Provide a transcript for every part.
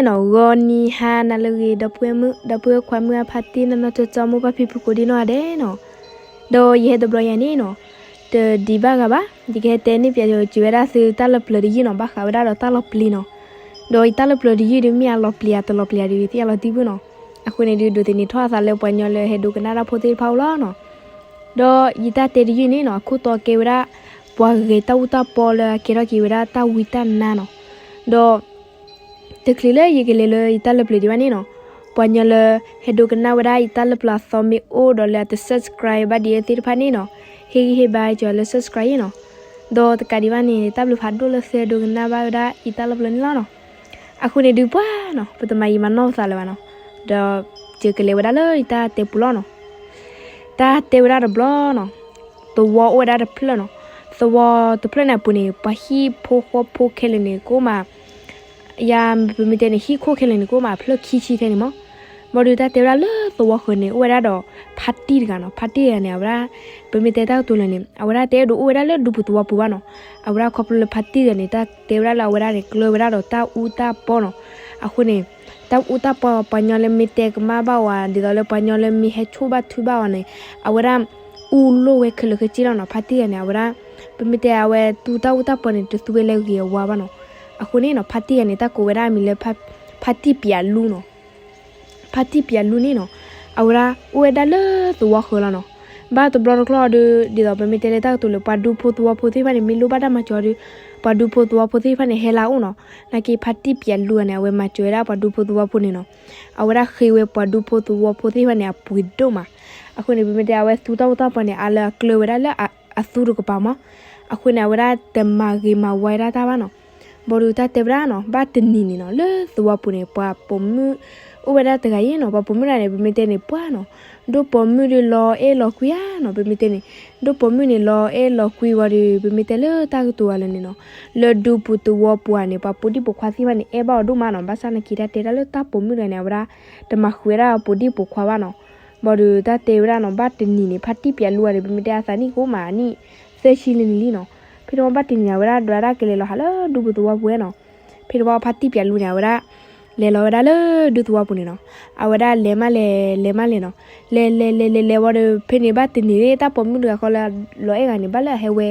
နီၢ်ဂီၤနံၤဟါနၤလၢအဂ့ၤ ဒီပုၢ်ဝဲၢ်မုၣ် ဒီပုၢ်ဝဲၢ်ခွါမုၣ်အဖါတံၢ် နီၢ်နီၢ်ကၠီကၠီ မိၢ်ပၢ်ဖံဖုကိးဒံနီၢ်ဂၤဒဲးနီၤ, ဒီးယဟဲတဘျီယၤန့ၣ်နီၤ, တဒံးဘၣ်ဂၤဘၣ်, ယကဟဲတဲန့ၢ်ပျဲစၢၤဝဲဒၣ်သုတၢ်လၢပျၢၤတယုၢ်နီၤ, ဘၣ်ဃးဝဲဒၣ်ဒီးတၢ်လီၤပျံၤနီၤ, ဒီးယတၢ်လၢပျၢၤတယုၢ်ဒီးမ့ၢ်အလီၤပျံၤဧါတလီၤပျံၤဧါဒီး ယသ့ၣ်ညါလီၤတံၢ်ဘၣ်နီၤ, အဃိန့ၣ်ဒုး ဒိးသန့ၤထီၣ်အသးလၢပှၤကညီလၢဟဲဒိကနၣ်တၢ်ဖိသ့ၣ်တဖၣ်အိၣ်လီၤနီၤ. ဒီးယတၢ်တဲတယုၢ်န့ၣ်နီၤ, အခိၣ်တီကဲဝဲဒၣ် ပှၤဂဲၤတၢ်အူတၢ်ပီလၢအကဲထီၣ်က့ၤဝဲဒၣ်တၢ်ဝံတၢ်နါနီၤ, ဒီး တချုးလၢယကလဲၤလၢယတၢ်လၢပျၢၤဒံးဘၣ်န့ၣ်နီၤ, ပှၤကညီလၢဟဲဒိကနၣ်ဝဲဒၣ်ယတၢ်လၢပျၢၤအသီမ့ၢ်အိၣ်ဒီးလၢအတ subscribe ဘၣ်ဒံးသ့ၣ်တဖၣ်န့ၣ်နီၤ, ဟ့ၣ်ဂံၢ်ဟ့ၣ်ဘါစၢၤလၢ subscribe နီၤ, ဒီးတကးဒံးဘၣ်န့ၣ် တၢ်ဘျုးဖးဒိၣ်လၢသုဒိကနၣ်ဘၣ်ဝဲဒၣ်ယတၢ်လၢပျၢၤန့ၣ်လီၤနီၤ. အဃိန့ၣ်ဒုးပှၤနီၤ, ပတမၤယံာ်မၤနီၢ်ပသးလၢၤဘၣ်နီၤ, ဒီးယကလဲၤဝဲဒၣ်လၢယတၢ်တဲပူၤလီၤနီၤ. တၢ်တဲဝဲဒၣ်တဘျီနီၤ, သဝီအိၣ်ဝဲဒၣ်တဖျၢၣ်နီၤ, သဝီတဖျၢၣ်န့ၣ်အပူၤန့ၣ် ပှၤဟံၣ်ဖိဃီဖိခဲလၢာ်န့ၣ် ကအိၣ်မး ယၤ ပမ့ၢ်တဲန့ၣ် ဟံၣ်ခိၣ်ခဲလၢာ်န့ၣ် ကအိၣ်မးအဖျၢၣ်ခံဆံထဲန့ၣ်မး, ဘၣ်ဒီးတၢ်တဲဝဲဒၣ်လၢသဝီဃၢၤန့ၣ် အိၣ်ဝဲဒၣ်ဒီးဖါတံၢ်တဂၤနီၤ, ဖါတံၢ်တဂၤန့ၣ် အဝဲဒၣ် ပမ့ၢ်တဲတၢ်ကတိၤလၢာ်န့ၣ် အဝဲဒၣ်တအဲၣ်ဒိးအိၣ်ဝဲဒၣ်လၢဒူပူၤသဝီပူၤဘၣ်နီၤ, အဝဲဒၣ်ခီဖျိလၢဖါတံၢ်တဂၤန့ၣ် တၢ်တဲဝဲဒၣ်လၢအဝဲဒၣ်န့ၣ် ကျၢၤဝဲဒၣ်ဒီးတၢ်အူတၢ်ပီနီၤ, အဃိန့ၣ် တၢ်အူတၢ်ပီ ပှၤကညီလၢမ့ၢ်တဲကမၣ်ဘၣ်ဝဲ ဒ်သိးလၢပှၤကညီလၢမ့ၢ်ဟဲဆိၣ်ဘၣ်ထုဘၣ်အီၤန့ၣ် အဝဲဒၣ် အူလိၣ်ဝဲခဲလၢာ်ခဲဆ့လီၤနီၤ, ဖါတံၢ်တဂၤန့ၣ် အဝဲဒၣ် ပမ့ၢ်တဲအဝဲသူတၢ်အူတၢ်ပီန့ၣ် တသူဝဲလၢဂ့ၤအဝါဘၣ်နီၤ, အဃိန့ၣ်နီၤ ဖါတံၢ်တဂၤန့ၣ် တၢ်ကိးဝဲဒၣ်အမံၤလၢ ဖါတံၢ်ပျဲလူနီၤ. ဖါတံၢ်ပျဲလူန့ၣ်နီၤ, အဝဲဒၣ်အိၣ်ဝဲဒၣ်လၢသဝီဃၢၤလီၤနီၤ. ဘၣ်တဘျီတကျီၢ်ဒီး ဒ်သိးပမ့ၢ်တဲလၢတၢ်ကတိၤလၢ ပှၤဒူဖိသဝီဖိသ့ၣ်တဖၣ်န့ၣ် မ့ၢ်လိၣ်ဘၣ်တၢ်မၤစၢၤဒီး ပှၤဒူဖိသဝီဖိသ့ၣ်တဖၣ်န့ၣ် ဟဲလၢအအိၣ်နီၤ. နာ်က့ဖါတံၢ်ပျဲလူဂၤန့ၣ် အဝဲမၤစၢၤဝဲဒၣ်ပှၤဒူဖိသဝီဖိန့ၣ်နီၤ. အဝဲဒၣ်ဃ့ဝဲပှၤဒူဖိသဝီဖိသ့ၣ်တဖၣ်န့ၣ် အပှ့ၤဒိၣ်မး. အဃိန့ၣ် ပမ့ၢ်တဲအဝဲသူတၢ်အူတၢ်ပီန့ၣ် အါလၢအကျၢၤဝဲဒၣ်လၢအသူတကပၤမး. အဃိန့ၣ် အဝဲဒၣ်တမၤဂ့ၤမၤဝါဒၣ်တၢ်ဘၣ်နီၤ. ဘၣ်ဒီးတၢ်တဲဝဲဒၣ်နီၤ ဘၣ်တနံၤန့ၣ်နီၤ လၢသဝီပူၤန့ၣ် ပှၤပိာ်မုၣ်အိၣ်ဝဲဒၣ်တဂၤအံၤနီၤ, ပှၤပိာ်မုၣ်တဂၤန့ၣ် ပမ့ၢ်တဲန့ၣ် ပှၢ်နီၤ, ဒိၣ်ပိာ်မုၣ်ဒီးလီၤအဲၣ်လီၤကွံဧါနီၤ, ပမ့ၢ်တဲန့ၣ် ဒိၣ်ပိာ်မုၣ်န့ၣ် လီၤအဲၣ်လီၤကွံဝံၤဒီး ပမ့ၢ်တဲလၢတၢ်ကတိၤအီၤလၢာ်န့ၣ်နီၤ, လၢဒူပူၤသဝီပူၤဧါန့ၣ် ပှၤပိာ်ဒံၣ်ပိာ်ခွါသ့ၣ်တဖၣ်န့ၣ် အဲၣ်ဘၣ်အီၤဒိၣ်မးနီၤ. ဘၣ်ဆၣ်နာ်က့တၢ်တဲဒၣ်လၢတၢ်ပိာ်မုၣ်တဂၤန့ၣ် အဝဲဒၣ်တမၤဃုာ်ဝဲဒၣ်ပိာ်ဒံၣ်ပိာ်ခွါဘၣ်နီၤ. ဘၣ်ဒီးတၢ်တဲဝဲဒၣ်နီၤ ဘၣ်တနံၤန့ၣ် ဖါတံၢ်ပျဲလူဂၤန့ၣ် ပမ့ၢ်တဲအသးနံၣ်ကအိၣ်မးနံၣ်သၢဆံလံန့ၣ်လံနီၤ. ဖဲန့ၣ်ဝံၤဘၣ်တနံၤန့ၣ် အဝဲဒၣ်ဒွးဒၣ်ကလဲၤလီၤဟးလၢဒူပူၤသဝီပူၤဝဲနီၤ. ဖဲန့ၣ်ဝံၤဖါတံၢ်ပျဲလူန့ၣ် အဝဲဒၣ် လဲၤလီၤဝဲဒၣ်လၢဒူသဝီပူၤန့ၣ်နီၤ. အဝဲဒၣ်လဲၤမးလဲၤ လဲၤမးလဲၤနီၤ. လဲၤလဲၤလဲၤလဲၤလဲၤဝံၤဒီး ဖဲန့ၣ်ဘၣ်တနံၤ တၢ်ပိာ်မုၣ်တဂၤဃီလၢလီၤအဲၣ်ဂၤန့ၣ် ဘၣ်လၢအဟဲဝဲ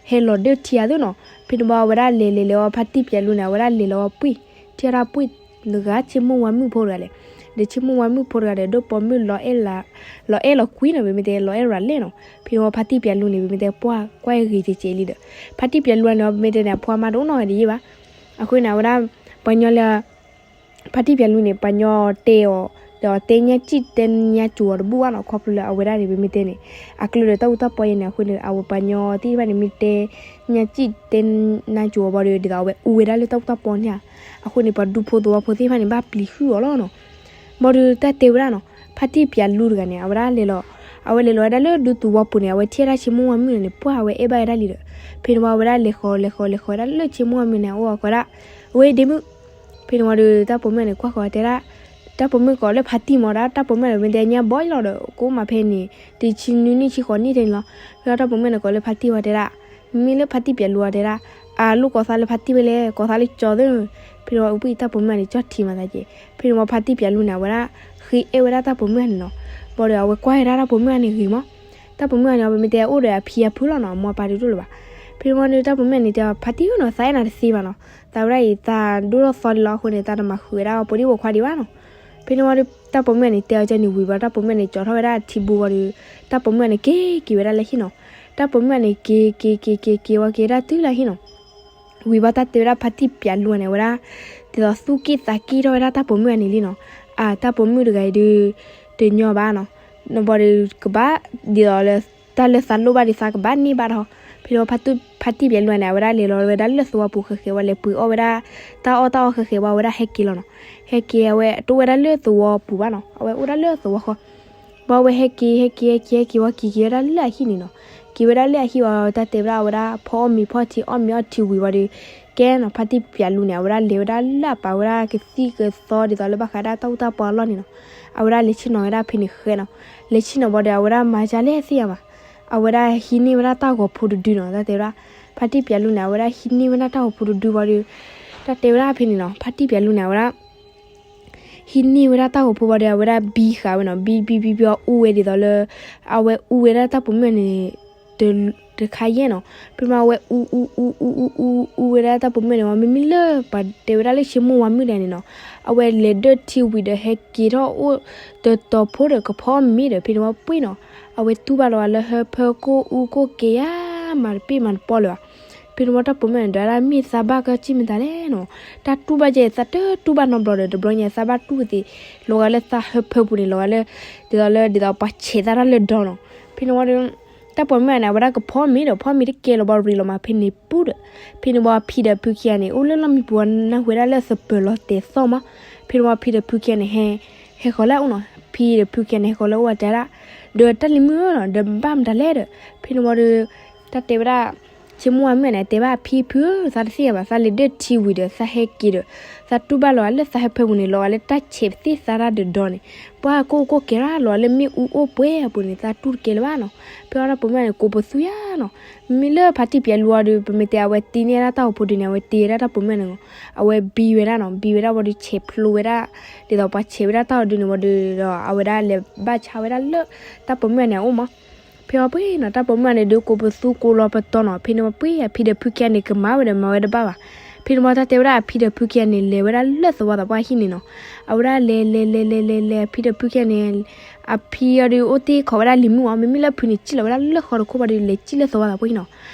ဟဲလီၤဒၢၣ်ထံအသိးနီၤ. ဖဲန့ၣ်ဝံၤအဝဲဒၣ်လဲၤလဲၤလဲၤဝံၤ ဖါတံၢ်ပျဲလူန့ၣ် အဝဲဒၣ်လဲၤလီၤဝံၤပှ့ၢ် ထံၣ်တၢ်ပှ့ၢ် နဂၤဆ့မိၢ်ဝါမုၣ်ဖိတဂၤလဲၣ်. ဒီးဆ့မိၢ်ဝါမုၣ်ဖိတဂၤဒီး ဒိၣ်ပိာ်မုၣ်လီၤအဲၣ်လီၤ လီၤအဲၣ်လီၤကွံနီၤ ပမ့ၢ်တဲလီၤအဲၣ်ရၤလဲၣ်နီၤ. ဖဲန့ၣ်ဝံၤဖါတံၢ်ပျဲလူန့ၣ် ပမ့ၢ်တဲပှၢ်ကွၢ်ဂ့ၤကဲးကဲးလံဒီး ဖါတံၢ်ပျဲလူန့ၣ် ပမ့ၢ်တဲန့ၣ် အဖိအမါတအိၣ်နီတဂၤဒံးဘၣ်. အဃိန့ၣ် အဝဲဒၣ် ပှၤညီလၢ ဖါတံၢ်ပျဲလူန့ၣ် ပှၤညီတဲအီၤ ဒီးတဲညါစံၣ်တဲညါစူၤအီၤတဘူၣ်ဘၣ်နီၤ. ခီဖျိလၢအဝဲဒၣ်န့ၣ် ပမ့ၢ်တဲန့ၣ် အကျၢၤဒီးတၢ်အူတၢ်ပီယဲန့ၣ် အဃိန့ၣ် အဝဲပှၤညီသ့ၣ်တဖၣ်န့ၣ် မ့ၢ်တဲညါစံၣ်တဲညါစူၤအီၤဘၣ်ဒီး ဒ်သိးအဝဲအူဝဲဒၣ်လၢတၢ်အူတၢ်ပီန့ၣ်ဧါ. အဃိန့ၣ် ပှၤဒူဖိသဝီဖိသ့ၣ်တဖၣ်န့ၣ် ဘၣ်ပျံၤဟုၣ်အီၤလီၤနီၤ. ဘၣ်ဒီးတၢ်တဲဝဲဒၣ်နီၤ ဖါတံၢ်ပျဲလူတဂၤန့ၣ် အဝဲဒၣ်လဲၤလီၤ အဝဲလဲၤလီၤဝဲဒၣ်လၢဒူသဝီပူၤန့ၣ် အဝဲထံၣ်ဝဲဒၣ်ဆ့မိၢ်ဝါမုၣ်န့ၣ် ပှၢ်အဝဲအဲၣ်ဘၣ်ဝဲဒၣ်လံဒီး ဖဲန့ၣ်ဝံၤအဝဲဒၣ်လဲၤဃီၤလဲၤဃီၤလဲၤဃီၤဝဲဒၣ်လၢဆ့မိၢ်ဝါမုၣ်န့ၣ် အအိၣ်အဃိဒၣ် ဝဲဒ့မုၣ် ဖဲန့ၣ်ဝံၤဒီး တၢ်ပိာ်မုၣ်န့ၣ် ကွၢ်ဃီၤတဲဒၣ် တၢ်ပိာ်မုၣ်ကိးလၢဖါတံၢ်မးဒၣ် တၢ်ပိာ်မုၣ်န့ၣ် မ့ၢ်တဲညါဘီလီၤဒီး ကအိၣ်မးဖဲန့ၣ် တဆံနွံနံၣ်ဆံဃိးနံၣ်ထဲန့ၣ်လီၤ. ဖဲတၢ်ပိာ်မုၣ်န့ၣ် ကိးလၢဖါတံၢ်ဝံၤတဲဒၣ် မ့ၢ်လၢဖါတံၢ်ပျဲလူအီၤတဲဒၣ် အလိၣ်ကိးသးလၢဖါတံၢ်ဝဲလဲၣ် ကိးသးလၢကၠီသ့ၣ်. ဖဲန့ၣ်ဝံၤအပှ့ၢ်တၢ်ပိာ်မုၣ်န့ၣ် ကၠီထံးမးသးက့ၤ. ဖဲန့ၣ်ဝံၤဖါတံၢ်ပျဲလူန့ၣ် အဝဲဒၣ် ဃ့အဲၣ်ဝဲဒၣ်တၢ်ပိာ်မုၣ်န့ၣ်နီၤ. ဘၣ်ဒီးအဝဲကွၢ်ဝဲဒၣ်တၢ်ပိာ်မုၣ်န့ၣ်ဂ့ၤမး တၢ်ပိာ်မုၣ်န့ၣ် ပမ့ၢ်တဲအိၣ်ဒီးအဖံအဖုလီၤနီၤ အမိၢ်အပၢ်တဒိၣ်လၢၤဘၣ်. ဖဲန့ၣ်ဝံၤဒီးတၢ်ပိာ်မုၣ်န့ၣ်တဲအီၤ ဖါတံၢ်ဧၢနီၤ သးအဲၣ်နၤတသ့ဘၣ်နီၤ သးဝဲဒၣ်အံၤ သးဒိၣ်ထီၣ်သီလံလီၤအဃိန့ၣ် သးတမၤဃုာ်ဝဲဒၣ်ပိာ်ဒံၣ်ပိာ်ခွါဒံးဘၣ်နီၤ. ဖဲန့ၣ်ဝံၤဒီးတၢ်ပိာ်မုၣ်န့ၣ် တဲအီၤကန့ၣ်ဝံၤဘၣ် တၢ်ပိာ်မုၣ်န့ၣ် ကၠီထီၣ်ဝဲဒၣ်အထံဘူဝံၤဒီး တၢ်ပိာ်မုၣ်န့ၣ် က့ၤက့ၤဝဲဒၣ်လၢဟံၣ်နီၤ. တၢ်ပိာ်မုၣ်န့ၣ် က့ၤက့ၤက့ၤက့ၤက့ၤဝံၤ က့ၤဝဲဒၣ်တုၤလၢဟံၣ်နီၤ. ဝံၤဘၣ်တၢ်တဲဝဲဒၣ်ဖါတံၢ်ပျဲလူန့ၣ် အဝဲဒၣ် ဒ်သိးသူၣ်က့ၣ်သးက့ၣ်ထီၣ်ဝဲဒၣ်တၢ်ပိာ်မုၣ်န့ၣ်လံနီၤ. အတၢ်ပိာ်မုၣ်တဂၤအံၤဒီး တညီဘၣ်နီၤ. ဘၣ်ဒီးကဘၣ် ဒ်သိးလၢ တၢ်လၢသးလိၣ်ဘၣ်ဒီးသးကဘၣ်န့ၢ်ဘၣ်ဒီး ဖဲန့ၣ်ဝံၤဖါတံၢ်ပျဲလူန့ၣ် အဝဲဒၣ်လဲၤလီၤဝဲဒၣ်လၢသဝီပူၤဃဲးဃဲးဝံၤ လဲၤပှ့ၤအီၣ်ဝဲဒၣ် တၢ်အီၣ်တၢ်အီဃဲးဃဲးဝံၤ အဝဲဒၣ်ဟဲက့ၤလီၤနီၤ. ဟဲက့ၤအဝဲတအိၣ်ဝဲဒၣ်လၢသဝီပူၤဘၣ်နီၤ အဝဲအိၣ်ဒၣ်လၢသဝီဃီ ဘၣ်ဝဲဟဲက့ၤ ဟဲက့ၤ ဟဲက့ၤ ဟဲက့ၤဝံၤ က့ၤက့ၤဝဲဒၣ်လၢအဟံၣ်န့ၣ်နီၤ. က့ၤဝဲဒၣ်လၢအဟံၣ်ဝံၤ တၢ်တဲဝဲဒၣ်အဝဲဒၣ် ဖီအီၣ်မ့ၤဖီထံ အီၣ်မ့ၤအီထံဝံၤဝံၤဒီး ကဲနီၤ ဖါတံၢ်ပျဲလူန့ၣ် အဝဲဒၣ်လဲၤဝဲဒၣ်လၢအပာ်ဝဲဒၣ်ကသံၣ်ကသီဒ်သိးလၢဘၣ်ဃးဒၣ်တၢ်အူတၢ်ပီအလီၢ်န့ၣ်နီၤ. အဝဲဒၣ်လဲၤဆ့ၣ်နီၤဝဲဒၣ်ဖဲန့ၣ်ဃဲနီၤ. လဲၤဆ့ၣ်နီၤဝံၤဒီး အဝဲဒၣ်မၤဒ်လဲၣ်သ့ၣ်ညါဘၣ်. အဝဲဒၣ်ဟံးန့ၢ်ဝဲဒၣ်တၢ်ဂီၤဖိတဒုနီၤ တၢ်တဲဝဲဒၣ်. ဖါတံၢ်ပျဲလူန့ၣ် အဝဲဒၣ်ဟံးန့ၢ်ဝဲဒၣ်တၢ်ဂီၤဖိတဒုဝံၤဒီး တၢ်တဲဝဲဒၣ်ဖဲန့ၣ်နီၤ ဖါတံၢ်ပျဲလူန့ၣ် အဝဲဒၣ် ဟံးန့ၢ်ဝဲဒၣ်တၢ်အိၣ်ဖှိၣ်ဘၣ်ဒီး အဝဲဒၣ်ဘံဃာ်ဝဲနီၤ, ဘံဘံဘံဘံအူဝဲဒ်သိးလၢ အဝဲအူဝဲဒၣ်တၢ်ပိာ်မုၣ်န့ၣ် တခါယဲၢ်နီၤ. ဖဲန့ၣ်မး အဝဲအူအူအူအူအူအူဝဲဒၣ်တၢ်ပိာ်မုၣ်န့ၣ်ဝဲ မ့မ့ၢ်လၢပှၤတဲဝဲဒၣ်လၢဆ့မိၢ်ဝါမုၣ်ဒၣ်န့ၣ်နီၤ, အဝဲလဲၤဒၢၣ်ထံဝံၤဒီးဟဲက့ၤထီၣ်အိၣ်တတီၤဖိဒီးကဖီမ့ၤဒီး ဖဲန့ၣ်ဝဲပှ့ၤနီၤ, အဝဲတူၢ်ဘၣ်လီၤဂာ်လၢဟၢဖၢကိၢ်အူကိၢ်က့ၤဧါ, မၤတပ့ၢ်မၤတပီလၢၤဘၣ်. ဖဲန့ၣ်ဝဲတၢ်ပိာ်မုၣ်န့ၣ် ဒွးဒၣ်မ့ၢ်သးဘၣ်ကၢ်ကံၣ်မတၤလဲၣ်နီၤ, တၢ်တူၢ်ဘၣ်ကဲ သးတတူၢ်ဘၣ်နီတဘျီဒီး တဘျီညါ သးဘၣ်တူၢ်သ့ လီၤဂာ်လၢသးဟၢဖၢပူၤန့ၣ် လီၤဂာ်လၢ ဒ်သိးလၢ ဒ်သိးပှၤဆဲးသးတၢ်လၢဒီနီၤ. ဖဲန့ၣ်ဝဲဒီး တၢ်ပိာ်မုၣ်န့ၣ် အဝဲဒၣ်ကဖီမ့ၤဒီး ဖီမ့ၤတကဲလီၤဘၣ်ရံလီၤမး ဖဲန့ၣ်ပူၤဒီး ဖဲန့ၣ်ဝဲဖံဒီးဖုခံဂၤန့ၣ် အိၣ်လၢလီၢ်မံပူၤ နၢ်ဟူဝဲဒၣ်လၢသပၢၤလီၤတဲာ်သီၣ်မး. ဖဲန့ၣ်ဝဲဖံဒီးဖုခံဂၤန့ၣ် ဟဲ ဟဲဃီၤလၢအအိၣ်နီၤ, ဖံဒီးဖုခံဂၤန့ၣ် ဟဲဃီၤလၢအအိၣ်ဝဲတဲဒၣ်, ဒီးတၢ်လံၤမုၣ်ဧၢနီၤ ဒီးဘၣ်မတၤလဲၣ်ဒီး ဖဲန့ၣ်ဝဲဒီး တၢ်တဲဝဲဒၣ် ဆ့မိၢ်ဝါမုၣ်န့ၣ် တဲဘၣ်ဖံဖုဧၢ သးတသ့ၣ်ညါဘၣ် သးလဲၤဒၢၣ်ထံဝံၤဒီး သးဟဲက့ၤဒီး သးတူၢ်ဘၣ်လီၤဂာ်လၢသးဟၢဖၢပူၤန့ၣ် လီၤဂာ်လၢတၢ်ဆဲးပသ့ၣ်သးတၢ်ဒီးဒီန့ၣ် ပှၤကိၢ်ကိၢ်ကဲၤရၣ်လီၤဂာ်လၢမ့ၣ်အူအိၣ်ပှဲၤအပူၤန့ၣ် သးတူၢ်တကဲလၢၤဘၣ်နီၤ. ဖဲအီတၢ်ပိာ်မုၣ်န့ၣ် ကိးပသူယါနီၤ, မ့မ့ၢ်လၢဖါတံၢ်ပၠးလူအီၤဒီး ပမ့ၢ်တဲအဝဲတ့န့ၢ်ဒၣ်တၢ်အိၣ်ဖှိၣ်ဒုးန့ၣ် အဝဲတ့ဝဲဒၣ်တၢ်ပိာ်မုၣ်န့ၣ် အဝဲဘံဝဲဒၣ်နီၤ, ဘံဝဲဒၣ်ဝံၤဒီးဆဲးဖျိဝဲဒၣ် ဒ်သိးပှၤဆဲးဝဲဒၣ်တၢ်အီၤဒုးန့ၣ်ဝံၤဒီး ဒီးအဝဲဒၣ်လဲၤဘၣ်ဆါဝဲဒၣ်လၢ တၢ်ပိာ်မုၣ်န့ၣ်အအိၣ်မး. ဖဲအီပှ့ၤနီၤ တၢ်ပိာ်မုၣ်န့ၣ်ဒုးကိးပသူကိးလီၤပတီၤနီၤ, ဖဲန့ၣ်ဝဲပှ့ၤ အဖံဒီးဖုခံဂၤန့ၣ် ကမၤဝဲဒီးမၤဝဲတဘၣ်ဘၣ်. ဖဲန့ၣ်ဝဲတၢ်တဲဝဲဒၣ်အဖံဒီးဖုခံဂၤန့ၣ် လဲၤဝဲဒၣ်လၢသဝီသးပှၢ်ဟံၣ်န့ၣ်နီၤ, အဝဲဒၣ်လဲၤလဲၤလဲၤလဲၤလဲၤလဲၤ အဖံဒီးဖုခံဂၤန့ၣ် အဖံအီၤဒုးအိၣ်တ့ၢ်ခိးဝဲဒၣ်လံၤမုၣ်အီၤ, မ့မ့ၢ်လၢဖုန့ၣ် စံၣ်လီၤဝဲဒၣ်လၢဃီတခိၣ်ဘၣ်ဒီး လဲၤစံၣ်လၢသဝီသးပှၢ်ဟံၣ်နီၤ.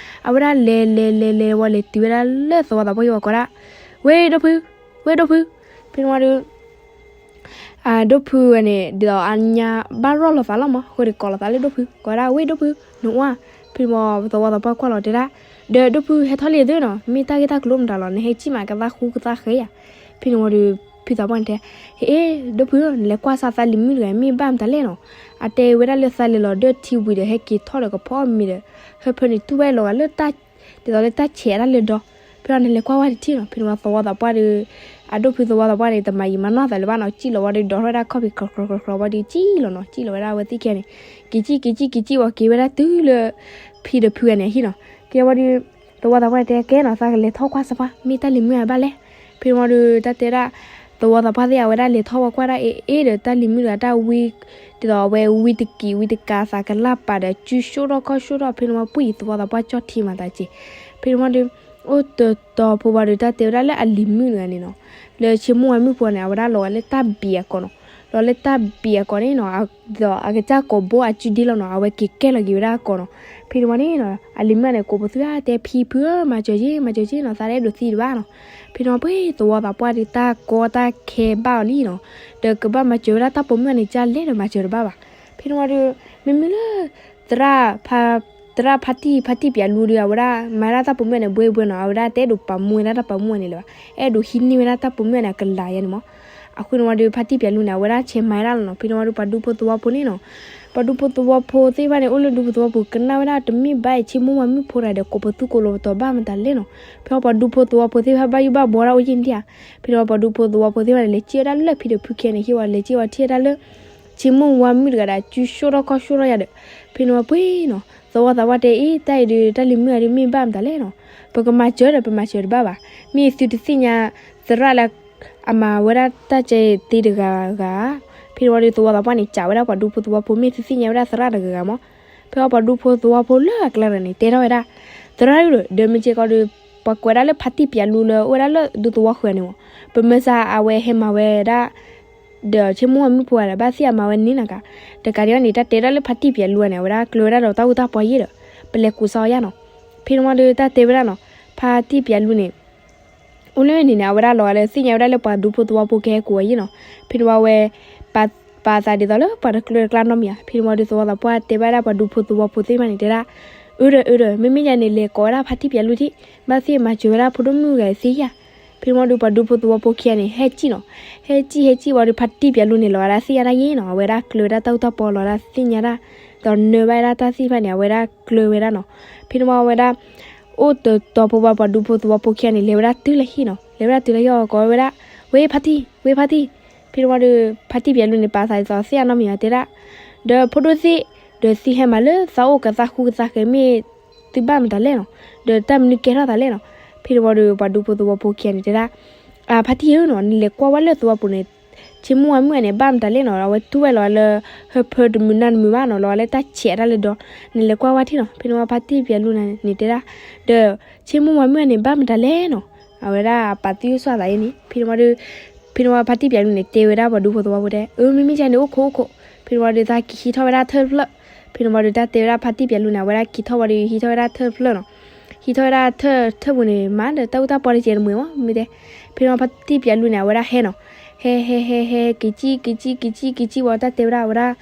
အဝဲဒၣ်လဲၤလဲၤလဲၤလဲၤဝံၤလဲၤတုၤဝဲဒၣ်လၢသဝီသးပှၢ်ဟံၣ်ဝံၤကိးဒၣ်, ဝ့ၢ်ဒိၣ်ဖု, ဝ့ၢ်ဒိၣ်ဖု. ဖဲန့ၣ်ဝံၤဒီး အဒိၣ်ဖုဝဲန့ၣ် ဒ်သိးအညါဘၣ်ရီၣ်လီၤသးလီၤမး, အဃိဒီးကိးလီၤသးလၢဒိၣ်ဖု ကိးဝဲဒၣ် ဝ့ၢ်ဒိၣ်ဖု နအိၣ်ဧါ. ဖဲန့ၣ်ဝံၤသဝီသးပှၢ်ကွၢ်လီၤတဲဒၣ်, ဒီးဒိၣ်ဖုဟဲထီၣ်လံသုနီၤ, မ့ၢ်တၢ်ဂ့ၢ်တၢ်ကျိၤမတၤလီၤ နဟဲစံၣ်မးကသးဃူကသးဃဲၤယၤ. ဖဲန့ၣ်ဝံၤဒီး ဖံသးပှၢ်န့ၣ်တဲ, ဟ့ၣ် ဒိၣ်ဖု နလဲၤကွၢ်စၢ်သးလံၤမုၣ်တဂၤ မ့ၢ်ဘၣ်မတၤလဲၣ်နီၤ, အတဲဝဲဒၣ်လၢသးလဲၤလီၤဒၢၣ်ထံဝံၤဒီးဟဲက့ၤထီၣ်ဒီးကဖီမ့ၤဒီး ဟၢဖၢန့ၣ်တူၢ်ဝဲလီၤဂာ်လၢ ဒ်သိးလၢတၢ်ဆဲးအတၢ်လၢဒီ, ဖဲအီၤန့ၣ်လဲၤကွၢ်ဝဲတထံၣ်နီၤ, ဖဲန့ၣ်ဝံၤသဝီသးပှၢ်ဒီး အဒိၣ်ဖုသဝီသးပှၢ်န့ၣ် တမၤယံာ်မၤနီၢ်သးလၢၤဘၣ်နီၤ, စံၣ်လီၤဝံၤဒီးဒိးထီၣ်ဝဲဒၣ်ခီၣ်ဖံး ခြီခြီခြီခြီဝံၤဒီး စံၣ်လီၤနီၤ, စံၣ်လီၤဝဲဒၣ်အဝဲသ့ၣ်ခံဂၤန့ၣ်, က့ၤစံၣ်က့ၤစံၣ်က့ၤစံၣ်ဝံၤက့ၤဝဲဒၣ်တုၤလၢ ဖံဒီးဖုဂၤန့ၣ်အဟံၣ်နီၤ, က့ၤဝံၤဒီး သဝီသးပှၢ်န့ၣ်တဲကဲနီၤ သးကလဲၤထီၣ်ကွၢ်စၢ်ပှၢ် မ့ၢ်တၢ်လံၤမုၣ်အဘၣ်လဲၣ်. ဖဲန့ၣ်ဝံၤဒီး တၢ်တဲဒၣ် သဝီသးပှၢ်သ့ၣ် အဝဲဒၣ်လဲၤထီၣ်ဝဲကွၢ်ဒၣ်အ့ၣ်အ့ၣ်ဒီး တၢ်လံၤမုၣ်တဂၤတၢ်ဝံ ဒ်သိးအဝဲဝံတကံးဝံတကးသးကလၢ်ပာ်ဒီး စုဆိၣ်ထီၣ်ခီၣ်ဆိၣ်ထီၣ်, ဖဲန့ၣ်ဝံၤပှ့ၤသဝီသးပှၢ်ကၠီၣ်ထံမၤသးက့ၤ, ဖဲန့ၣ်ဝံၤဒီး အိၣ်တတီၤဖိဝံၤဒီး တၢ်တဲဝဲဒၣ်လၢအလံၤမုၣ်တဂၤန့ၣ်နီၤ, လၢဆ့မိၢ်ဝါမုၣ်ဖိန့ၣ် အဝဲဒၣ်လီၤဂာ်လၢတၢ်ဘံၣ်အကိာ်နီၤ, လီၤလၢတၢ်ဘံၣ်အကိာ်န့ၣ်နီၤ, ဒီးအကစၢ်ကိးဘိအစုဒ့လီၤနီၤ, အဝဲက့ၤကဲလီၤက့ၤဝဲဒၣ်အကိာ်နီၤ. ဖဲန့ၣ်ဝံၤန့ၣ်နီၤ အလံၤမုၣ်န့ၣ် ကိးပသူဧါ တဲဖံဖုဧၢ မၤစၢၤက့ၤ မၤစၢၤက့ၤနီၤ, သးတအဲၣ်ဒိးသံတဘၣ်နီၤ. ဖဲန့ၣ်ဝံၤပှ့ၤသဝီသးပှၢ်ဒီး တၢ်ကီတၢ်ခဲဘၣ်အီၤလံနီၤ, ဒီးကဘၣ်မၤစၢၤဝဲဒၣ်တၢ်ပိာ်မုၣ်န့ၣ် ကလဲၣ်ဒီးမၤစၢၤတဘၣ်ဘၣ်. ဖဲန့ၣ်ဝံၤဒီး မ့မ့ၢ်လၢ သရၣ်ဖါ သရၣ်ဖါတံၢ် ဖါတံၢ်ပၠးလူဒီး အဝဲဒၣ်မၤဒၣ်တၢ်ပိာ်မုၣ်န့ၣ် ဘှ့ဘှ့နီၤ, အဝဲဒၣ်တအဲၣ်ဒိးပာ်မူဝဲဒၣ်တၢ်ပိာ်မုၣ်န့ၣ်လၢၤဘၣ်, အဲၣ်ဒိးဟံးန့ၢ်ဝဲဒၣ်တၢ်ပိာ်မုၣ်န့ၣ် အကလၤယါန့ၣ်မး. အဃိန့ၣ်ဝံၤဒီး ဖါတံၢ်ပၠးလူန့ၣ် အဝဲဒၣ်ဆဲးမၤဝဲဒၣ်လီၤနီၤ. ဖဲန့ၣ်ဝံၤဒီး ပှၤဒူဖိသဝီဖိန့ၣ်နီၤ, ပှၤဒူဖိသဝီဖိသ့ၣ်တဖၣ်န့ၣ် အိၣ်လၢဒူဖိသဝီပူၤ ကနၣ်ဝဲဒၣ်တမ့ၢ်ဘၣ်အံၤ ဆ့မိၢ်ဝါမုၣ်ဖိတဂၤဒီး ကိးပသူကိးလီၤပတီၤဘၣ်မတၤလဲၣ်နီၤ. ဖဲပှၤဒူဖိသဝီဖိသ့ၣ်တဖၣ် ဘၣ်ယိၣ်ဘၣ်ဘှီဒၣ်အိၣ်ယံၣ်န့ၣ်ဧါ. ဖဲန့ၣ်ဝံၤပှၤဒူဖိသဝီဖိသ့ၣ်တဖၣ်န့ၣ် လဲၤစံၣ်ဝဲဒၣ်လၢဖံဒီးဖုခံဂၤန့ၣ်ဟံၣ်ဝံၤ လဲၤစံၣ်ဝံၤထံၣ်ဝဲဒၣ်လၢ ဆ့မိၢ်ဝါမုၣ်တဂၤဒီး စုဆိၣ်ထီၣ်ခီၣ်ဆိၣ်ထီၣ်ယါဒီး ဖဲန့ၣ်ဝံၤပှ့ၤနီၤ, သဝီသးပှၢ်တဲအံၤ တၢ်အံၤဒီး တၢ်လံၤမုၣ်အံၤဒီး မ့ၢ်ဘၣ်မတၤလဲၣ်နီၤ. ပကမၤစၢၤဒီး ပမၤစၢၤတဘၣ်ဘၣ်. မ့ၢ်သုတသ့ၣ်ညါ သရၣ်လၢ အမၤဝဲဒၣ်တၢ်ကဲသ့တဂၤဂၤဧါ. ဖဲန့ၣ်ဝံၤဒီး သဝီသးပှၢ်န့ၣ် စံးဝဲဒၣ်ပှၤဒူဖိသဝီဖိ မ့ၢ်သုသ့ၣ်ညါဝဲဒၣ်သရၣ်တဂၤဂၤမး. ဖဲပှၤဒူဖိသဝီဖိလၢအကျါတဂၤန့ၣ် တဲထီၣ်ဝဲဒၣ် သရၣ်ဧၢဒီး ဒီးမ့ၢ်ကဲကီးဒီး ပှၤကွဲးဒၣ်လၢဖါတံၢ်ပၠးလူလၢအိၣ်ဝဲဒၣ်လၢဒူသဝီဃၢၤန့ၣ်မး, ပမၤစၢၤအဝဲဟဲမၤဝဲဒၣ် ဒီးဆ့မိၢ်ဝါမုၣ်ဖိဂၤဒီး ဘၣ်သ့ၣ်အမၤဝဲန့ၣ်နၤကါ, တကးဒံးဘၣ်န့ၣ် တၢ်တဲဒၣ်လၢဖါတံၢ်ပၠးလူန့ၣ် အဝဲဒၣ်ကျၢၤဝဲဒၣ်ဒီးတၢ်အူတၢ်ပီယ့ၢ်ဒီး ပလဲၤကူးစါအီၤယါနီၤ. ဖဲန့ၣ်ဝံၤဒီး တၢ်တဲဝဲဒၣ်နီၤ, ဖါတံၢ်ပၠးလူန့ၣ် အိၣ်လၢန့ၣ်န့ၣ် အဝဲဒၣ်လီၤဂာ်လၢသ့ၣ်ညါဝဲဒၣ်လၢပှၤဒူဖိသဝီဖိကဟဲကူးအီၤယ့ၢ်နီၤ. ဖဲန့ၣ်ဝံၤဝဲ ပာ်သးဒ်သိးလၢပှၤတကျၢၤတကျါနီတမံၤဧါ. ဖဲန့ၣ်ဝံၤဒီး သဝီသးပှၢ်တဲဘၣ်ဒၣ်ပှၤဒူဖိသဝီဖိသ့ၣ်တဖၣ်န့ၣ် တဲဒၣ်, အၢဒီးအၢဒီး မ့မ့ၢ်ယၤန့ၣ် လဲၤကိးဝဲဒၣ်ဖါတံၢ်ပၠးလူထံၣ်, ဘၣ်သ့ၣ်မၤစၢၤဝဲဒၣ်ဖိဒိၣ်မုၣ်ဂၤသ့ဧါ. ဖဲန့ၣ်ဝံၤဒီး ပှၤဒူဖိသဝီဖိခံဂၤန့ၣ် ဟဲစံၣ်နီၤ. ဟဲစံၣ်ဟဲစံၣ်ဝံၤဒီး ဖါတံၢ်ပၠးလူန့ၣ် လီၤဂာ်ဒၣ်သ့ၣ်ညါဒၣ်ယ့ၢ်နီၤ. အဝဲဒၣ်ကျၢၤဝဲဒၣ်တၢ်အူတၢ်ပီလီၤဒၣ်သ့ၣ်ညါဒၣ်, ဒီးနၢဘၣ်ဝဲဒၣ်တၢ်သ့ၣ်တဖၣ်န့ၣ် အဝဲဒၣ်ကျၢၤဝဲဒၣ်နီၤ. ဖဲန့ၣ်ဝံၤအဝဲဒၣ် အိၣ်တတီၤဖိဝံၤ ပှၤဒူဖိသဝီဖိခံဂၤန့ၣ် လဲၤဝဲဒၣ်တုၤလၢဟံၣ်နီၤ. လဲၤဝဲဒၣ်တုၤလၢဟံၣ်အီၤ ကိးဝဲဒၣ်, ဝ့ၢ်ဖါတံၢ်, ဝ့ၢ်ဖါတံၢ်. ဖဲန့ၣ်ဝံၤဒီး ဖါတံၢ်ပၠးလူန့ၣ် ပာ်သးဒ်သိးသ့ၣ်ညါနီတမံၤဧါ တဲဒၣ်, ဒီးဖိဒိၣ်သ့ၣ်, ဒီးသုဟဲမၤလၢသးအိၣ်ကသးဃူကသးဃဲၤ မ့ၢ်သုဘၣ်မတၤလဲၣ်နီၤ, ဒီးတၢ်မနုၤကဲထီၣ်သးလဲၣ်နီၤ. ဖဲန့ၣ်ဝံၤဒီး ပှၤဒူဖိသဝီဖိခံဂၤန့ၣ်တဲဒၣ်, အၢ ဖါတံၢ်ဧၢနီၤ, နလဲၤကွၢ်ဝဲလၢသဝီပူၤန့ၣ် ဆ့မိၢ်ဝါမုၣ်န့ၣ် ဘၣ်မတၤလဲၣ်နီၤ, အဝဲတူၢ်ဝဲလီၤလၢ ဟၢဖၢတမုာ်နၢ်တမုာ်ဘၣ်နီၤ, လီၤလၢတၢ်ဆဲးတၢ်လၢဒီး နလဲၤကွၢ်ဝဲထံၣ်နီၤ. ဖဲန့ၣ်ဝံၤ ဖါတံၢ်ပၠးလူန့ၣ်တဲဒၣ်, ဒီး ဆ့မိၢ်ဝါမုၣ်န့ၣ် ဘၣ်မတၤလဲၣ်နီၤ, အဝဲဒၣ်အပာ်သံၣ်အိၣ်ဆိၣ်အသးအံၤန့ၣ်. ဖဲန့ၣ်ဝံၤဒီး ဖဲန့ၣ်ဝံၤ ဖါတံၢ်ပၠးလူန့ၣ် တဲဝဲဒၣ်ပှၤဒူဖိသဝီဖိတဲ, အၢ မ့မ့ၢ်ကန့ၣ် အိၣ်ခိးအိၣ်ခိး. ဖဲန့ၣ်ဝံၤဒီး သးက့ၤဟံးထီၣ်ဝဲဒၣ်ထၢၣ်တဖျၢၣ်. ဖဲန့ၣ်ဝံၤဒီး တၢ်တဲဝဲဒၣ်ဖါတံၢ်ပၠးလူန့ၣ် အဝဲဒၣ်က့ၤထီၣ်ဝံၤဒီး ဟံးထီၣ်ဝဲဒၣ်ထၢၣ်တဖျၢၣ်နီၤ. ဟံးထီၣ်ဝဲဒၣ်ထၢၣ် ထၢၣ်ပူၤန့ၣ် မၤဒီးတၢ်အူတၢ်ပီတကဲးတမှဲၤမး မ့ၢ်တဲ. ဖဲန့ၣ်ဝံၤ ဖါတံၢ်ပၠးလူန့ၣ် အဝဲဒၣ်ဟဲနီၤ. ဟဲ ဟဲ ဟဲ ဟဲ က့ၤကံၣ် က့ၤကံၣ် က့ၤကံၣ် က့ၤကံၣ်ဝံၤ တၢ်တဲဝဲဒၣ် အဝဲဒၣ်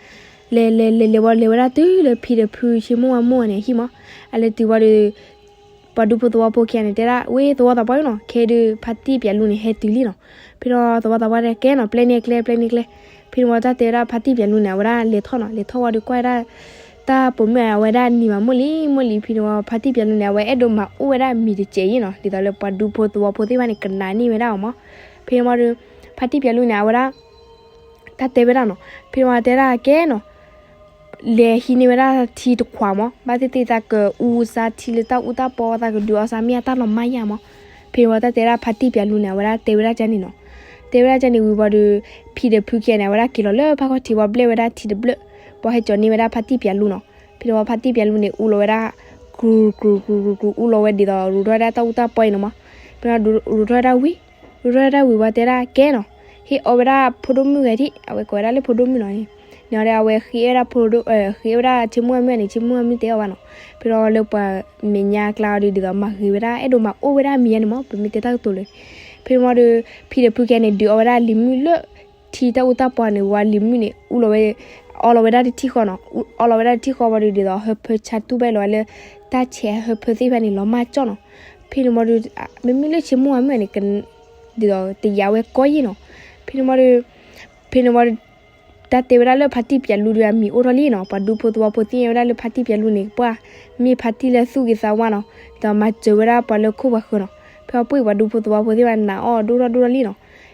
လဲၤ လဲၤ လဲၤ လဲၤဝံၤ လဲၤဝဲဒၣ်တုၤလၢဖံဒီးဖုဆ့မိၢ်ဝါမိၢ်န့ၣ် ဟံၣ်မး. အလဲၤတုၤဝံၤဒီး ပှၤဒူဖိသဝီဖိခံဂၤန့ၣ် တဲဒၣ် ဝ့ သဝီသးပှၢ်နီၤ, ခဲဒုး ဖါတံၢ်ပၠးလူန့ၣ် ဟဲတုၤလံနီၤ. ဖဲန့ၣ်ဝံၤ သဝီသးပှၢ်တဲ ကဲနီၤ, ပျဲန့ၢ်အကျဲ ပျဲန့ၢ်အကျဲ. ဖဲန့ၣ်ဝံၤ တၢ်တဲဝဲဒၣ်ဖါတံၢ်ပၠးလူန့ၣ် အဝဲဒၣ်လဲၤထီၣ်နီၤ, လဲၤထီၣ်ဝံၤဒီးကွၢ်ဝဲဒၣ် တၢ်ပိာ်မုၣ်အဝဲဒၣ်နံၤမး မိၢ်လံၤ မိၢ်လံၤ. ဖဲန့ၣ်ဝံၤ ဖါတံၢ်ပၠးလူန့ၣ် အဝဲအဲၣ်ဒိးမၤအိၣ်ဝဲဒၣ်မံၤတစဲးအံၤနီၤ, ဒ်သိးလၢပှၤဒူဖိသဝီဖိသ့ၣ်တဖၣ်န့ၣ် ကနၣ်န့ၢ်ဝဲဒၣ်အီၤမး. ဖဲန့ၣ်ဝံၤဒီး ဖါတံၢ်ပၠးလူန့ၣ် အဝဲဒၣ် တၢ်တဲဝဲဒၣ်နီၤ, ဖဲန့ၣ်ဝံၤတဲဒၣ်ကဲနီၤ, လဲၤဟံးန့ၢ်ဝဲဒၣ်ထံတခွးမး, ဘၣ်သ့ၣ်သ့ၣ်သးကအူစါထံလၢတၢ်အူတၢ်ပီ သးကဒုးအီၣ်စါမ့ၢ်အတၢ်လီၤမၢ်ယါမး. ဖဲန့ၣ်ဝံၤတၢ်တဲဝဲဒၣ်ဖါတံၢ်ပၠးလူန့ၣ် အဝဲဒၣ်တဲဝဲဒၣ်ကန့ၣ်နီၤ. တဲဝဲဒၣ်ကန့ၣ်ဝံၤဝံၤဒီး ဖံဒီးဖုခံဂၤန့ၣ် အဝဲဒၣ်က့ၤလီၤလၢဖးခီၣ်ထံးဝံၤ ဘျဲၣ်ဝဲဒၣ်ထံတဘျၢၣ်, ပှၤဟဲကၠီၤန့ၢ်ဝဲဒၣ်ဖါတံၢ်ပၠးလူနီၤ. ဖဲန့ၣ်ဝံၤဖါတံၢ်ပၠးလူန့ၣ် အူလီၤဝဲဒၣ် ကြူကြူကြူကြူ အူလီၤဝဲဒ်သိး ရူးထီၣ်ဝဲဒၣ်တၢ်အူတၢ်ပီအံၤန့ၣ်မး. ဖဲန့ၣ်ဝံၤ ရူးထီၣ်ဝဲဒၣ်ဝံၤ ရူးထီၣ်ဝဲဒၣ်ဝံၤဝံၤတဲဒၣ်ကဲနီၤ, ဟ့ၣ်အီၣ်ဝဲဒၣ်ဖိဒိၣ်မုၣ်ဂဲၤထံၣ်, အဝဲကိးဝဲဒၣ်လၢဖိဒိၣ်မုၣ်နီၤ. န့ၣ်ဒီး အဝဲဃ့ဝဲဒၣ်ဖိဒိၣ် ဃ့ဝဲဒၣ်ဆ့မိၢ်ဝါမုၣ်န့ၣ် ဆ့မိၢ်ဝါမုၣ်တဲအီၤဘၣ်နီၤ. ဖဲန့ၣ်လၢပှၤမဲာ်ညါကျါအီၤဒီး ဒ်သိးမၤဂ့ၤဝဲဒၣ် အဲၣ်ဒိးမၤအိၣ်ဝဲဒၣ်မံၤယါန့ၣ်မး ပမ့ၢ်တဲတၢ်ကတိၤလၢ ဖဲန့ၣ်ဝံၤဒီး ဖံဒီးဖုခံဂၤန့ၣ် ဒုးအီၣ်ဝဲဒၣ်လံၤမုၣ်လၢ ထံတၢ်အူတၢ်ပီန့ၣ်ဝံၤ လံၤမုၣ်န့ၣ် အူလီၤဝဲ အီလီၤဝဲဒၣ်တထံၣ်ဃီနီၤ, အီလီၤဝဲဒၣ်တထံၣ်ဃီဝံၤဒီး ဒ်သိးဟၢဖၢဆါတူၢ်ဘၣ်လီၤဝဲလၢ တၢ်ဆဲးဟၢဖၢသ့ၣ်တဖၣ်န့ၣ် လီၤမၢ်ကၠီၣ်နီၤ. ဖဲန့ၣ်ဝံၤဒီး မ့မ့ၢ်လၢဆ့မိၢ်ဝါမုၣ်န့ၣ် ဒ်သိးတယာ်ဝဲကီယဲၢ်နီၤ. ဖဲန့ၣ်ဝံၤဒီး ဖဲန့ၣ်ဝံၤဒီး တၢ်တဲဝဲဒၣ်လၢဖါတံၢ်ပၠးလူဒီးအမံၤအိၣ်ထီၣ်လံနီၤ. ပှၤဒူဖိသဝီဖိသ့ၣ်ညါဝဲဒၣ်လၢဖါတံၢ်ပၠးလူန့ၣ် ပှၢ် မ့ၢ်ဖါတံၢ်လၢသူၣ်ဂ့ၤသးဝါနီၤ, ဒီးမၤစၢၤဝဲဒၣ်ပှၤလၢခိၣ်ပှၤဃၢၤနီၤ. ဖဲအပှ့ၤပှၤဒူဖိသဝီဖိသ့ၣ်တဖၣ်န့ၣ် နာ်အီၤဒိၣ်ထီၣ်ဒိၣ်ထီၣ်လံနီၤ.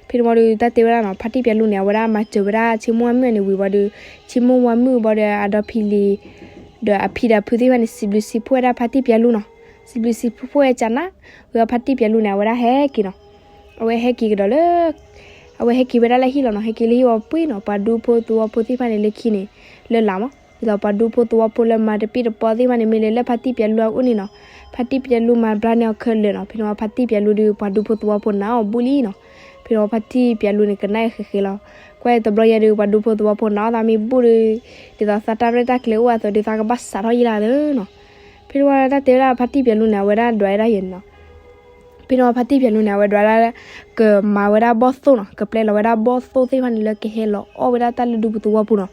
ဖဲန့ၣ်ဝံၤဒီး တၢ်တဲဝဲဒၣ်နီၤ ဖါတံၢ်ပၠးလူန့ၣ် အဝဲဒၣ်မၤစၢၤဝဲဒၣ်ဆ့မိၢ်ဝါမုၣ်န့ၣ်ဝံၤဝံၤဒီး ဆ့မိၢ်ဝါမုၣ်ဝံၤဒီး အဒီဖံလံၤ ဒီးအဖံဒီးအဖုသ့ၣ်တဖၣ်န့ၣ် စံးဘျုးစံးဖှိၣ်ဝဲဒၣ်ဖါတံၢ်ပၠးလူနီၤ. စံးဘျုးစံးဖှိၣ်ဝဲကနၣ် ဝံၤဒီးဖါတံၢ်ပၠးလူန့ၣ် အဝဲဒၣ်ဟဲက့ၤနီၤ. အဝဲဟဲက့ၤကဒီးလၢ အဝဲဟဲက့ၤဝဲဒၣ်လၢဟံၣ်လီၤနီၤ. ဟဲက့ၤလၢဟံၣ်ဝံၤပှ့ၤနီၤ ပှၤဒူဖိသဝီဖိသ့ၣ်တဖၣ်န့ၣ် လၢခံန့ၣ် လၢလာ်မး ဒ်သိးပှၤဒူဖိသဝီဖိလၢမၤတပ့ၢ်တပီသ့ၣ်တဖၣ်န့ၣ် မ့ၢ်လဲၤလၢဖါတံၢ်ပၠးလူအအိၣ်န့ၣ်နီၤ. ဖါတံၢ်ပၠးလူမၤဘျါန့ၢ်အီၤခဲလၢာ်နီၤ. ဖဲန့ၣ်ဝံၤဖါတံၢ်ပၠးလူဒီး ပှၤဒူဖိသဝီဖိနာ်အီၤဘူးလံနီၤ. ဖဲန့ၣ်ဝံၤဖါတံၢ်ပၠးလူန့ၣ် ကနၣ်အီၤဃဲးဃဲးလီၤ. ကွၢ်တဘျီညါဒီး ပှၤဒူဖိသဝီဖိနာ်အီၤသးမ့ၢ်ဘူးဒီး ဒ်သိးသးတၢ်ရဲၣ်တၢ်ကျဲၤအိၣ်အသိးဒီး သးကဘၣ်စးထီၣ်ယံၤလၢ်သၢနီၤ. ဖဲန့ၣ်ဝံၤတၢ်တဲဝဲဒၣ်ဖါတံၢ်ပၠးလူန့ၣ် အဝဲဒၣ်ဒွးဝဲဒၣ်ယဲၢ်န့ၣ်နီၤ. ဖဲန့ၣ်ဝံၤဖါတံၢ်ပၠးလူန့ၣ် အဝဲဒွးဒၣ် ကမၤဝဲဒၣ်ဘီၣ်သိၣ်နီၤ, ကပျဲလီၤဝဲဒၣ်ဘီၣ်သိၣ်သ့ၣ်တဖၣ်န့ၣ် လၢကဟဲလီၤအီၣ်ဝဲဒၣ်တၢ်လၢဒူပူၤသဝီပူၤနီၤ.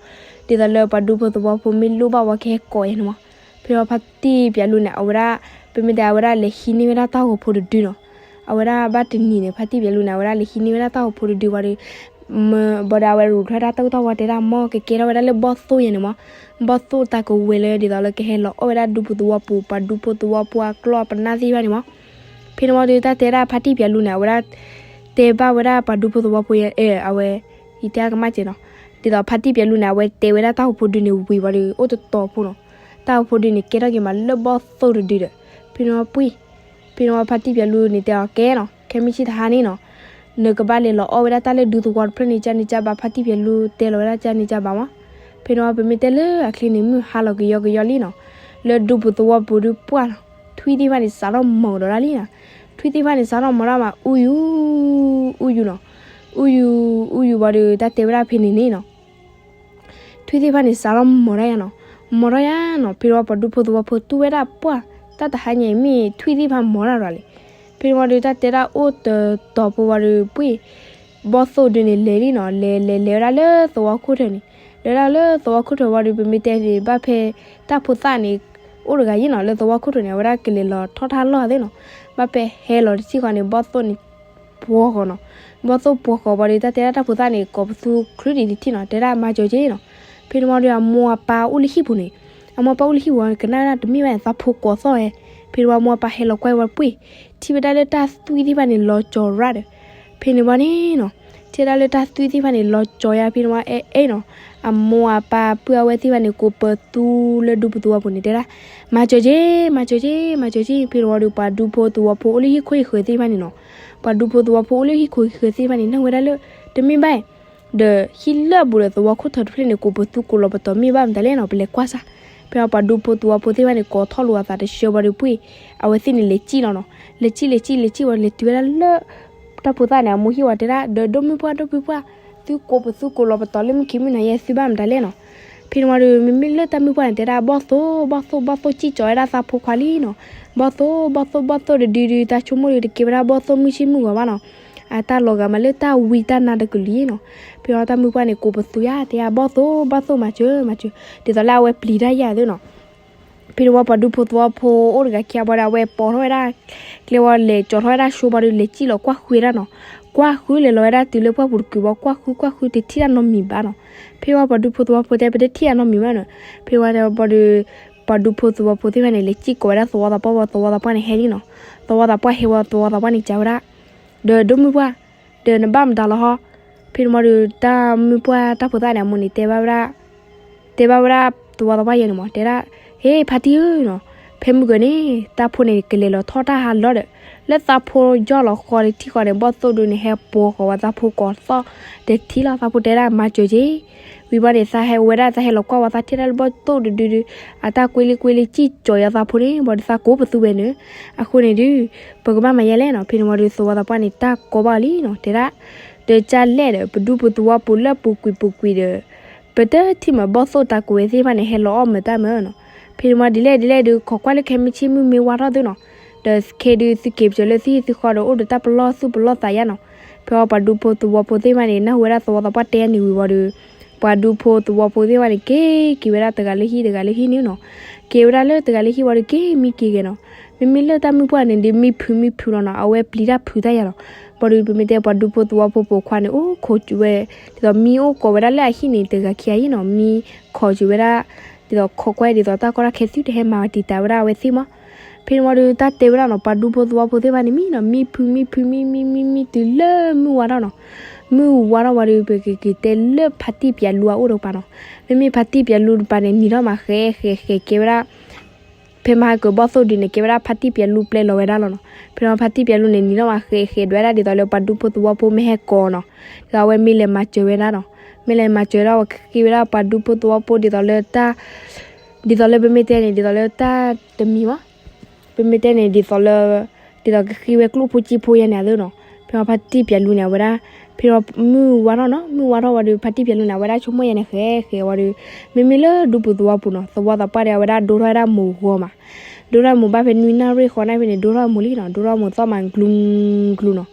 ဒ်သိးလၢပှၤဒူဖိသဝီဖိမ့ၢ်လိၣ်ဘၣ်ဝဲကဟဲကိးယဲၢ်န့ၣ်မး. ဖဲန့ၣ်ဝံၤဖါတံၢ်ပၠးလူန့ၣ် အဝဲဒၣ် ပမ့ၢ်တဲအဝဲဒၣ်လဲၤဟံးန့ၢ်ဝဲဒၣ်တၢ်အိၣ်ဖှိၣ်ဖိတဒုနီၤ. အဝဲဒၣ်ဘၣ်တနံၤန့ၣ် ဖါတံၢ်ပၠးလူန့ၣ် အဝဲဒၣ်လဲၤဟံးန့ၢ်ဝဲဒၣ်တၢ်အိၣ်ဖှိၣ်ဖိတဒုဝံၤဒီး မ့ၢ်ဘၣ်ဒီးအဝဲရူးထွဲဒၣ်တၢ်အူတၢ်ပီတဲဒၣ်မ့ၢ်ကကဲထီၣ်ဝဲဒၣ်လၢဘီၣ်သိၣ်ယဲၢ်န့ၣ်မး. ဘီၣ်သိၣ်တၢ်ကဝဲၤလၢဒ်သိးလၢကဟဲလီၤအီၣ်ဝဲဒၣ်ဒူပူၤသဝီပူၤ ပှၤဒူဖိသဝီဖိအကျီၢ်ပနၢ်သ့ၣ်တဖၣ်န့ၣ်မး. ဖဲန့ၣ်ဝံၤဒီးတၢ်တဲဒၣ်ဖါတံၢ်ပၠးလူန့ၣ် အဝဲဒၣ် တဲဘၣ်ဝဲဒၣ်ပှၤဒူဖိသဝီဖိ အဝဲ ယတဲအကမၣ်ကဲနီၤ. ဒ်သိးဖါတံၢ်ပၠးလူန့ၣ် အဝဲတဲဝဲဒၣ်တၢ်အိၣ်ဖှိၣ်ဒုန့ၣ်ဝံၤဝံၤဒီး အိၣ်တတီၤဖိနီၤ. တၢ်အိၣ်ဖှိၣ်ဒုန့ၣ် ကဲထီၣ်က့ၤမးလၢဘီၣ်သိၣ်တဒုဒီး ဖဲန့ၣ်ဝံၤပှ့ၤ ဖဲန့ၣ်ဝံၤဖါတံၢ်ပၠးလူန့ၣ်တဲအီၤကဲနီၤ ခဲမုၢ်ဆ့ၣ်တဟါန့ၣ်နီၤ နကဘၣ်လဲၤလီၤအီၣ်ဝဲဒၣ်တၢ်လၢဒူသဝီတဖျၢၣ်န့ၣ် ကန့ၣ်ကဘၣ် ဖါတံၢ်ပၠးလူတဲလီၤဝဲဒၣ်ကန့ၣ်ကဘၣ်မး. ဖဲန့ၣ်ဝံၤပမ့ၢ်တဲလၢအချ့န့ၣ် မုၢ်ဟါလီၤကယီကယီလံနီၤ. လၢဒူပူၤသဝီပူၤဒုပှၢ်နီၤ ထွံၣ်သ့ၣ်တဖၣ်န့ၣ် စးထီၣ်မီၤကဒီးဒၣ်လံနီၤ. ထွံၣ်သ့ၣ်တဖၣ်န့ၣ် စးထီၣ်မီၤဒၣ်မး အူယူၤ အူယူၤနီၤ. အူယူၤ အူယူၤဝံၤဒီး တၢ်တဲဝဲဒၣ်ဖဲန့ၣ်န့ၣ်နီၤ ထွံၣ်သ့ၣ်တဖၣ်န့ၣ် စးထီၣ်မီၤဒၣ်ယါနီၤ. မီၤဒၣ်ယါနီၤ ဖဲန့ၣ်ဝံၤပှၤဒူဖိသဝီဖိတူၢ်ဝဲဒၣ်ပှၢ် တၢ်တဟါညါအံၤ မ့ၢ်ထွံၣ်သ့ၣ်တဖၣ်မီၤဒၣ်ဒီးလဲၣ်. ဖဲန့ၣ်ဝံၤဒီး တၢ်တဲဒၣ်အိၣ်တတီၤဖိဝံၤဒီးပှ့ၤ ဘီၣ်သိၣ်ဒုန့ၣ်လဲၤလံနီၤ လဲၤလဲၤလဲၤဝဲဒၣ်လၢသဝီခိၣ်ထၢၣ်န့ၣ် လဲၤဝဲဒၣ်လၢသဝီခိၣ်ထၢၣ်ဝံၤဒီး ပမ့ၢ်တဲန့ၣ် ဘၣ်ဖဲတၢ်ဖိသၣ်န့ၣ် အိၣ်တဂၤယံၤနီၤ လၢသဝီခိၣ်ထၢၣ်န့ၣ် အဝဲဒၣ်ကလဲၤလီၤထီၣ်တၢ်လီၢ်သ့ၣ်နီၤ. ဘၣ်ဖဲဟဲလီၤတထံၣ်ဃီန့ၣ် ဘီၣ်သိၣ်န့ၣ် ပှီၤဃီၤနီၤ. ဘီၣ်သိၣ်ပှီၤဃီၤဝံၤဒီး တၢ်တဲဒၣ်တၢ်ဖိသၣ်န့ၣ် ကိးပသူချုးဒံးတထံၣ်နီၤ တဲဒၣ်မၤစၢၤက့ၤနီၤ. ဖဲန့ၣ်ဝံၤဒီးအမိၢ်အပၢ်အိၣ်လၢဟံၣ်ပူၤန့ၣ် အမိၢ်အပၢ်အိၣ်လၢဟံၣ်ပူၤ ကနၣ်ဝဲဒၣ်တမ့ၢ်ဘၣ်န့ၣ် သးဖိကိးသီၣ်ဝဲ. ဖဲန့ၣ်ဝံၤအမိၢ်အပၢ်ဟဲလီၤကွၢ်ဝဲပှ့ၤ ထံၣ်ဝဲဒၣ်လၢတၢ်သွံၣ်သ့ၣ်တဖၣ်န့ၣ် လီၤကၠီၤရၣ်ဒီး ဖဲန့ၣ်ဝံၤန့ၣ်နီၤ ထံၣ်ဝဲဒၣ်လၢတၢ်သွံၣ်သ့ၣ်တဖၣ်န့ၣ် လီၤကၠီၤယါ ဖဲန့ၣ်ဝံၤအဲၣ်အဲၣ်နီၤ. အမိၢ်အပၢ်ပုၢ်အဝဲၢ်သ့ၣ်တဖၣ်န့ၣ် ကိးပသူလၢဒူပူၤသဝီပူၤန့ၣ် တဲဒၣ် မၤစၢၤက့ၤ မၤစၢၤက့ၤ မၤစၢၤက့ၤ. ဖဲန့ၣ်ဝံၤဒီး ပှၤဒူဖိသဝီဖိအိၣ်လၢဟံၣ်ခိၣ်ဟံၣ်ဃၢၤသ့ၣ်တဖၣ်န့ၣ်နီၤ ပှၤဒူဖိသဝီဖိအိၣ်လၢဟံၣ်ခိၣ်ဟံၣ်ဃၢၤသ့ၣ်တဖၣ်န့ၣ် နၢ်ဝဲဒၣ်လၢ တမ့ၢ်ဘၣ် ဒီးဟံၣ်လၢအဘူးဒီးသဝီခိၣ်ထၢတဖျၢၣ်န့ၣ် ကိးပသူကိးလီၤပတီၢ်မ့ၢ်ဘၣ်မတၤလဲၣ်နီၤ, ပလဲၤကွၢ်စၢ်. ဖဲအပှၤဒူဖိသဝီဖိသ့ၣ်တဖၣ်န့ၣ် ကိးထီၣ်လိာ်အသးတဆၢဘၣ်ဒီးပှ့ၢ်, အဝဲသ့ၣ်န့ၣ်လဲၤစံၣ်လီၤနီၤ, လဲၤစံၣ်လဲၤစံၣ်လဲၤစံၣ်ဝံၤ လဲၤတုၤဝဲဒၣ်လၢ တၢ်ဖိသၣ်န့ၣ် အမိၢ်ဟံၣ်ဝံၤတဲဒၣ်, ဒီးဒိၣ်မုၢ်ပှၢ် ဒိၣ်မုၢ်ပှၢ်, သုကိးပသူကိးလီၤပတီၢ်လၢမုၢ်ခံမုၢ်နၤယဲ သုဘၣ်မတၤလဲၣ်နီၤ. ဖဲန့ၣ်ဝံၤဒီး မ့မ့ၢ်လၢတၢ်မုၢ်ပှၢ်န့ၣ်တဲဒၣ် ဘီၣ်သိၣ် ဘီၣ်သိၣ် ဘီၣ်သိၣ် စံၣ်ကၠီၤဝဲဒၣ်သးဖိခွါလံနီၤ, ဘီၣ်သိၣ် ဘီၣ်သိၣ် ဘီၣ်သိၣ် တဒုဒု တၢ်ဆိကမိၣ်ဒီးတကဲဝဲဒၣ်ဘီၣ်သိၣ်မုၢ်ဆ့ၣ်မုၢ်ဂီၤဘၣ်နီၤ, အတၢ်လီၤဂာ်မးလၢတၢ်ဝံတၢ်နါတကလုာ်နီၤ. ဖဲအတၢ်မုၢ်ပှၢ်န့ၣ် ကိးပသူယါ တဲယါ ဘီၣ်သိၣ် ဘီၣ်သိၣ် မၤစၢၤ မၤစၢၤ, ဒ်သိးလၢအဝဲပျံၤတၢ်ယါသ့နီၤ. ဖဲန့ၣ်ဝံၤပှၤဒူဖိသဝီဖိအိၣ်တဂၤခံဂၤဘၣ်ဒီး အဝဲပိာ်ထီၣ်ဝဲဒၣ် ကျဲဝံၤ လဲၤကၠီၤထီၣ်ဝဲဒၣ်ဆိဘၣ်ဒီး လဲၤစံၣ်လီၤကွၢ်ဃုာ်ဝဲဒၣ်နီၤ, ကွၢ်ဃုာ်လဲၤလီၤဝဲဒၣ်တုၤလၢပှၢ်ပူၤတကုာ်ဘၣ် ကွၢ်ဃုကွၢ်ဃုတထံၣ်တၢ်နီတမံၤဘၣ်နီၤ. ဖဲဝံၤပှၤဒူဖိသဝီဖိတဲ ပတထံၣ်တၢ်နီတမံၤဘၣ်နီၤ. ဖဲဝံၤဒီး ပှၤဒူဖိသဝီဖိသ့ၣ်တဖၣ်န့ၣ် လဲၤစံၣ်ကိးဝဲဒၣ်သဝီသးပှၢ်ဝံၤ သဝီသးပှၢ်န့ၣ်ဟဲလံနီၤ. သဝီသးပှၢ်ဟဲဝံၤ သဝီသးပှၢ်န့ၣ်စံးဝဲဒၣ် ဒီးဒိၣ်မုၢ်ပှၢ်, ဒီးနဘၣ်မတၤလီၤဟီ. ဖဲန့ၣ်ဝံၤဒီး တၢ်မုၢ်ပှၢ်တၢ်ဖိသၣ်န့ၣ် အမိၢ်န့ၣ်တဲဘၣ်ဝဲဒၣ် တဲဘၣ်ဝဲဒၣ်သဝီသးပှၢ်ယဲန့ၣ်မး တဲဒၣ်, ဟ့ ဖါတံၢ်ဧၢနီၤ, ဖဲမုၢ်ကၢၤန့ၣ် တၢ်ဖိန့ၣ်ကလဲၤလီၤထီၣ်တၢ်ဟးလီၤဒီး လၢသးဖိယီၢ်လီၤဃီတထံၣ်ဃီန့ၣ် ဘီၣ်သိၣ်ဒုန့ၣ် ဟဲပိာ်ဃီၤဝဲသးဖိကိးသီၣ်တထံၣ်လီၤ သးဖိတဲဒၣ် မၤစၢၤက့ၤ. ဝံၤဘၣ်န့ၣ် သးဟဲဝဲဒၣ် သးဟဲလီၤကွၢ်ဝဲ သးထံၣ်တၢ်လၢဘီၣ်သိၣ်တဒုဒု အတၢ်ကွ့လံကွ့လံ စံၣ်ကၠီၤယါသးဖိန့ၣ် ဘၣ်ဒီးသးကိးပသူဝဲန့ၣ်, အဃိန့ၣ်ဒုး ပကဘၣ်မၤယဲလဲၣ်နီၤ. ဖဲန့ၣ်ဝံၤဒီး သဝီသးပှၢ်န့ၣ် တၢ်ကိးဘၣ်အီၤလံနီၤ တဲဒၣ်, ဒီးကၢ်လဲၣ်ဒီး ပဒူပသဝီပူၤလၢပူၤကွံာ်ပူၤကွံာ်ဒီး ပတထံၣ်မးဘီၣ်သိၣ်တၢ်ကိးဝဲသ့ၣ်တဖၣ်န့ၣ် ဟဲလီၤအီၣ်မၤတၢ်မးနီၤ. ဖဲန့ၣ်ဝံၤဒ်လဲၣ်ဒ်လဲၣ်ဒီး ခိးကွၢ်လၢခဲမုၢ်ဆ့ၣ်မုၢ်မ့ၢ်ဝါထီၣ်သုနီၤ, ဒီးခဲဒုးသုက့ၤပစၢၤလၢသုဟံၣ်သုဃီဒီး အိၣ်ဒီးတၢ်ပလီၢ်သူၣ်ပလီၢ်သးယါနီၤ. ဖဲဝံၤပှၤဒူဖိသဝီဖိသ့ၣ်တဖၣ်န့ၣ် နၢ်ဟူဝဲဒၣ်သဝီသးပှၢ်တဲန့ၣ်ဝံၤဝံၤဒီး ပှၤဒူဖိသဝီဖိသ့ၣ်တဖၣ်န့ၣ် က့ၤက့ၤဝဲဒၣ်တဂၤလၢဟံၣ်တဂၤလၢဟံၣ်န့ၣ်နီၤ. က့ၤဝဲဒၣ်လၢတဂၤလၢဟံၣ်ဝံၤဒီး က့ၤမံက့ၤဂ့ၤနီၤ. မ့မ့ၢ်လၢတၢ်မုၢ်ပှၢ်န့ၣ်ဒီး မံဖုးမံဖုးလီၤနီၤ, အဝဲပျံၤတၢ်ဖုးတၢ်ယါလီၤ. ဘၣ်ဒီးပမ့ၢ်တဲပှၤဒူဖိသဝီဖိပိာ်ခွါန့ၣ် အိၣ်ခိးဝဲ ဒ်သိးမံအိၣ်ကိးဝဲဒၣ်လၢအဟံၣ်န့ၣ် တဂၤခံဂၤအံၤနီၤ, မံခိးက့ၤဝဲဒၣ် ဒ်သိးခိးကွၢ်ဒ်သိးတၢ်ကီတၢ်ခဲသုတဟဲမၤတံာ်တာ်ဝဲဒၣ်အဝဲသ့ၣ်မး. ဖဲန့ၣ်ဝံၤဒီးတၢ်တဲဝဲဒၣ်နီၤ, ပှၤဒူဖိသဝီဖိသ့ၣ်တဖၣ်န့ၣ် မံနီၤ, မံဖုးမံဖုး မံမံမံမံတုၤလၢမုၢ်ဝါထီၣ်နီၤ. မုၢ်ဝါထီၣ်ဝံၤဒီး ပကက့ၤတဲလၢဖါတံၢ်ပၠးလူအအိၣ်တကပၤနီၤ. မ့မ့ၢ်ဖါတံၢ်ပၠးလူတကပၤန့ၣ် နံၤထီၣ်မးဃဲးဃဲးဃဲးကဲဝဲဒၣ် ဖဲမဟါကဘီၣ်သိၣ်ဒုန့ၣ် ကဲဝဲဒၣ်ဖါတံၢ်ပၠးလူပျဲလီၤဝဲဒၣ်လီၤနီၤ. ဖဲန့ၣ်ဖါတံၢ်ပၠးလူန့ၣ် နံၤထီၣ်မးဃဲးဃဲးဒွဲဒၣ်ဒ်သိးလၢပှၤဒူဖိသဝီဖိမ့ၢ်ဟဲကိးနီၤ, ဒီးအဝဲမ့ၢ်လဲၤမၤစၢၤဝဲဒၣ်နီၤ. မ့ၢ်လဲၤမၤစၢၤဒၣ်ဝဲကဃ့ဝဲဒၣ်ပှၤဒူဖိသဝီဖိဒ်သိးလၢတၢ် ဒ်သိးလၢပမ့ၢ်တဲန့ၣ် ဒ်သိးလၢတၢ်တမံၤမး ပမ့ၢ်တဲန့ၣ် ဒ်သိးလၢ ဒ်သိးကဃ့ဝဲကျိၣ်ဖိစ့ဖိယဲန့ၣ်အသိးနီၤ. ဖဲဖါတံၢ်ပၠးလူန့ၣ် အဝဲဒၣ် ဖဲမုၢ်ဝါထီၣ်နီၤ, မုၢ်ဝါထီၣ်ဝံၤဒီး ဖါတံၢ်ပၠးလူန့ၣ် အဝဲဒၣ်ဆိကမိၣ်ယဲန့ၣ် ဃဲးဃဲးဝံၤဒီး မ့မ့ၢ်လၢဒူပူၤသဝီပူၤနီၤ, သဝီသးပှၢ်ဒီး အဝဲဒၣ်ဒိထီၣ်ဝဲဒၣ်မိၤဂီၤမး, ဒိထီၣ်မိၤဘၣ်ဖဲနွံနၣ်ရံၣ်ဃီနၣ်ရံၣ်ဖဲန့ၣ် ဒိထီၣ်မိၤလံနီၤ, ဒိထီၣ်မိၤသီၣ်မးကျူကျူနီၤ.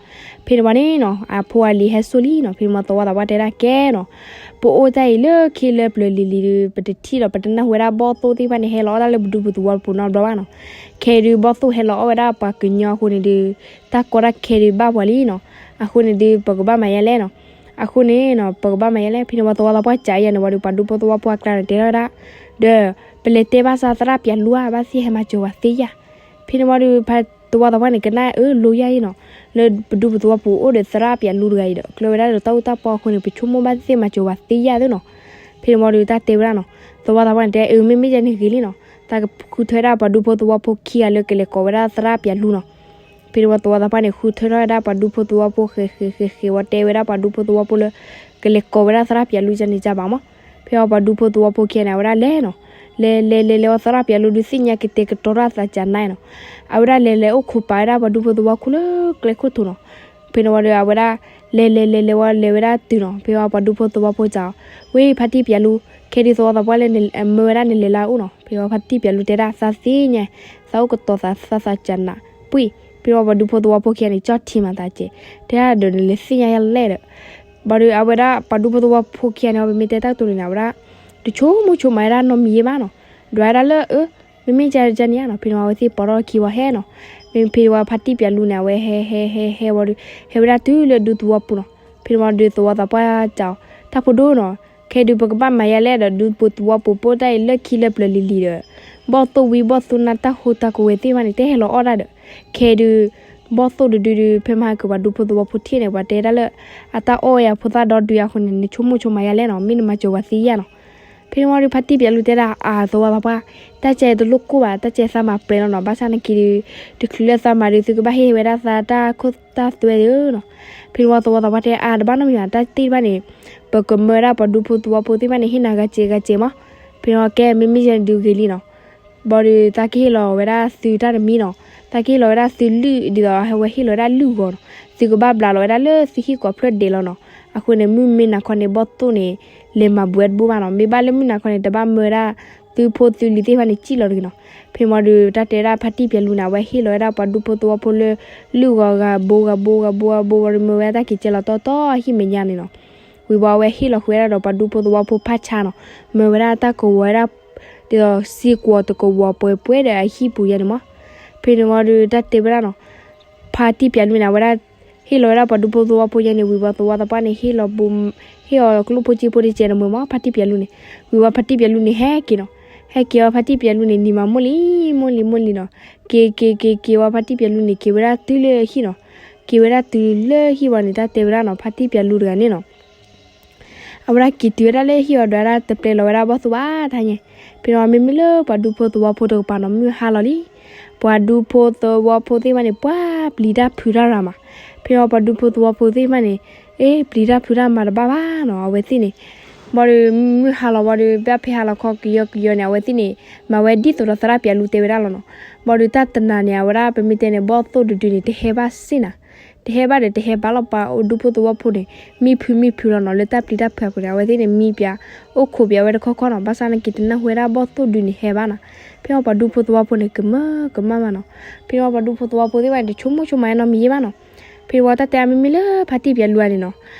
ဖဲန့ၣ်ဝံၤန့ၣ်နီၤ အဖိအလံၤဟဲစိာ်လံနီၤ. ဖဲန့ၣ်ဝံၤသဝီသးပှၢ်တဲဒၣ်ကဲနီၤ, ပအိၣ်တၢ်အံၤလၢခံလၢပျၢၤလံၤလံၤဒီး ပတထံၣ်ဒီး ပတနၢ်ဟူဝဲဒၣ်ဘီၣ်သိၣ်သ့ၣ်တဖၣ်န့ၣ် ဟဲလီၤအီၣ်တၢ်လၢပဒူပူၤသဝီပူၤနီတဘျီဘၣ်နီၤ. ခဲဒုးဘီၣ်သိၣ်ဟဲလီၤအီၣ်ဝဲဒၣ်ပှၤကညီအဃိန့ၣ်ဒီး တၢ်ကီတၢ်ခဲဒုးဘၣ်ပှၤလံနီၤ. အဃိန့ၣ်ဒီး ပကဘၣ်မၤယဲလဲၣ်နီၤ. အဃိန့ၣ်နီၤ ပကဘၣ်မၤယဲလဲၣ်. ဖဲန့ၣ်ဝံၤသဝီသးပှၢ်စံးယဲန့ၣ်ဝံၤဒီး ပှၤဒူဖိသဝီဖိအကျါန့ၣ် တဲထီၣ်ဝဲဒၣ် ဒီး ပလဲၤတဲဘၣ်ဆၣ်သရၣ်ပၠးလူဧါ ဘၣ်သ့ၣ်ဟဲမၤစၢၤဝဲသ့ယါ. ဖဲန့ၣ်ဝံၤဒီး ပှၤသဝီသးပှၢ်န့ၣ် ကနၣ်အၢလိယါအံၤနီၤ, လၢပဒူပူၤသဝီပူၤအိၣ်ဒီးသရၣ်ပၠးလူတဂၤအံၤဒီး ကျၢၤဝဲဒၣ်ဒီးတၢ်အူတၢ်ပီအဃိန့ၣ် ပဆိကမိၣ်ဘၣ်သ့ၣ်သ့ၣ်မၤစၢၤဝဲသ့ယါသ့နီၤ. ဖဲန့ၣ်ဝံၤဒီးတၢ်တဲဝဲဒၣ်နီၤ, သဝီသးပှၢ်န့ၣ်တဲ အၢ မ့မ့ၢ်ယဲန့ၣ်ဂ့ၤလံနီၤ, သးကဃုထၢဝဲဒၣ်ပှၤဒူဖိသဝီဖိခံဂၤလၢကလဲၤကိးဝဲဒၣ်သရၣ်ပၠးလူနီၤ. ဖဲန့ၣ်ဝံၤသဝီသးပှၢ်န့ၣ် ဃုထၢထီၣ်ဝဲဒၣ်ပှၤဒူဖိသဝီဖိဃဲးဃဲးဃဲးဃဲးဝံၤ တဲဝဲဒၣ်ပှၤဒူဖိသဝီဖိလၢ ကလဲၤကိးဝဲဒၣ်သရၣ်ပၠးလူကန့ၣ်ကဘၣ်မး. ဖဲဝံၤပှၤဒူဖိသဝီဖိခံဂၤန့ၣ် အဝဲဒၣ်လဲၤနီၤ, လဲၤလဲၤလဲၤလဲၤဝံၤသရၣ်ပၠးလူဒုးသ့ၣ်ညါကတဲာ်ကတီၤတၢ်သးကနါနီၤ. အဝဲဒၣ်လဲၤလဲၤအိၣ်ခိးပာ်ဝဲဒၣ်ပှၤဒူဖိသဝီဖိလၢကျဲခိၣ်ထံးနီၤ. ဖဲန့ၣ်ဝံၤဒီးအဝဲဒၣ် လဲၤလဲၤလဲၤလဲၤဝံၤလဲၤဝဲဒၣ်တုၤနီၤ. ဖဲဝံၤပှၤဒူဖိသဝီဖိစံးအီၤ, ဝဲဖါတံၢ်ပၠးလူ, ခဲဒုးသဝီသးပှၢ်လၢမၢဝဲဒၣ်နလဲၤလၢအအိၣ်နီၤ. ဖဲဝံၤဖါတံၢ်ပၠးလူတဲဒၣ် သးသ့ၣ်ညါ, သးအိၣ်ကတီၤသးသးသးကနး, ပှံၢ်. ဖဲဝံၤပှၤဒူဖိသဝီဖိခံဂၤန့ၣ် ကၠီၣ်ထံမၤသးကဲး, တဲဒၣ်ဒီးနလဲၤသ့ၣ်ညါယဲလဲၣ်ဒီး ဘၣ်ဒီးအဝဲဒၣ်ပှၤဒူဖိသဝီဖိခံဂၤန့ၣ် ပမ့ၢ်တဲတၢ်ကတိၤန့ၣ် အဝဲဒၣ် တဆိကမိၣ်ဆိကမးဝဲဒၣ်နီတမံၤယဲဘၣ်နီၤ. ဒွးဝဲဒၣ်လၢ အၢ မ့မ့ၢ်ကန့ၣ်ဧါနီၤ. ဖဲန့ၣ်ဝံၤအဝဲသ့ၣ်ပိာ်ထီၣ်ခံဝံၤဟဲနီၤ. မ့မ့ၢ်ဖဲဝံၤဖါတံၢ်ပၠးလူန့ၣ် အဝဲဟဲဟဲဟဲဟဲဝံၤဒီး ဟဲဝဲဒၣ်တုၤလၢဒူသဝီပူၤနီၤ. ဖဲန့ၣ်ဝံၤဒီးသဝီသးပှၢ်စံးအီၤ, တၢ်ဖိဒိၣ်နီၤ, ခဲဒုးပကဘၣ်မၤယဲလဲၣ်ဒီး ဒူပူၤသဝီပူၤပိာ်တၢ်အံၤလၢခံလၢပျၢၤလံၤလံၤဒီး ဘီၣ်သိၣ်ဝံဘီၣ်သိၣ်နါတၢ်ဟူးတၢ်ကဝဲၤသ့ၣ်တဖၣ်န့ၣ် တဟဲလီၤအီၣ်တၢ်ဒီး ခဲဒုး ဘီၣ်သိၣ်တဒုဒုး ဖဲမဟါကပှၤဒူဖိသဝီဖိထံၣ်န့ၣ် ပှၤတဲဒၣ်လၢ အတၢ်အီၣ်ဝဲအဖိသၣ်ဒီဒုအဃိန့ၣ် နဆိကမိၣ်ဆိကမးယဲလဲၣ်နီၤ, မ့ၢ်နမၤစၢၤဝဲသ့ယါနီၤ. ဖဲန့ၣ်ဝံၤဒီး ဖါတံၢ်ပၠးလူၤတဲဒၣ် အၢ သဝီသးပှၢ်, တၢ်ကဲတလိၣ်ကိၢ်ဘၣ်, တၢ်ကဲသးမၤပြဲးလီၤနီၤ, ဘၣ်ဆၣ်နာ်က့ဒီး တချုးလၢသးမၤဒီး သုကဘၣ်ဟ့ၣ်ဝဲဒၣ်သးတၢ်ခိၣ်တၢ်သွဲဧၢနီၤ. ဖဲန့ၣ်ဝံၤသဝီသးပှၢ်တဲ အၢ တဘၣ်နီတမံၤဘၣ်, တၢ်သ့ၣ်တဖၣ်န့ၣ် ပကမၢဝဲဒၣ်ပှၤဒူဖိသဝီဖိသ့ၣ်တဖၣ်န့ၣ် ဟ့ၣ်နၤဂၤစဲးဂၤစဲးမး. ဖဲန့ၣ်ဝံၤကဲ မ့မ့ၢ်ယဲန့ၣ်ဒုးဂ့ၤလံနီၤ. ဘၣ်ဒီးသးကဟ့ၣ်လီၤဝဲဒၣ်သုတၢ်တမံၤနီၤ, သးကဟ့ၣ်လီၤဝဲဒၣ်သုလုၢ် ဒ်သိးအဝဲဟ့ၣ်လီၤဝဲဒၣ်လုၢ်ဂီၤနီၤ, သုကဘၣ်ဘျးလီၤဝဲဒၣ်လၢသုဟံၣ်ကိးဖျၢၣ်ဒဲးလီၤနီၤ. အဃိန့ၣ် မုၢ်မ့ၢ်နၤခီန့ၣ် ဘီၣ်သိၣ်န့ၣ် လဲၤမၤဘှဲတဘူၣ်ဘၣ်နီၤ, မ့ၢ်ဘၣ်လၢမုၢ်နၤခီန့ၣ် တဘၣ်မၢဝဲဒၣ်သုဖိသုလံၤသ့ၣ်တဖၣ်န့ၣ် စံၣ်လီၤတဂ့ၤနီၤ. ဖဲန့ၣ်ဝံၤဒီး တၢ်တဲဒၣ်ဖါတံၢ်ပၠးလူၤန့ၣ် အဝဲဟ့ၣ်လီၤဝဲဒၣ်ပှၤဒူဖိသဝီဖိလၢ လုၢ်ဂီၤဂၤဘိဂၤဘိဂၤဘိဂၤဘိဝံၤဒီး မၢဝဲဒၣ်တၢ်က့ၤကဲလီၤတီတီအဟံၣ်မဲာ်ညါန့ၣ်နီၤ. ဝံၤဝံၤအဝဲဟ့ၣ်လီၤဃုာ်ဝဲဒၣ်ဒီးပှၤဒူဖိသဝီဖိဖးဆါနီၤ, မၢဝဲဒၣ်တၢ်ကဝီၤဝဲဒၣ် ဒ်သိးစ့ကွီၤတကဝီၤပှဲၤပှဲၤဒီးအဟံၣ်ပူၤယဲန့ၣ်မး. ဖဲန့ၣ်ဝံၤဒီး တၢ်တဲဝဲဒၣ်နီၤ, ဖါတံၢ်ပၠးလူၤန့ၣ် အဝဲဒၣ် ဟ့ၣ်လီၤဝဲဒၣ်ပှၤဒူဖိသဝီဖိယဲန့ၣ် ဝံၤဝံၤသဝီသးပှၢ်န့ၣ် ဟ့ၣ်လီၤဘိ ဟ့ၣ်အီၤကျိၣ်ဖိစ့ဖိတကဲးန့ၣ်မၢမး ဖါတံၢ်ပၠးလူၤန့ၣ်. ဝံၤဝံၤဖါတံၢ်ပၠးလူၤန့ၣ် ဟဲက့ၤနီၤ, ဟဲက့ၤဝံၤဖါတံၢ်ပၠးလူၤန့ၣ် နံၤမးမိၢ်လံမိၢ်လံမိၢ်လံနီၤ, က့ၤက့ၤက့ၤက့ၤဝံၤဖါတံၢ်ပၠးလူၤန့ၣ် က့ၤဝဲဒၣ်တုၤလၢဟံၣ်နီၤ, က့ၤဝဲဒၣ်တုၤလၢဟံၣ်ဝံၤန့ၣ် တၢ်တဲဝဲဒၣ်နီၤ ဖါတံၢ်ပၠးလူၤတဂၤန့ၣ်နီၤ အဝဲဒၣ်က့ၤတုၤဝဲဒၣ်လၢဟံၣ်အီၤဒီး ဝဲဒၣ်တပျဲလီၤဝဲဒၣ်ဘီၣ်သိၣ်ဘၣ်တၢ်ညါ. ဖဲန့ၣ်ဝံၤမ့မ့ၢ်လၢပှၤဒူဖိသဝီဖိတကပၤနီၤ မုၢ်ဟါလီၤလံ. ပှၤဒူဖိသဝီဖိသ့ၣ်တဖၣ်န့ၣ် ပှၤပျံၤတၢ်ဖုးတၢ်ရၤမး. ဖဲန့ၣ်ဝံၤပှၤဒူဖိသဝီဖိသ့ၣ်တဖၣ်န့ၣ် အ့ ပျံၤတၢ်ဖုးတၢ်မၤတဘၣ်ဘၣ်နီၤ အဝဲသ့ၣ်န့ၣ်. ဘၣ်ဒီးမုၢ်ဟါလီၤဝံၤဒီး ဘၣ်ဖဲဟါလီၤခီကယီကယီန့ၣ် အဝဲသ့ၣ်န့ၣ် မၤဝဲဒ်သိးဒီးသရၣ်ပၠးလူၤတဲဝဲဒၣ်လီၤနီၤ. ဘၣ်ဒီးတၢ်တနၤန့ၣ် အဝဲဒၣ်ပမ့ၢ်တဲန့ၣ် ဘီၣ်သိၣ်တဒုန့ၣ် တဟဲဘၣ်စ့ၢ်နၤ တဟဲဘၣ်ဒီးတဟဲဘၣ်လီၤ ပှၤဒူဖိသဝီဖိန့ၣ် မံဖုမံဖုလီၤနီၤ လၢတၢ်ပျံၤတၢ်ဖုးအပူၤန့ၣ် အဝဲသ့ၣ်န့ၣ် မံပၠး အိၣ်ခိးပၠးဝဲတခီခီနီၤ ဘၣ်ဆၣ်နာ်က့တနၢ်ဟူဝဲဒၣ်ဘီၣ်သိၣ်ဒုန့ၣ်ဟဲဘၣ်နီၤ. ဖဲန့ၣ်ဝံၤပှၤဒူဖိသဝီဖိန့ၣ် ကမၢကမၣ်ဘၣ်နီၤ. ဖဲန့ၣ်ဝံၤပှၤဒူဖိသဝီဖိသ့ၣ်တဖၣ်န့ၣ် တဆိကမိၣ်ဆိကမးနီတမံၤယဲဘၣ်နီၤ. ဖဲန့ၣ်ဝံၤတၢ်တဲအါမ့မ့ၢ်လၢဖါတံၢ်ပၠးလူၤန့ၣ်နီၤ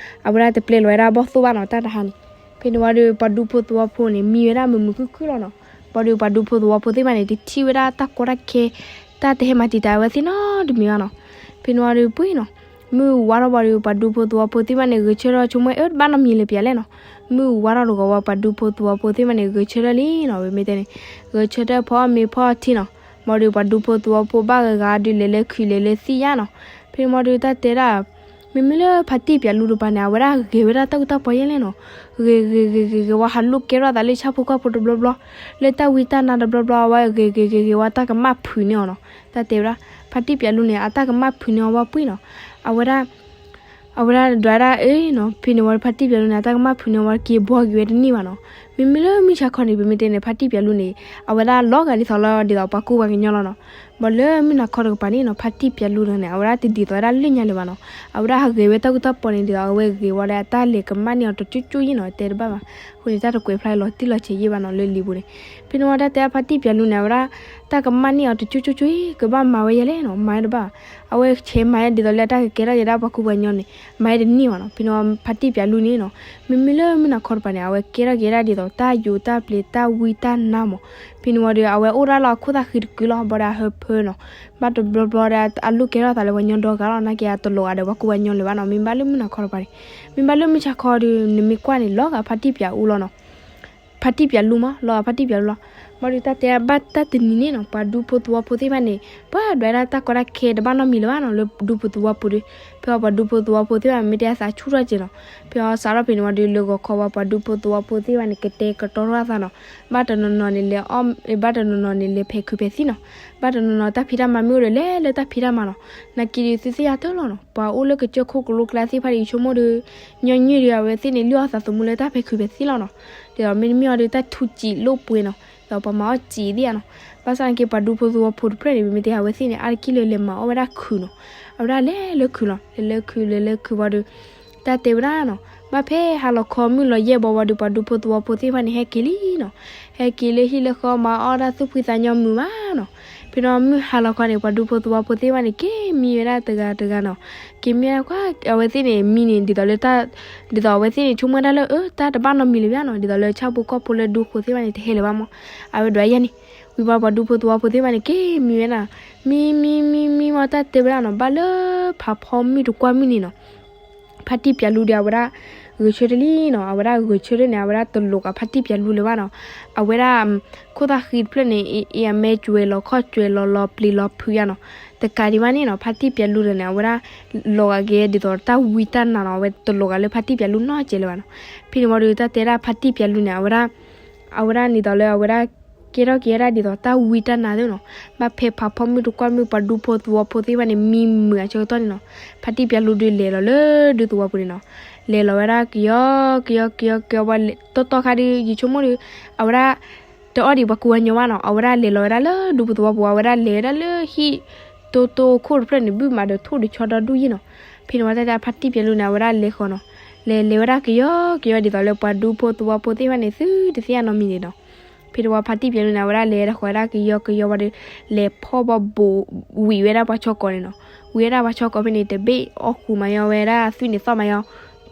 အဝဲဒၣ်တပျဲလီၤဝဲဒၣ်ဘီၣ်သိၣ်ဘၣ်နီၤ တၢ်တဟါန့ၣ်. ဖဲန့ၣ်ဝံၤဒီး ပှၤဒူဖိသဝီဖိန့ၣ် မံဝဲဒၣ်မုာ်မုာ်ခုၣ်ခုၣ်လီၤနီၤ. ဘၣ်ဒီးပှၤဒူဖိသဝီဖိသ့ၣ်တဖၣ်န့ၣ် တထံၣ်ဝဲဒၣ်တၢ်ကီတၢ်ခဲ တၢ်တဟဲမၤတံာ်တာ်ဝဲသ့ၣ်နီတမံၤဘၣ်နီၤ. ဖဲန့ၣ်ဝံၤဒီးပှ့ၤနီၤ မုၢ်ဝါထီၣ်ဘၣ်ဒီး ပှၤဒူဖိသဝီဖိသ့ၣ်တဖၣ်န့ၣ် ဂဲၤဆၢထၢၣ်ဆိကမိၣ် အၢ တဘၣ်နီတမံၤလၢၤပၠးလဲၣ်နီၤ. မုၢ်ဝါထီၣ်တဂီၤဝံၤ ပှၤဒူဖိသဝီဖိသ့ၣ်တဖၣ်န့ၣ် ဂဲၤဆၢထၢၣ်လံနီၤ ပမ့ၢ်တဲန့ၣ် ဂဲၤဆၢထၢၣ်ဖီအီၣ်မ့ၤဖီအီထံနီၤ. ဘၣ်ဒီးပှၤဒူဖိသဝီဖိဘၣ်ဂၤဂၤဒီး လဲၤလၢခုးလဲၤလၢသံၣ်ယါနီၤ. ဖဲန့ၣ်ဝံၤဒီးတၢ်တဲဒၣ် မ့မ့ၢ်လၢဖါတံၢ်ပၠးလူၤတကပၤန့ၣ် အဝဲဒၣ်ဂဲၤဝဲဒၣ်တၢ်အူတၢ်ပီယဲၢ်လဲၣ်နီၤ. ဂဲၤဂဲၤဂဲၤဂဲၤဂဲၤဝံၤ ဟးလိာ်ကဲထီၣ်သးလၢဆၣ်ဖိကီၢ်ဖိတဘျီဘျီ, လၢတၢ်ဝံတၢ်နါတဘျီဘျီ အဝဲဂဲၤဂဲၤဂဲၤဂဲၤဝံၤ တၢ်ကမၣ်ဖုးန့ၢ်အီၤနီၤ. တၢ်တဲဝဲဒၣ် ဖါတံၢ်ပၠးလူၤန့ၣ် အတၢ်ကမၣ်ဖုးန့ၢ်အီၤဝံၤပှ့ၤနီၤ အဝဲဒၣ် အဝဲဒၣ်ဒွးဒၣ်အ့နီၤ ဖဲန့ၣ်ဝံၤဖါတံၢ်ပၠးလူၤန့ၣ် အတၢ်ကမၣ်ဖုးန့ၢ်အီၤဝံၤ က့ၤဘှီက့ၤဝဲတန့ၢ်ဘၣ်နီၤ. မ့မ့ၢ်လၢမုၢ်ဆါခီန့ၣ် ပမ့ၢ်တဲန့ၣ် ဖါတံၢ်ပၠးလူၤန့ၣ် အဝဲဒၣ်လီၤဂာ်ဒ်သိးလၢဒ်သိးပှၤကူပှၤကညီလီၤနီၤ. ဘၣ်လၢမုၢ်နၤခီတကပၤန့ၣ်နီၤ ဖါတံၢ်ပၠးလူၤတဂၤန့ၣ် အဝဲဒၣ်တဒ်သိးဝဲဒၣ်လၢညါလၢၤဘၣ်နီၤ. အဝဲဒၣ်ဟးဂဲၤဝဲတၢ်အူတၢ်ပီန့ၣ် ဒ်သိးအဝဲဂဲၤဝံၤဒီး အတၢ်လဲၤကမၣ်န့ၢ်အီၤတကၠိကၠိယဲၢ်နီၤ တဲတဘၣ်ဘၣ်. အဃိန့ၣ် တၢ်တကွဲးဖျါလီၤတံၢ်လီၤဆဲးယဲၢ်ဘၣ်နီၤ လၢလံာ်ပူၤန့ၣ်. ဖဲန့ၣ်ဝံၤတၢ်တဲဖါတံၢ်ပၠးလူၤန့ၣ် အဝဲဒၣ် တၢ်ကမၣ်န့ၢ်အီၤတကၠိကၠိကၠိအံၤ ကဘၣ်မၤဝဲယဲၢ်လဲၣ်နီၤ မၤဝဲတဘၣ်ဘၣ်. အဝဲဆဲးမၤဝဲဒ်သိးလၢတၢ်ကကဲထီၣ်က့ၤဒၣ်ပှၤကူပှၤကညီန့ၣ် မၤဝဲတန့ၢ်ဘၣ်နီၤ. ဖဲန့ၣ်ဝံၤဖါတံၢ်ပၠးလူၤန့ၣ်နီၤ မ့မ့ၢ်လၢမုၢ်နၤခီတကပၤန့ၣ် အဝဲကဲထီၣ်က့ၤဒၣ်ဒ်သိးတၢ်ယိးတၢ်ပျဲၤတၢ်ဝံတၢ်နါမး. ဖဲန့ၣ်ဝံၤဒီး အဝဲအိၣ်ဒၣ်လၢအခိၣ်သၣ်ဃံတကုာ်လီၤ ဘၣ်ဒီးအဟၢဖၢနီၤ. ဘၣ်တဘျီဘျီဒီး အလိၣ်ကဲထီၣ်သးလၢပှၤကညီဒီဂၤလီၤ နာ်က့အတလီၤဂာ်ဒီးပှၤကူပှၤကညီလၢၤဘၣ်နီၤ မ့ၢ်ဘၣ်လၢမုၢ်နၤခီတကပၤန့ၣ်. မ့ၢ်ဘၣ်လၢမုၢ်ဆါခီဒီး နမ့ၢ်ကွၢ်န့ၣ် လီၤဂာ်ဖါတံၢ်ပၠးအူလီၤနီၤ ဖါတံၢ်ပၠးလူၤမး လီၤဂာ်ဖါတံၢ်ပၠးလူၤလီၤ. ဘၣ်ဒီးတၢ်တဲဘၣ်တၢ်တနံၤန့ၣ်နီၤ ပှၤဒူဖိသဝီဖိသ့ၣ်တဖၣ်န့ၣ် ပှၤဒွးဒၣ်တၢ်ကီတၢ်ခဲတဘၣ်နီတမံၤလၢၤဘၣ်နီၤ လၢဒူဖိသဝီဖိဒီး. ဖဲအပှၤဒူဖိသဝီဖိသ့ၣ်တဖၣ်မ့ၢ်တဲအသးဆူၣ်ထီၣ်ကဲးနီၤ ဖဲအစးထီၣ်ဖဲန့ၣ်ဝံၤဒီး လၢဂီၤခီဝံၤ ပှၤဒူဖိသဝီဖိသ့ၣ်တဖၣ်န့ၣ် ကတဲာ်ကတီၤထီၣ်အသးနီၤ. ဘၣ်တနီၤနီၤန့ၣ်လဲၤအီၣ် ဘၣ်တနီၤနီၤန့ၣ်လဲၤဖဲးခုးဖဲးသံနီၤ. ဘၣ်တနီၤနီၤတၢ်ဖံးတၢ်မၤမ့ၢ်အိၣ်ဒီး လဲၤလၢတၢ်ဖံးတၢ်မၤနီၤ. နာ်က့ဒီးသုသ့ၣ်ညါတၢ်လီၤနီၤ ပှၤအိၣ်လၢကစၢၢ်ခိၣ်ကလိကျါသ့ၣ်တဖၣ်ဒီး ယဆိကမိၣ်ဒီး ညီနုၢ်ဒီး အဝဲသ့ၣ်န့ၣ် လုၢ်အီၣ်သးသမူလၢတၢ်ဖဲးခုးဖဲးသံလီၤနီၤ. ဒ်သိးမ့တမ့ၢ်အီၤဒီး တၢ်ထူစံာ်လိာ်ပှ့ၤနီၤ ဒ်သိးပှၤမၤအီၣ်စံာ်သ့ၣ်ဧါနီၤ. ဘၣ်ဆၣ်နာ်က့ပှၤဒူဖိသဝီဖိတဖျၢၣ်န့ၣ် ပမ့ၢ်တဲအဝဲသ့ၣ်န့ၣ် အါတက့ၢ်လၢလဲၤမၤအီၣ်ဝဲဒၣ်ခုးနီၤ. အဝဲဒၣ်လဲၤလၢခုးလီၤ လဲၤလၢခုးလဲၤလၢခုးဝံၤဒီး တၢ်တဲဝဲဒၣ်နီၤ ဘၣ်ဖဲဟါလီၤခီမုၢ်လီၤယဲၢ်ဘီဝံၤဒီး ပှၤဒူဖိသဝီဖိသ့ၣ်တဖၣ်န့ၣ် ဟဲက့ၤလံနီၤ. ဟဲက့ၤလၢဟံၣ်လၢဃီမၤအီၣ်ဒၣ်သူၣ်ဖှံသးညီမုာ်မးနီၤ. ဖဲန့ၣ်မုၢ်ဟါလီၤခီန့ၣ် ပှၤဒူဖိသဝီဖိသ့ၣ်တဖၣ်န့ၣ် က့ၤမံဝဲဒၣ်တဂၤတဂၤနီၤ. က့ၤမံဝဲဒၣ်ကွၢ် အဝဲသ့ၣ်န့ၣ် မံန့ၣ် ဒ်သိးလၢတၢ် ဒ်သိးအဝဲသ့ၣ်န့ၣ် ဆိကမိၣ်ဝဲဒၣ်လၢ အၢ တၢ်တဘၣ်နီတမံၤလၢၤဘၣ်နီၤ ဒ်သိးလၢဆၣ်ဖိကီၢ်ဖိလၢဒူဃိသ့ၣ်တဖၣ်န့ၣ် တဟဲလၢၤဘၣ်မး. အဝဲဒွးယဲၢ်န့ၣ် ဝံၤဘၣ်ပှၤဒူဖိသဝီဖိသ့ၣ်တဖၣ်န့ၣ် က့ၤမံဝဲဒၣ် မံမံမံမံမး တၢ်တဲဝဲဒၣ်နီၤ ဘၣ်လၢဖးဖီမုၢ်တကွၢ်မုၢ်န့ၣ်နီၤ ဖါတံၢ်ပၠးလူဒီး အဝဲဒၣ်ဂဲၤဆၢထၢၣ်လံနီၤ. အဝဲဒၣ်ဂဲၤဆၢထၢၣ်န့ၣ် အဝဲဒၣ်တလိးကးဖါတံၢ်ပၠးလူလၢၤဘၣ်နီၤ. အဝဲဒၣ် ခိၣ်သၣ်ဃံတဖျၢၣ်န့ၣ် အ့ အ့ အမဲာ်ကွဲၤလီၤခီၣ်ကွဲၤလီၤ လီၤပျံၤလီၤဖုးယါနီၤ. တကးဒံးဘၣ်န့ၣ်နီၤ ဖါတံၢ်ပၠးလူဒီးန့ၣ် အဝဲဒၣ် လီၤဂာ်က့ၤဒ်သိးတၢ်ဝံတၢ်နါနီၤ. အဝဲတလိးကးလၢဖါတံၢ်ပၠးလူနီတစဲးလၢၤဘၣ်နီၤ. ဖဲန့ၣ်ဝံၤဒီး တၢ်တဲဒၣ်ဖါတံၢ်ပၠးလူန့ၣ် အဝဲဒၣ် အဝဲဒၣ်န့ၣ်ဒီးလၢအဝဲဒၣ် ကဲထီၣ်က့ၤဝဲဒၣ်ဒ်သိးတၢ်ဝံတၢ်နါသ့ၣ်နီၤ, ဘၣ်ဖဲဖးဖီမုၢ်တကွၢ်မုၢ် ပှၤဒူဖိသဝီဖိသ့ၣ်တဖၣ်န့ၣ် မံမုာ်အဆၢကတီၢ်န့ၣ်နီၤ, ဖါတံၢ်ပၠးလူဒုးလဲၤလီၤလၢဒူသဝီပူၤန့ၣ်နီၤ, လဲၤလီၤဝဲဒၣ်ကယီကယီကယီကယီ ပှၤတီတီခါဒုး ယဆိကမိၣ်ဒီး အဝဲဒၣ် တအီၣ်ဒံးပှၤကူပှၤကညီဘၣ်နီၤ, အဝဲဒၣ်လဲၤလီၤဝဲဒၣ်လၢဒူဖိသဝီပူၤ, အဝဲဒၣ်လဲၤဝဲဒၣ်လၢဟံၣ်တိတိခိၣ်တဖျၢၣ်န့ၣ် ဘုၣ်မးဒီးထိၣ်ဒီးဆီဒီဒူၣ်ယ့ၢ်နီၤ, ဖဲန့ၣ်ဝံၤတၢ်တဲဖါတံၢ်ပၠးလူန့ၣ် အဝဲဒၣ်လဲၤဃီၤနီၤ, လဲၤလဲၤဝဲဒၣ်ကယီကယီဒ်သိးလၢပှၤဒူဖိသဝီဖိသ့ၣ်တဖၣ်န့ၣ် သုတသ့ၣ်ညါနီတမံၤန့ၣ်နီၤ, ဖဲန့ၣ်ဝံၤဖါတံၢ်ပၠးလူန့ၣ် အဝဲဒၣ်လဲၤဒၣ်ဃီၤဝဲဒၣ်ကယီကယီဝံၤဒီး လဲၤဖီၣ်ဘီဘိးဝံၤဝဲဒၣ်ပှၤဆီကိးန့ၣ်နီၤ, ဝံၤဝဲဒၣ်ပှၤဆီကိးဖဲန့ၣ် တဘ့ၣ်အီၣ်ဃုာ်မၤယီၤဝဲဒၣ်သွံၣ်န့ၣ် သီၣ်မၤယီၤ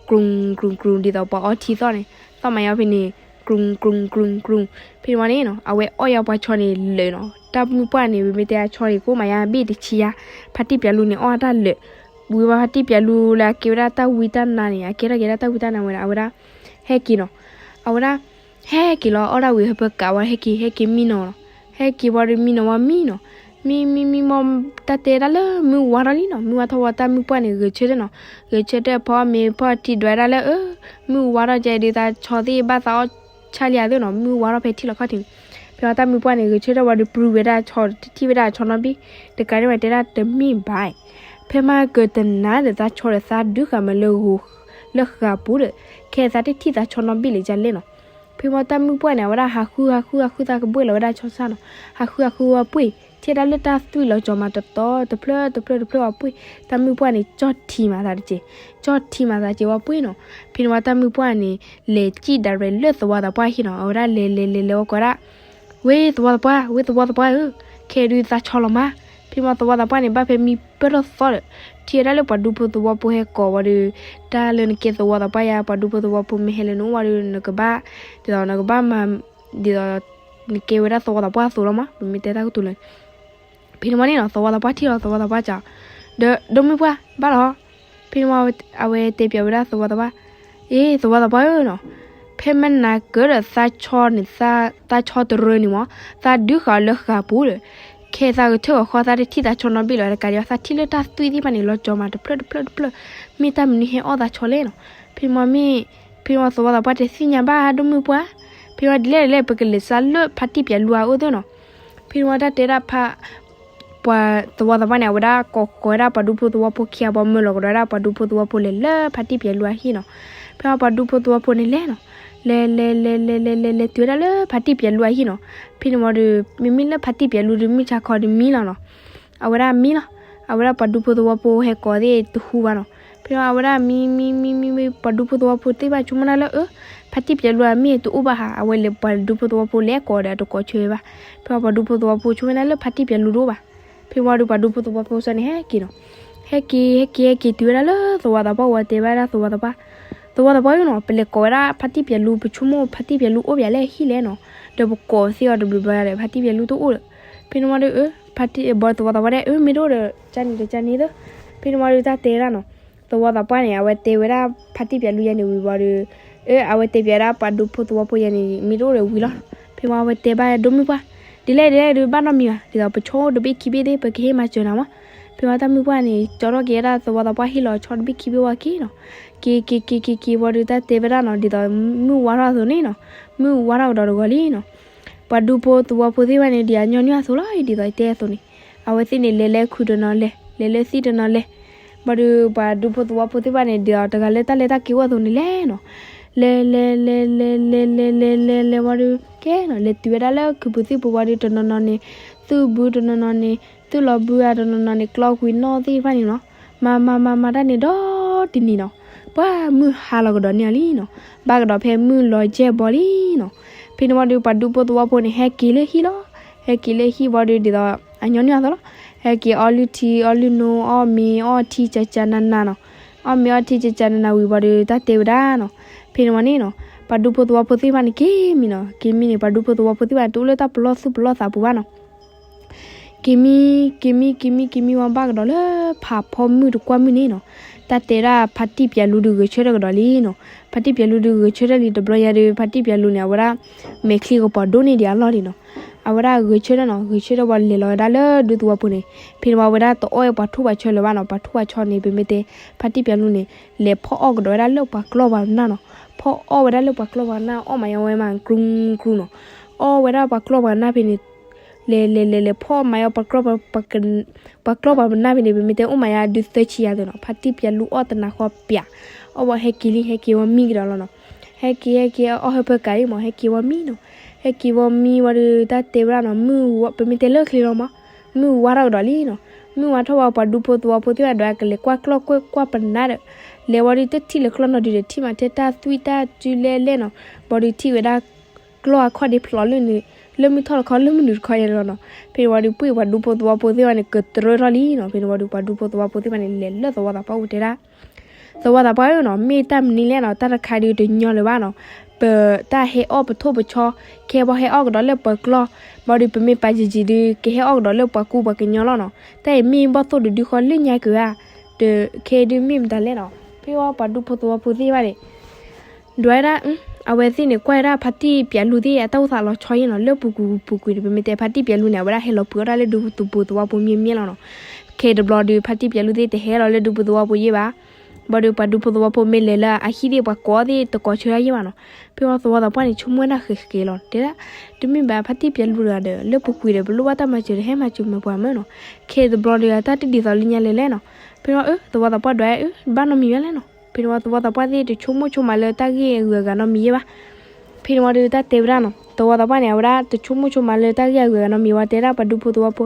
ကြုံကြုံကြုံ ဒ်သိးပှၤအီထံသီၣ်န့ၣ် သီၣ်မၤယီၤဖဲန့ၣ် ကြုံကြုံကြုံကြုံ, ဖဲန့ၣ်ဝံၤန့ၣ်နီၤ အဝဲအီၣ်ယီၤပှၤဆီန့ၣ်လၢာ်နီၤ, တၢ်မုၢ်ပှၢ်န့ၣ် ပမ့ၢ်တဲအဆီန့ၣ် ကိၣ်မၤယါဘ့ၣ်တဆံယါ, ဖါတံၢ်ပၠးလူန့ၣ် အီၣ်တၢ်လၢာ်, ဝံၤဝဲဖါတံၢ်ပၠးလူလၢအကဲဝဲဒၣ်တၢ်ဝံတၢ်နါန့ၣ် အကဲထီၣ်က့ၤဒၣ်တၢ်ဝံတၢ်နါဝဲဒၣ် အဝဲဒၣ် ဟဲက့ၤနီၤ, အဝဲဒၣ် ဟဲက့ၤလီၤ အီၣ်ဒၣ်ဝံၤဟၢဖၢကးဝဲ ဟဲက့ၤ ဟဲက့ၤမံနီၤနီၤ, ဟဲက့ၤဝံၤဒီးမံနီၤဝံၤမံနီၤ, မံမံမံမီၤ တၢ်တဲဒၣ်လၢမုၢ်ဝါထီၣ်လံနီၤ, မုၢ်ဝါထီၣ်ဝံၤတၢ်မုၢ်ပှၢ်န့ၣ် ဂဲၤဆၢထၢၣ်နီၤ, ဂဲၤဆၢထၢၣ်ဖီမ့ၤဖီထံဒွးဒၣ်လၢ အၢ မုၢ်ဝါထီၣ်ကဲဒုးသးဆီသ့ၣ်ဘၣ်သးအီၣ်ဆၣ်လံဧါသ့ၣ်နီၤ, မုၢ်ဝါထီၣ်ဖဲထံၣ်လီၤခီၣ်ထံးန့ၣ်, ဖဲဝံၤတၢ်မုၢ်ပှၢ်န့ၣ် ဂဲၤဆၢထၢၣ်ဝံၤဒီး ပြူဝဲဒၣ်ဆီ တထံၣ်ဝဲဒၣ်ဆီနီတဘ့ၣ်, တကးဒံးဘၣ်တဲဒၣ်တမ့ၢ်ဘၣ် ဖဲမ့ၢ်ကတနါဒီးသးဆီဒီးသးဒုးဃာ်မးလၢဂိၤ လၢဃာ်ပူၤဒီး ခဲသးတထံၣ်သးဆီနီတဘ့ၣ်လၢၤဒ်လဲၣ်နီၤ, ဖဲမ့ၢ်တၢ်မုၢ်ပှၢ်န့ၣ် အဝဲဒၣ်ဟးဃုဟးဃုဟးဃုသးကဘှဲၣ်လီၤဝဲဒၣ်ဆီဆၣ်နီၤ, ဟးဃုဟးဃုဝံၤပှ့ၢ် ထံၣ်ဒၣ်လၢတၢ်သွံၣ်လီၤကၠီၤမးတတီတဖျၢၣ်တဖျၢၣ်တဖျၢၣ်ဝံၤပှ့ၢ်, တၢ်မုၢ်ပှၢ်န့ၣ် ကၠီၣ်ထံမးသးတက့ၢ်, ကၠီၣ်ထံမးသးတက့ၢ်ဝံၤပှ့ၢ်နီၤ, ဖဲန့ၣ်ဝံၤတၢ်မုၢ်ပှၢ်န့ၣ် လဲၤစံၣ်ဒၣ်ရဲၣ်လၢသဝီသးပှၢ်ဟံၣ်နီၤ, အဝဲဒၣ်လဲၤလဲၤလဲၤလဲၤဝံၤကိးဒၣ် ဝ့သဝီသးပှၢ် ဝ့သဝီသးပှၢ်ဧၢ, ခဲဒုးသးဆီလီၤမး, ဖဲမ့ၢ်သဝီသးပှၢ်န့ၣ် ဘၣ်ဖဲမံပၢၢ်ထီၣ်သီဒီး ထံၣ်ဝဲဒၣ်လၢပှၤဒူဖိသဝီဖိဟဲကိးဝံၤဒီး တၢ်လၢနကဲသဝီသးပှၢ်ယါ ပှၤဒူဖိသဝီဖိမ့ၢ်ဟဲလၢနအိၣ်ဝံၤဒီး နကဘၣ် ဒ်သိးနကဘၣ်မၤ ဒ်သိး နကဲဝဲဒၣ်သဝီသးပှၢ်အသိးလီၤမး, ပမ့ၢ်တဲတၢ်ကတိၤလၢ ဖဲန့ၣ်ဝံၤန့ၣ်နီၤ သဝီသးပှၢ်ထံၣ်လီၤ သဝီသးပှၢ်စံး ဒီး ဒိၣ်မုၢ်ပှၢ် ဘၣ်လီၤ, ဖဲန့ၣ်ဝံၤ အဝဲတဲပၠးဝဲဒၣ်သဝီသးပှၢ်, အ့ သဝီသးပှၢ်ဧၢနီၤ, ဖဲမနၤကၢဒီးသးဆီန့ၣ် သးဆီတရၢန့ၣ်မး သးဒုးဃာ်အီၤလၢဃာ်ပူၤဒီး ခဲသးဂဲၤဆၢထၢၣ်ဂီၤဃီ သးတထံၣ်သးဆီနီတဘ့ၣ်လၢၤ တကးဒံးဘၣ် သးထံၣ်လၢတၢ်သွံၣ်သ့ၣ်တဖၣ်န့ၣ် လီၤကၠီၤမးတဖျၢၣ်တဖျၢၣ်တဖျၢၣ်, မ့ၢ်တၢ်မနုၤဟဲအီၣ်သးဆီလဲၣ်နီၤ, ဖဲန့ၣ်ဝံၤမ့ၢ် ဖဲန့ၣ်ဝံၤသဝီသးပှၢ်တဲသ့ၣ်ညါဘၣ် ဒိၣ်မုၢ်ပှၢ်, ဖဲန့ၣ်ဝံၤဒ်လဲၣ်ဒ်လဲၣ် ပကလဲၤစးလၢဖါတံၢ်ပၠးလူအအိၣ်သ့နီၤ, ဖဲန့ၣ်ဝံၤတၢ်တဲဒၣ်ဖး ပှၤသဝီသးပှၢ်န့ၣ် အဝဲဒၣ်ကိးဃီၤဝဲဒၣ်ပှၤဒူဖိသဝီဖိခံဂၤ ဘၣ်မၢလီၤကဒီးဝဲဒၣ်ပှၤဒူဖိသဝီဖိလဲၤလၢဖါတံၢ်ပၠးလူအဟံၣ်နီၤ, ဖဲန့ၣ်ဝံၤပှၤဒူဖိသဝီဖိန့ၣ်လဲၤနီၤ, လဲၤလဲၤလဲၤလဲၤလဲၤလဲၤလဲၤတုၤဝဲဒၣ်လၢဖါတံၢ်ပၠးလူအဟံၣ်နီၤ, ဖဲန့ၣ်ဝံၤဒီး မ့မ့ၢ်လၢဖါတံၢ်ပၠးလူဒီးမုၢ်ဆါခီဒီးမံလီၤနီၤ, အဝဲဒၣ်မံလီၤ, အဝဲဒၣ်ပှၤဒူဖိသဝီဖိဟဲကိးသ့ၣ်တဟူဘၣ်နီၤ, ဖဲန့ၣ်ဝံၤအဝဲဒၣ်မံမံမံမံမံ ပှၤဒူဖိသဝီဖိသ့ၣ်တဖၣ်ဆိကမိၣ်ဒၣ်လၢ အၢ ဖါတံၢ်ပၠးလူအမ့ၢ်တအိၣ်ဘၣ်ဧါ, အဝဲလဲၤပှၤဒူဖိသဝီဖိလဲၤကိးဒီးအတကိးဆၢဘၣ်, ဖဲန့ၣ်ဝံၤပှၤဒူဖိသဝီဖိဆိကမိၣ်ဒၣ်လၢဖါတံၢ်ပၠးလူတအိၣ်ဘၣ်, ဖဲန့ၣ်ဝံၤဒီးပှၤဒူဖိသဝီဖိစ့ၢ်န့ၣ်ဟဲက့ၤနီၤ, ဟဲက့ၤ ဟဲက့ၤ ဟဲက့ၤတုၤဝဲဒၣ်လၢသဝီသးပှၢ် ဝံၤတဲဘၣ်ဒၣ်သဝီသးပှၢ်, သဝီသးပှၢ်ဧၢနီၤ, ပလဲၤကိးဝဲဒၣ်ဖါတံၢ်ပၠးလူ ပဆိကမိၣ်ဖါတံၢ်ပၠးလူအိၣ်ပၠးလၢဟံၣ်လဲၣ်နီၤ, ဒီးပကိးသ့ၣ်အီၤတဘျုးဘျီဒီး ဖါတံၢ်ပၠးလူတအိၣ်ဒီး, ဖဲန့ၣ်ဝံၤဒီး အၢ ဖါတံၢ် ဘၣ်သဝီသးပှၢ်ဒဲး အၢ မ့ၢ်တအိၣ်ဒီး ကန့ၣ်ဒီးကန့ၣ်သၢ, ဖဲန့ၣ်ဝံၤဒီးတၢ်တဲဒၣ်နီၤ, သဝီသးပှၢ်န့ၣ် အဝဲတဲဝဲဒၣ်ဖါတံၢ်ပၠးလူယဲန့ၣ်ဝံၤဝံၤဒီး, အၢ အဝဲတဲပၠးဝဲဒၣ်ပှၤဒူဖိသဝီဖိယဲန့ၣ် မ့ၢ်တအိၣ်ဒီးဝံၤလီၤ, ဖဲန့ၣ်ဝံၤအဝဲတဲဘၣ်ဒိၣ်မုၢ်ပှၢ်, ဒ်လဲၣ်ဒ်လဲၣ်ဒီးဘၣ်နီတမံၤဘၣ်, ဒ်သိးပဆီတဘ့ၣ်ခံဘ့ၣ်သ့ၣ် ပကဟ့ၣ်မၤစၢၤနၤမး, ဖဲန့ၣ်ဝံၤတၢ်မုၢ်ပှၢ်န့ၣ် ကၠီထီၣ်က့ၤဝဲဒၣ်သဝီသးပှၢ်ဟ့ၣ်လီၤဆီတဘ့ၣ်ခံဘ့ၣ်ဝံၤက့ၤနီၤ, က့ၤက့ၤက့ၤက့ၤက့ၤဝံၤဒီးတၢ်တဲဝဲဒၣ်နီၤ ဒ်သိးမုၢ်ဝါထီၣ်အသိးန့ၣ်နီၤ, မုၢ်ဝါထီၣ်ကဒီးတဂီၤလံနီၤ, ပှၤဒူဖိသဝီဖိသ့ၣ်တဖၣ်န့ၣ် ဒ်အညီနုၢ်အသိးလီၤ ဒ်သိးတဲအသိးန့ၣ်, အဝဲသ့ၣ်န့ၣ် လဲၤလၢခုးတနီၤလဲၤ လဲၤလၢသံၣ်တနီၤလဲၤ, ဘၣ်ဒီးပှၤဒူဖိသဝီဖိသ့ၣ်တဖၣ်န့ၣ် ဒ်သိးတဂၤလၢတၢ်လဲၤတၢ်က့ၤအိၣ်အသိးန့ၣ်လဲၤနီၤ, လဲၤလဲၤလဲၤလဲၤလဲၤလဲၤလဲၤလဲၤလဲၤလဲၤ ဝံၤဒီး ကဲနီၤ လဲၤတုၤဝဲဒၣ်လၢခုးပူၤသံၣ်ပူၤဝံၤဒီး တနီၤနီၤန့ၣ် သူၣ်ဘု တနီၤနီၤန့ၣ် သူၣ်လီၤဘုဧါ တနီၤနီၤန့ၣ် ကျီကွံာ်နီၣ်သ့ၣ်တဖၣ်န့ၣ်နီၤ, မၤမၤမၤမၤတၢ်န့ၣ်ဒီတနံၤနီၤ, ပှၤမုၢ်ဟါလီၤကဒီးန့ၢ်အီၤလံနီၤ, ဘၣ်ကဒီးဖဲမုၢ်လီၤကဲဘီလံနီၤ, ဖဲန့ၣ်ဝံၤဒီးပှၤဒူဖိသဝီဖိန့ၣ် ဟဲက့ၤလၢဟံၣ်လီၤ, ဟဲက့ၤလၢဟံၣ်ဝံၤဒီး ဒ်သိးအညီနုၢ်အသိးလီၤ, ဟဲက့ၤအီလုၢ်ထံ အီလုၢ်နိ အီၣ်မ့ၤအီထံကကနနနီၤ, အီၣ်မ့ၤအီထံကကနနဝံၤဝံၤဒီး တၢ်တဲဝဲဒၣ်နီၤ, ဖဲန့ၣ်ဝံၤန့ၣ်နီၤ ပှၤဒူဖိသဝီဖိသ့ၣ်တဖၣ်န့ၣ် က့ၤမံနီၤ, က့ၤမံန့ၣ် ပှၤဒူဖိသဝီဖိသ့ၣ်တဖၣ်န့ၣ် တအိၣ်လၢတၢ်ပလီၢ်သူၣ်ပလီၢ်သးပူၤဘၣ်နီၤ က့ၤမံ က့ၤမံ က့ၤမံ က့ၤမံဝံၤဘၣ်ကဒီးလၢဖးဖီမုၢ်တကွၢ်မုၢ်န့ၣ်နီၤ, တၢ်တဲဒၣ်ဖါတံၢ်ပၠးလူဒုးဂဲၤဆၢထၢၣ်ကဒီးလံနီၤ, ဖါတံၢ်ပၠးလူဒုးဂဲၤဆၢထၢၣ်လံတဘျီညါဒီး ဖါတံၢ်ပၠးလူန့ၣ် အဝဲဒၣ် မဲာ်ချံကပီၤဒိၣ်န့ၢ်ဒံးအလီၢ်လံနီၤ, အဝဲဒၣ်ဂဲၤဆၢထၢၣ်နီၤ, ဂဲၤဆၢထၢၣ်ဝံၤလဲၤလီၤဝဲဒၣ်လၢဒူသဝီပူၤန့ၣ်, ဖဲန့ၣ်ဝံၤအဝဲဒၣ်တအီၣ်ပှၤထိၣ်ပှၤဆၢလၢၤဘၣ်နီၤ, ပှၤထိၣ်ပှၤဆၢန့ၣ် ပမ့ၢ်တဲ ဖါတံၢ်ပၠးလူန့ၣ် လဲၤဖီၣ်အီၣ်ကဒီးဝဲဒၣ်လၢပှၤကျီၢ်ပှၤနၢ်နီၤ, ဖီအီၣ်ဝဲဒၣ်လၢပှၤကျီၢ်ပှၤကနၣ် အီၣ်မးယါဝဲမး ကြူကြူနီၤ. အီၣ်ဝဲဒၣ်ပှၤကျီၢ်ပှၤကနၣ်ဖဲန့ၣ် လဲၤလဲၤလဲၤလဲၤဖီအီၣ်မးယါ ပှၤကျီၢ်ပှၤကနၣ်ဖဲန့ၣ် ပမ့ၢ်တဲအိၣ်မးယါဒုးသၢဆံယါသ့နီၤ. ဖါတံၢ်ပျဲလူအီၣ်တနၤဃီပျး, အီၣ်ဝဲဟဲက့ၤလံ ဟဲက့ၤဝဲမံကဒီးလီၤနီၤ. ဟဲက့ၤဟဲက့ၤအီၣ်ဟၢဖၢကၤအံၤမး ဟဲက့ၤဝဲမံနီၤ. ဟဲက့ၤဝဲမံဝံၤဒီး တၢ်တဲဝဲဒၣ်နီၤ မုၢ်ဝါ ပမ့ၢ်တဲလၢချ့လီၤမး မုၢ်ဝါထီၣ်ကဒီးလံနီၤ. မုၢ်ဝါထီၣ်ဝံၤ ပှၤဒူဖိသဝီဖိသ့ၣ်တဖၣ်ဒီး ကလဲၤကွၢ်ကျီၢ်ကွၢ်ပနၢ်ဒီး လဲၤဝံၤဒီးတထံၣ်လၢၤကျီၢ်နီတဒုဒီး ထံၣ်မးထဲတၢ်သွံၣ်တၢ်စုလဲလဲနီၤ. ဘၣ်ဒီးထံၣ်ဝဲဒၣ် ကျီၢ်အခီၣ်ဒ့ဖျိးလၢ လၢမုၢ်ထီၣ်တခီ လၢမုၢ်နုာ်တခီယဲလီၤနီၤ. ဖဲန့ၣ်ဝံၤဒီး ပှၤဒူဖိသဝီဖိသ့ၣ်တဖၣ်န့ၣ် ကတြၢထီၣ်လံနီၤ. ဖဲန့ၣ်ဝံၤဒီး ပှၤဒူဖိသဝီဖိသ့ၣ်တဖၣ်န့ၣ် လဲၤလၢသဝီသးပှၢ်အိၣ်တဲဒၣ် သဝီသးပှၢ်ဧၢနီၤ, မ့ၢ်တၢ်မနုၤလဲၣ်နီၤ, တၢ်တခါဒုးတညီလၢၤဘၣ်နီၤ. ပတၢ်ဟဲအီၣ်ပထိၣ်ပဆီ ခဲအံၤဟဲအီၣ်ကဒီးလၢပှၤကျီၢ်, ဘၣ်ဒီးပမ့ၢ်ပာ်ယံာ်ယံာ်ဒုး ကဟဲအီၣ်ကဒီးလၢပှၤကူပှၤကညီလီၤနီၤ. တၢ်အံၤမ့ၢ်ဘီၣ်သိၣ်တဒုဃီလၢညါက့ၤဧါ, ဒီးခဲအံၤဒုးမ့ၢ်မတၤလဲၣ်နီၤ. ဖဲဝံၤပှၤဒူဖိသဝီဖိသ့ၣ်တဖၣ်န့ၣ် ဒွးဝဲဒၣ် အဝဲသ့ၣ်န့ၣ် ကွၢ်ဝဲဒၣ်ဖါတံၢ်ပျဲလူသ့ၣ် အတၢ်အိၣ်သးလီၤဆီယဲနီၤ, လၢပူၤကွံာ်ပူၤကွံာ်န့ၣ် ပမ့ၢ်တဲဖါတံၢ်ပျဲလူန့ၣ် အဝဲဒၣ်ဟဲလီၤပှ့ၤအီၣ်တၢ်လၢဒူဖိသဝီဖိမ့ၢ်မ့ၢ်လီၤနီၤ. ခဲတဘျီဒုး ဖါတံၢ်ပျဲလူသ့ၣ်တဟဲလီၤလၢဒူဖိသဝီဖိယဲဘၣ်. ဘၣ်ဒီးပှၤဒူဖိသဝီဖိမ့ၢ်လဲၤလၢအဟံၣ်သ့ၣ် ပှၤကိးသ့ၣ်တကိးဆၢတၢ်ယဲဘၣ်နီၤ. ဖဲဝံၤသဝီသးပှၢ်န့ၣ် ဆိကမိၣ်ဝဲဒၣ်ဃဲးဃဲးလီၤ, တဲဒၣ် တမ့ၢ်ဘၣ်ဖါတံၢ်ပျဲလူတဂၤဒီး လၢပူၤကွံာ်ဒီး ပလိၣ်ဘၣ်တၢ်မၤစၢၤဒီး ဟဲမၤစၢၤမၤပှၤမ့ၢ်နီၤ. ခဲတဘျီဒုး အတၢ်တဒ်သိးလၢညါလဲၣ်လဲၣ်နီၤ. ဖဲဝံၤ အၢ သဝီသးပှၢ်ဒွး အၢ ဘၣ်နီတမံၤဘၣ်လဲၣ်နီၤ. ဖဲန့ၣ်ဝံၤ သဝီသးပှၢ်သ့ၣ်တဆိကမိၣ်ဆိကမးလၢတၢ်ဂ့ၢ်အဂုၤအဂၤနီတမံၤယဲဘၣ်. ဖဲန့ၣ်ဝံၤဒီး တၢ်တဲဝဲဒၣ်နီၤ, သဝီသးပှၢ်န့ၣ် အဝဲဒၣ်တဆိကမိၣ်ဆိကမးလၢတၢ်ဂ့ၢ်အဂုၤအဂၤနီတမံၤဝံၤ တဲဒၣ်ပှၤဒူဖိသဝီဖိ,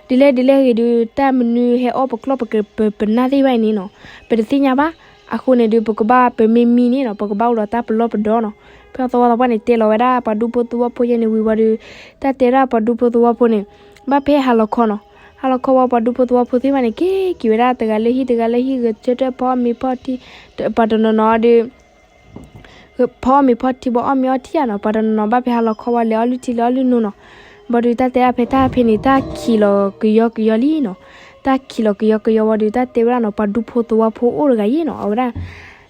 ဒ်လဲၣ်ဒ်လဲၣ်ဂ့ၤဒုး တၢ်မနုၤဟဲအီၣ်ပကျီၢ်ပပနၢ်သ့ၣ်တဖၣ်အံၤန့ၣ်နီၤ, ပတသ့ၣ်ညါဘၣ်. အဃိန့ၣ်ဒုး ပကဘၣ် ပမ့ၢ်မံန့ၣ်နီၤ ပကဘၣ်အိၣ်ဒီးတၢ်ပလီၢ်ပဒီနီၤ. ဖဲသဝီသးပှၢ်န့ၣ် တဲလီၤဝဲဒၣ်ပှၤဒူဖိသဝီဖိယဲန့ၣ်ဝံၤဝံၤဒီး တၢ်တဲဒၣ်ပှၤဒူဖိသဝီဖိန့ၣ် ဘၣ်ဖဲဟးလီၤခီနီၤ. ဟးလီၤခီဝံၤ ပှၤဒူဖိသဝီဖိသ့ၣ်တဖၣ်န့ၣ် က့ၤက့ၤဝဲဒၣ်တဂၤလၢဟံၣ်တဂၤလၢဟံၣ် ဂဲၤဆၢထၢၣ်ဖီအီၣ်မ့ၤဖီထံ, ပှၤတနီၤနီၤဒီး ဖီအီၣ်မ့ၤဖီထံ ဘၣ်အီၣ်မ့ၤအီထံဧါနီၤ, ပှၤတနီၤနီၤဘၣ်ဖဲဟးလီၤခီဝံၤ လဲၤအီၣ်လုၢ်ထံလဲၤအီၣ်လုၢ်နိနီၤ. ဘၣ်ဒီးတၢ်တဲဒၣ်ဖဲတၢ်ဖဲန့ၣ် တၢ်ခံးလီၤကယီကယီလံနီၤ. တၢ်ခံးလီၤကယီကယီဝံၤဒီး တၢ်တဲဝဲဒၣ်နီၤ ပှၤဒူဖိသဝီဖိအိၣ်တဂၤယဲနီၤ အဝဲဒၣ်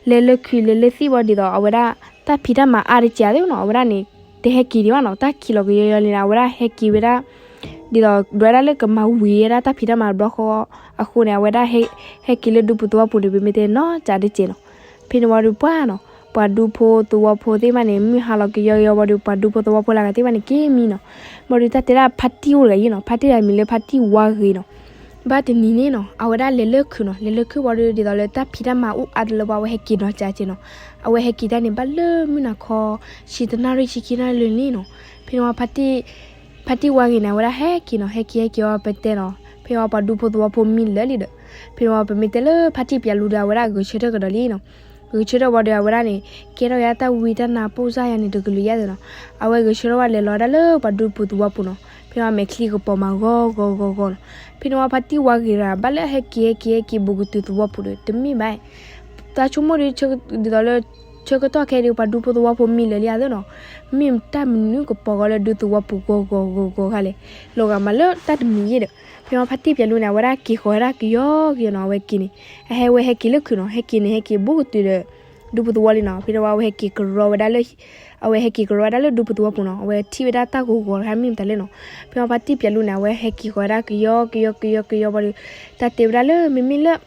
လဲၤလၢခုးလဲၤလၢသံၣ်ဝံၤဒ်သိး အဝဲဒၣ် တၢ်ဖံးတၢ်မၤအါတက့ၢ်သ့နီၤ အဝဲဒၣ်န့ၣ် တဟဲက့ၤဒံးဘၣ်နီၤ. တၢ်ခံးလီၤကယီကယီန့ၣ် အဝဲဒၣ်ဟဲက့ၤဝဲဒၣ် ဒ်သိးဒွဲဒၣ်လၢကမၤဝံၤဝဲဒၣ်တၢ်ဖံးတၢ်မၤတဘျီဃီအဃိန့ၣ် အဝဲဒၣ်ဟဲက့ၤလၢဒူပူၤသဝီပူၤန့ၣ် ပမ့ၢ်တဲနီၤ ကးတက့ၢ်နီၤ. ဖဲန့ၣ်ဝံၤဒီးပှၢ်နီၤ ပှၤဒူဖိသဝီဖိသ့ၣ်တဖၣ်န့ၣ် မုၢ်ဟါလီၤကယီကယီဝံၤဒီး ပှၤဒူဖိသဝီဖိလၢအဂၤသ့ၣ်တဖၣ်န့ၣ် က့ၤမံနီၤ. ဘၣ်ဒီးတၢ်တဲဒၣ်ဖါတံၢ်အိၣ်တဂၤယဲနီၤ ဖါတံၢ်တဂၤမံၤလၢဖါတံၢ်ဝါဂ့ၤနီၤ. ဘၣ်တနံၤန့ၣ်နီၤ အဝဲဒၣ်လဲၤလၢခုးနီၤ လဲၤလၢခုးဝံၤဒီး ဒ်သိးလၢတၢ်ဖံးတၢ်မၤအိၣ်အါတလၢပှၢ် အဝဲဟဲက့ၤနီၤ ကးတက့ၢ်နီၤ. အဝဲဟဲက့ၤတၢ်န့ၣ် ဘၣ်လၢမုၢ်နၤခီ ဆံတနၣ်ရံၣ်ဆံခံနၣ်ရံၣ်လၢန့ၣ်နီၤ. ဖဲန့ၣ်ဝံၤ ဖါတံၢ်ဝါဂ့ၤန့ၣ် အဝဲဒၣ်ဟဲက့ၤနီၤ ဟဲက့ၤဟဲက့ၤဝံၤပတဲနီၤ ဖဲဝံၤပှၤဒူဖိသဝီဖိမံလၢာ်လံဒီး ဖဲဝံၤပမ့ၢ်တဲလၢဖါတံၢ်ပျဲလူဒီး အဝဲဒၣ်ဂဲၤဆၢထၢၣ်ကဒီးလံနီၤ. ဂဲၤဆၢထၢၣ်ဝံၤဒီး အဝဲဒၣ်န့ၣ် ကဲထီၣ်ယါတၢ်ဝံတၢ်နါပိၢ်စၢ်ယါန့ၣ် တကလုာ်ယါသ့နီၤ. အဝဲဂဲၤဆၢထၢၣ်ဝံၤလဲၤလီၤဝဲဒၣ်လၢပှၤဒူဖိသဝီဖိနီၤ. ဖဲဝံၤမဲာ်ချံကပီၤမးဂီၤဂီၤဂီၤဂီၤနီၤ. ဖဲန့ၣ်ဝံၤဖါတံၢ်ဝါဂ့ၤဒီး ဘၣ်လၢဟဲက့ၤဟဲက့ၤဟဲက့ၤဘူးကတုၤသဝီဖိဒီး တမ့ၢ်ဘၣ် တၢ်ဆိကမိၣ်ဒီး ဒ်သိးလၢ ဆၢကတီၢ်ခဲအံၤဒီး ပှၤဒူဖိသဝီဖိမံလၢာ်လံဧါသ့နီၤ. မ့ၢ်တၢ်မနုၤကပီၤဂီၤလၢဒူသဝီပူၤဂီၤဂီၤဂီၤဂီၤဂၤလဲၣ်. လီၤဂာ်မးလၢတၢ်တမံၤယဲဒီး ဖဲဝံၤဖါတံၢ်ပျဲလူန့ၣ် အဝဲဒၣ်က့ၤဃီၤဝဲဒၣ်ကယီကယီနီၤ အဝဲက့ၤန့ၣ် အဟဲဝဲဟဲက့ၤလၢခုးနီၤ ဟဲက့ၤန့ၣ် ဟဲက့ၤဘူးကတုၤဒီး ဒူဖိသဝီလံနီၤ. ဖဲန့ၣ်ဝံၤအဝဲဟဲက့ၤကရီဝဲဒၣ်လၢ အဝဲဟဲက့ၤကရီဝဲဒၣ်လၢဒူဖိသဝီပူၤနီၤ အဝဲထံၣ်ဝဲဒၣ်တၢ်ဂီၤဂီၤတခါမ့ၢ်မတၤလဲၣ်နီၤ. ဖဲဝံၤဖါတံၢ်ပျဲလူန့ၣ် အဝဲဟဲက့ၤဃီၤဝဲဒၣ်ကယီကယီကယီကယီဝံၤဒီး တၢ်တဲဝဲဒၣ်လၢမ့မ့ၢ်လၢ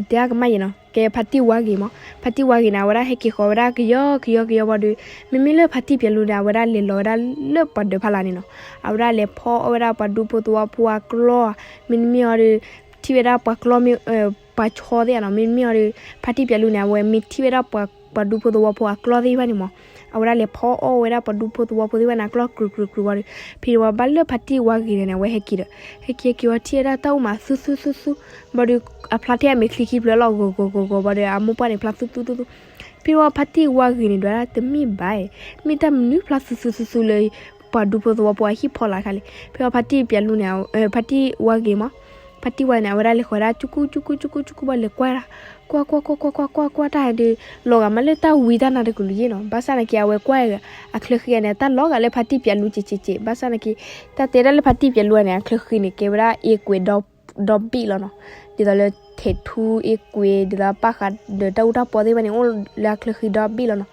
တဲအကမၣ်ယဲနီၤ ကဲဖါတံၢ်ဝါဂ့ၤမး ဖါတံၢ်ဝါဂ့ၤန့ၣ် အဝဲဒၣ်ဟဲက့ၤဃီၤဝဲဒၣ်ကယီကယီကယီဝံၤဒီး မ့မ့ၢ်လၢဖါတံၢ်ပျဲလူန့ၣ် အဝဲဒၣ်လဲၤလီၤဝဲဒၣ်လၢပှၤဒၢးဖးလာ်န့ၣ်နီၤ အဝဲဒၣ်လဲၤဖီအီၣ်ဝဲဒၣ်ပှၤဒူဖိသဝီဖိအကျီၢ် မ့တမ့ၢ်အီၤဒီး ထံၣ်ဝဲဒၣ်ပှၤကျီၢ်မ့ၢ် ပှၤဆီသ့ၣ်ဧါနီၤ မ့တမ့ၢ်အီၤဒီး ဖါတံၢ်ပျဲလူန့ၣ် အဝဲမ့ၢ်ထံၣ်ဝဲဒၣ်ပှၤဒူဖိသဝီဖိအကျီၢ်သ့ၣ်တဖၣ်န့ၣ်မး အဝဲဒၣ်လဲၤဖီအီၣ်ဝဲဒၣ်ပှၤဒူဖိသဝီဖိသ့ၣ်တဖၣ်န့ၣ် အကျီၢ်ကြူးကြူးကြူးဝံၤဒီး ဖဲန့ၣ်ဝံၤဘၣ်လၢဖါတံၢ်ဝါဂ့ၤန့ၣ် အဝဲဟဲက့ၤဒီး ဟဲက့ၤဟဲက့ၤဝံၤထံၣ်ဝဲဒၣ်တၢ်အိၣ်မးသူသူသူသူ ဘၣ်ဒီး အဖျါထဲအမဲာ်ချံခံဖျၢၣ်လီၤ ဂီၤဂီၤဂီၤဂီၤဘၣ်ဒီး အမိၢ်ပှၢ်န့ၣ်ဖျါသူသူသူသူ ဖဲန့ၣ်ဝံၤဖါတံၢ်ဝါဂ့ၤန့ၣ် ဒွးဒၣ်တမ့ၢ်ဘၣ် မ့ၢ်တၢ်မနုၤဖျါသူသူသူသူလၢ ပှၤဒူဖိသဝီဖိအဟံၣ်ဖီလာ်တခါလဲၣ်. ဖဲဝံၤဖါတံၢ်ပျဲလူန့ၣ် ဖါတံၢ်ဝါဂ့ၤမး ဖါတံၢ်ဝါဂ့ၤန့ၣ် အဝဲဒၣ်လဲၤဃီၤဝဲဒၣ် ကၠူကူၣ်ကၠူကူၣ်ကၠူကူၣ်ကၠူကူၣ်ဘၣ်လဲၤကွၢ်ဒၣ် ကွၢ်ကွၢ်ကွၢ်ကွၢ်ကွၢ်ကွၢ်ကွၢ်တၢ်ဒီး လီၤဂာ်မးလၢတၢ်ဝံတၢ်နါတကလုာ်ယဲနီၤ ဘၣ်ဆၣ်နာ်က့ အဝဲကွၢ်အချၢဃံဂၤန့ၣ် တၢ်လီၤဂာ်လၢဖါတံၢ်ပျဲလူကဲးကဲးကဲး ဘၣ်ဆၣ်နာ်က့ တၢ်တဲဒၣ်လၢဖါတံၢ်ပျဲလူန့ၣ် အချၢဃံန့ၣ် ကဲဝဲဒၣ်အ့ကွဲးဒီဘ့ၣ်လီၤနီၤ ဒ်သိးလၢထဲးထူအ့ကွဲး ဒ်သိးပၣ်ဃးဒီးတၢ်အူတၢ်ပီသ့ၣ်တဖၣ်န့ၣ် အိၣ်လၢအချၢဃံဒီဘ့ၣ်လီၤနီၤ.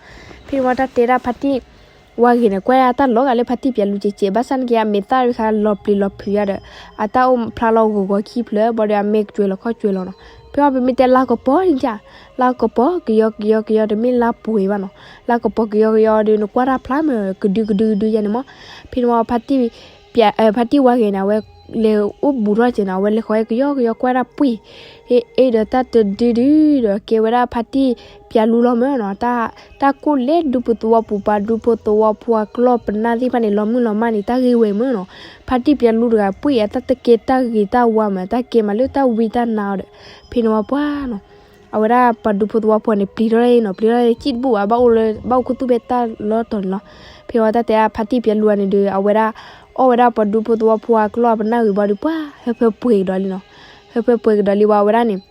ဖဲန့ၣ်ဝံၤတၢ်တဲဒၣ်ဖါတံၢ်ဝါဂ့ၤန့ၣ် ကွၢ်တၢ်လီၤဂာ်လၢဖါတံၢ်ပျဲလူကဲးကဲး ဘၣ်ဆၣ်နာ်က့ အမဲာ်သၣ်တခါလီၤပျံၤလီၤဖုးယါဒီး အတၢ်အိၣ်ဖျါလီၤဂီၤဂီၤခံဖျၢၣ် ဘၣ်ဒီးအမဲာ်ကွဲးလီၤခီၣ်ကွဲးလီၤနီၤ. ဖဲအံၤပမ့ၢ်တဲလါကပီၤန့ၣ်, လါကပီၤကယီကယီကယီ တမ့ၢ်လါပှဲၤဘၣ်နီၤ, လါကပီၤကယီကယီဒီး နကွၢ်တၢ်ဖျါမ့ၢ် ကဒုကဒုကဒုယဲန့ၣ်မး. ဖဲန့ၣ်ဝံၤ ဖါတံၢ်, ဖါတံၢ်ဝါဂ့ၤန့ၣ် အဝဲလဲၤအိၣ်ဘူးထီၣ်က့ၤနီၤ, အဝဲလဲၤဃီၤကယီကယီကွၢ်ဒၣ်ပှ့ၢ်, အ့ၣ်အ့ၣ်ဒီးတၢ်တဒုဒုဒီး ကဲဝဲဒၣ်ဖါတံၢ်ပၠးလူလီၤမ့ၢ်နီၤ, တၢ်ကိၢ်လဲၤဒူဖိသဝီပူၤ ပှၤဒူဖိသဝီဖိအကျီၢ်ပနၢ်သ့ၣ်တဖၣ်န့ၣ် လီၤမုၢ်လီၤမၢ်န့ၣ် တၢ်ဂ့ၢ်ဝဲမ့ၢ်နီၤ, ဖါတံၢ်ပၠးလူတဂၤပှ့ၢ်အတၢ်တကဲတၢ်ဂ့ၤတၢ်ဝါမ့ၢ် တၢ်ကဲမးလၢတၢ်ဝံတၢ်နါအီၤဒီး, ဖဲန့ၣ်ဝံၤပှၢ်နီၤ အဝဲဒၣ်ပှၤဒူဖိသဝီဖိန့ၣ် ပျံၤထီၣ်ဒၣ်အံၤနီၤ, ပျံၤထီၣ်ဒၣ်စံၣ်တဘူၣ်ဘၣ်, ဘၣ်အိၣ်လၢ ဘၣ်အိၣ်ခူသူၣ်ဖဲတၢ်လီၢ်တီၤန့ၣ်လီၤ. ဖဲဝံၤတၢ်တဲဒၣ်ဖါတံၢ်ပၠးလူန့ၣ်ဒီး အဝဲဒၣ် အီၣ်ဝဲဒၣ်ပှၤဒူဖိသဝီဖိအကျီၢ်ပနၢ်ဂ့ၤဘၣ်ဒီး ပှၢ်ဟၢဖၢပှဲၤကဒီးလံနီၤ, ဟၢဖၢပှဲၤကဒီးလံဝံၤ အဝဲဒၣ်န့ၣ်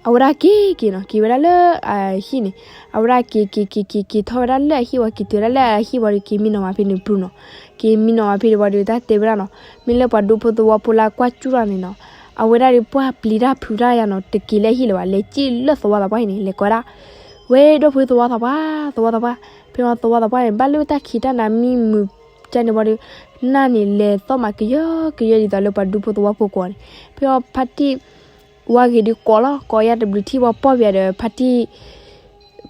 အဝဲဒၣ်က့ၤက့ၤနီၤ, က့ၤဝဲဒၣ်လၢအဟံၣ်န့ၣ်, အဝဲဒၣ်က့ၤက့ၤက့ၤက့ၤက့ၤထီၣ်ဝဲဒၣ်လၢအဟံၣ်ဝံၤ က့ၤတုၤဝဲဒၣ်လၢအဟံၣ်ဝံၤဒီး က့ၤမံနီၤမးဖဲန့ၣ်ပျူၤနီၤ, က့ၤမံနီၤမးဖဲန့ၣ်ဝံၤဒီး တၢ်တဲဝဲဒၣ်နီၤ, မ့ၢ်လၢပှၤဒူဖိသဝီဖိလၢကွၢ်ကၠူၣ်ထီၣ်န့ၣ်နီၤ, အဝဲဒၣ်ဒီးပှၢ်ပျံၤတၢ်ဖုးတၢ်ယါနီၤ, တက့ၤလၢအဟံၣ်လၢၤဘၣ်, လဲၤစံၣ်လၢသဝီသးပှၢ်အံၤန့ၣ် လဲၤကိးဝဲဒၣ်, ဝဲဒီပုၢ်ဝဲၢ်သဝီသးပှၢ်, သဝီသးပှၢ်, ဖဲဝံၤသဝီသးပှၢ်န့ၣ် ဘၣ်လၢတၢ်ခံးတၢ်နၤမံမုာ်ကန့ၣ်ဝံၤဒီး နၢ်န့ၣ်လဲၤသီၣ်မးကယၢကယၢဒ်သိးလၢပှၤဒူဖိသဝီဖိကိးန့ၣ်, ဖဲဝံၤဖါတံၢ်ဝါဂ့ၤဒီးကိးလီၤ, ကိးယါတဘျုးထံၣ်ဝံၤ ပီၢ်ပၠးဒီး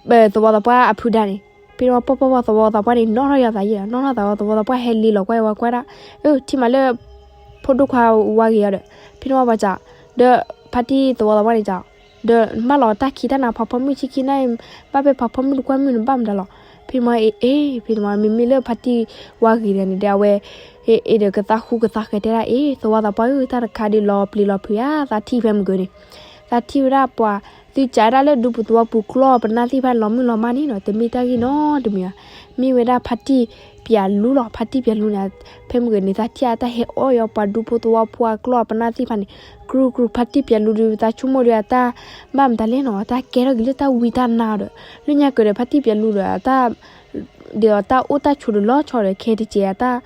ဖါတံၢ် သဝီသးပှၢ်အဖုဒါန့ၣ်, ဖဲန့ၣ်ဝံၤပီၢ်ပီၢ်ပီၢ် သဝီသးပှၢ်န့ၣ် နီၣ်ထီၣ်ယီၤသးယံၤလီၤ, နီၣ်ထီၣ်သးဝံၤ သဝီသးပှၢ်ဟဲလ့လီၤကွၢ်ဝံၤကွၢ်ဒၣ်, အၢ ထံၣ်မးလၢ ဖိဒိၣ်ခွါဝါဂ့ၤအီၤဒီး, ဖဲန့ၣ်ဝံၤပှၤစံး, ဒီးဖါတံၢ်သဝီသးပှၢ်န့ၣ်စံး, ဒီးဘၣ်လီၤတၢ်ခံးတၢ်နၤ ဖးဖီမုၢ်ဆံခံနၣ်အံၤ, ဘၣ်ဖဲဖးဖီမုၢ်တကွၢ်မုၢ်န့ၣ် ဘၣ်မတၤလီၤ, ဖဲန့ၣ်ဝံၤအ့ၣ်အ့ၣ် ဖဲန့ၣ်ဝံၤ မ့မ့ၢ်လၢဖါတံၢ်ဝါဂ့ၤတဂၤန့ၣ်ဒီး အဝဲ အ့ၣ်အ့ၣ်ဒီးကသးဃူကသးဃဲၤတဲဒၣ် အ့ၣ် သဝီသးပှၢ်ဧၢ တၢ်တခါဒီးလီၤပျံၤလီၤဖုးဧါ, သးထံၣ်ဖဲမုၢ်ကၢၤန့ၣ်, သးထံၣ်ဝဲဒၣ်ပှၤ သုစးဝဲဒၣ်လၢဒူဖိသဝီပူၤကျီၢ်ပနၢ်သ့ၣ်တဖၣ်န့ၣ် လီၤမုၢ်လီၤမၢ်န့ၣ်နီၤ, တမ့ၢ်တၢ်ဂ့ၢ်နီတမံၤဘၣ်, မ့ၢ်ဝဲဒၣ်ဖါတံၢ်ပၠးလူလီၤ, ဖါတံၢ်ပၠးလူန့ၣ်, ဖဲမုၢ်ကၢၤန့ၣ် သးထံၣ်အတၢ်ဟဲအီၣ်ယီၤပှၤဒူဖိသဝီဖိအကျီၢ်ပနၢ်သ့ၣ်တဖၣ်န့ၣ်, ကြူကြူ ဖါတံၢ်ပၠးလူဒီး သးဆိကမိၣ်ဒီးအတၢ် ဘၣ်မတၤလဲၣ်နီၤ, အတၢ်ကဲထီၣ်က့ၤလၢတၢ်ဝံတၢ်နါအီၤဒီး, လၢညါကၢၤဒီးဖါတံၢ်ပၠးလူဒီး အတၢ် ဒီးတၢ်အိၣ်တၢ်ဆိးဒီးလီၤဆီဒီး ခဲတစဲးအတၢ်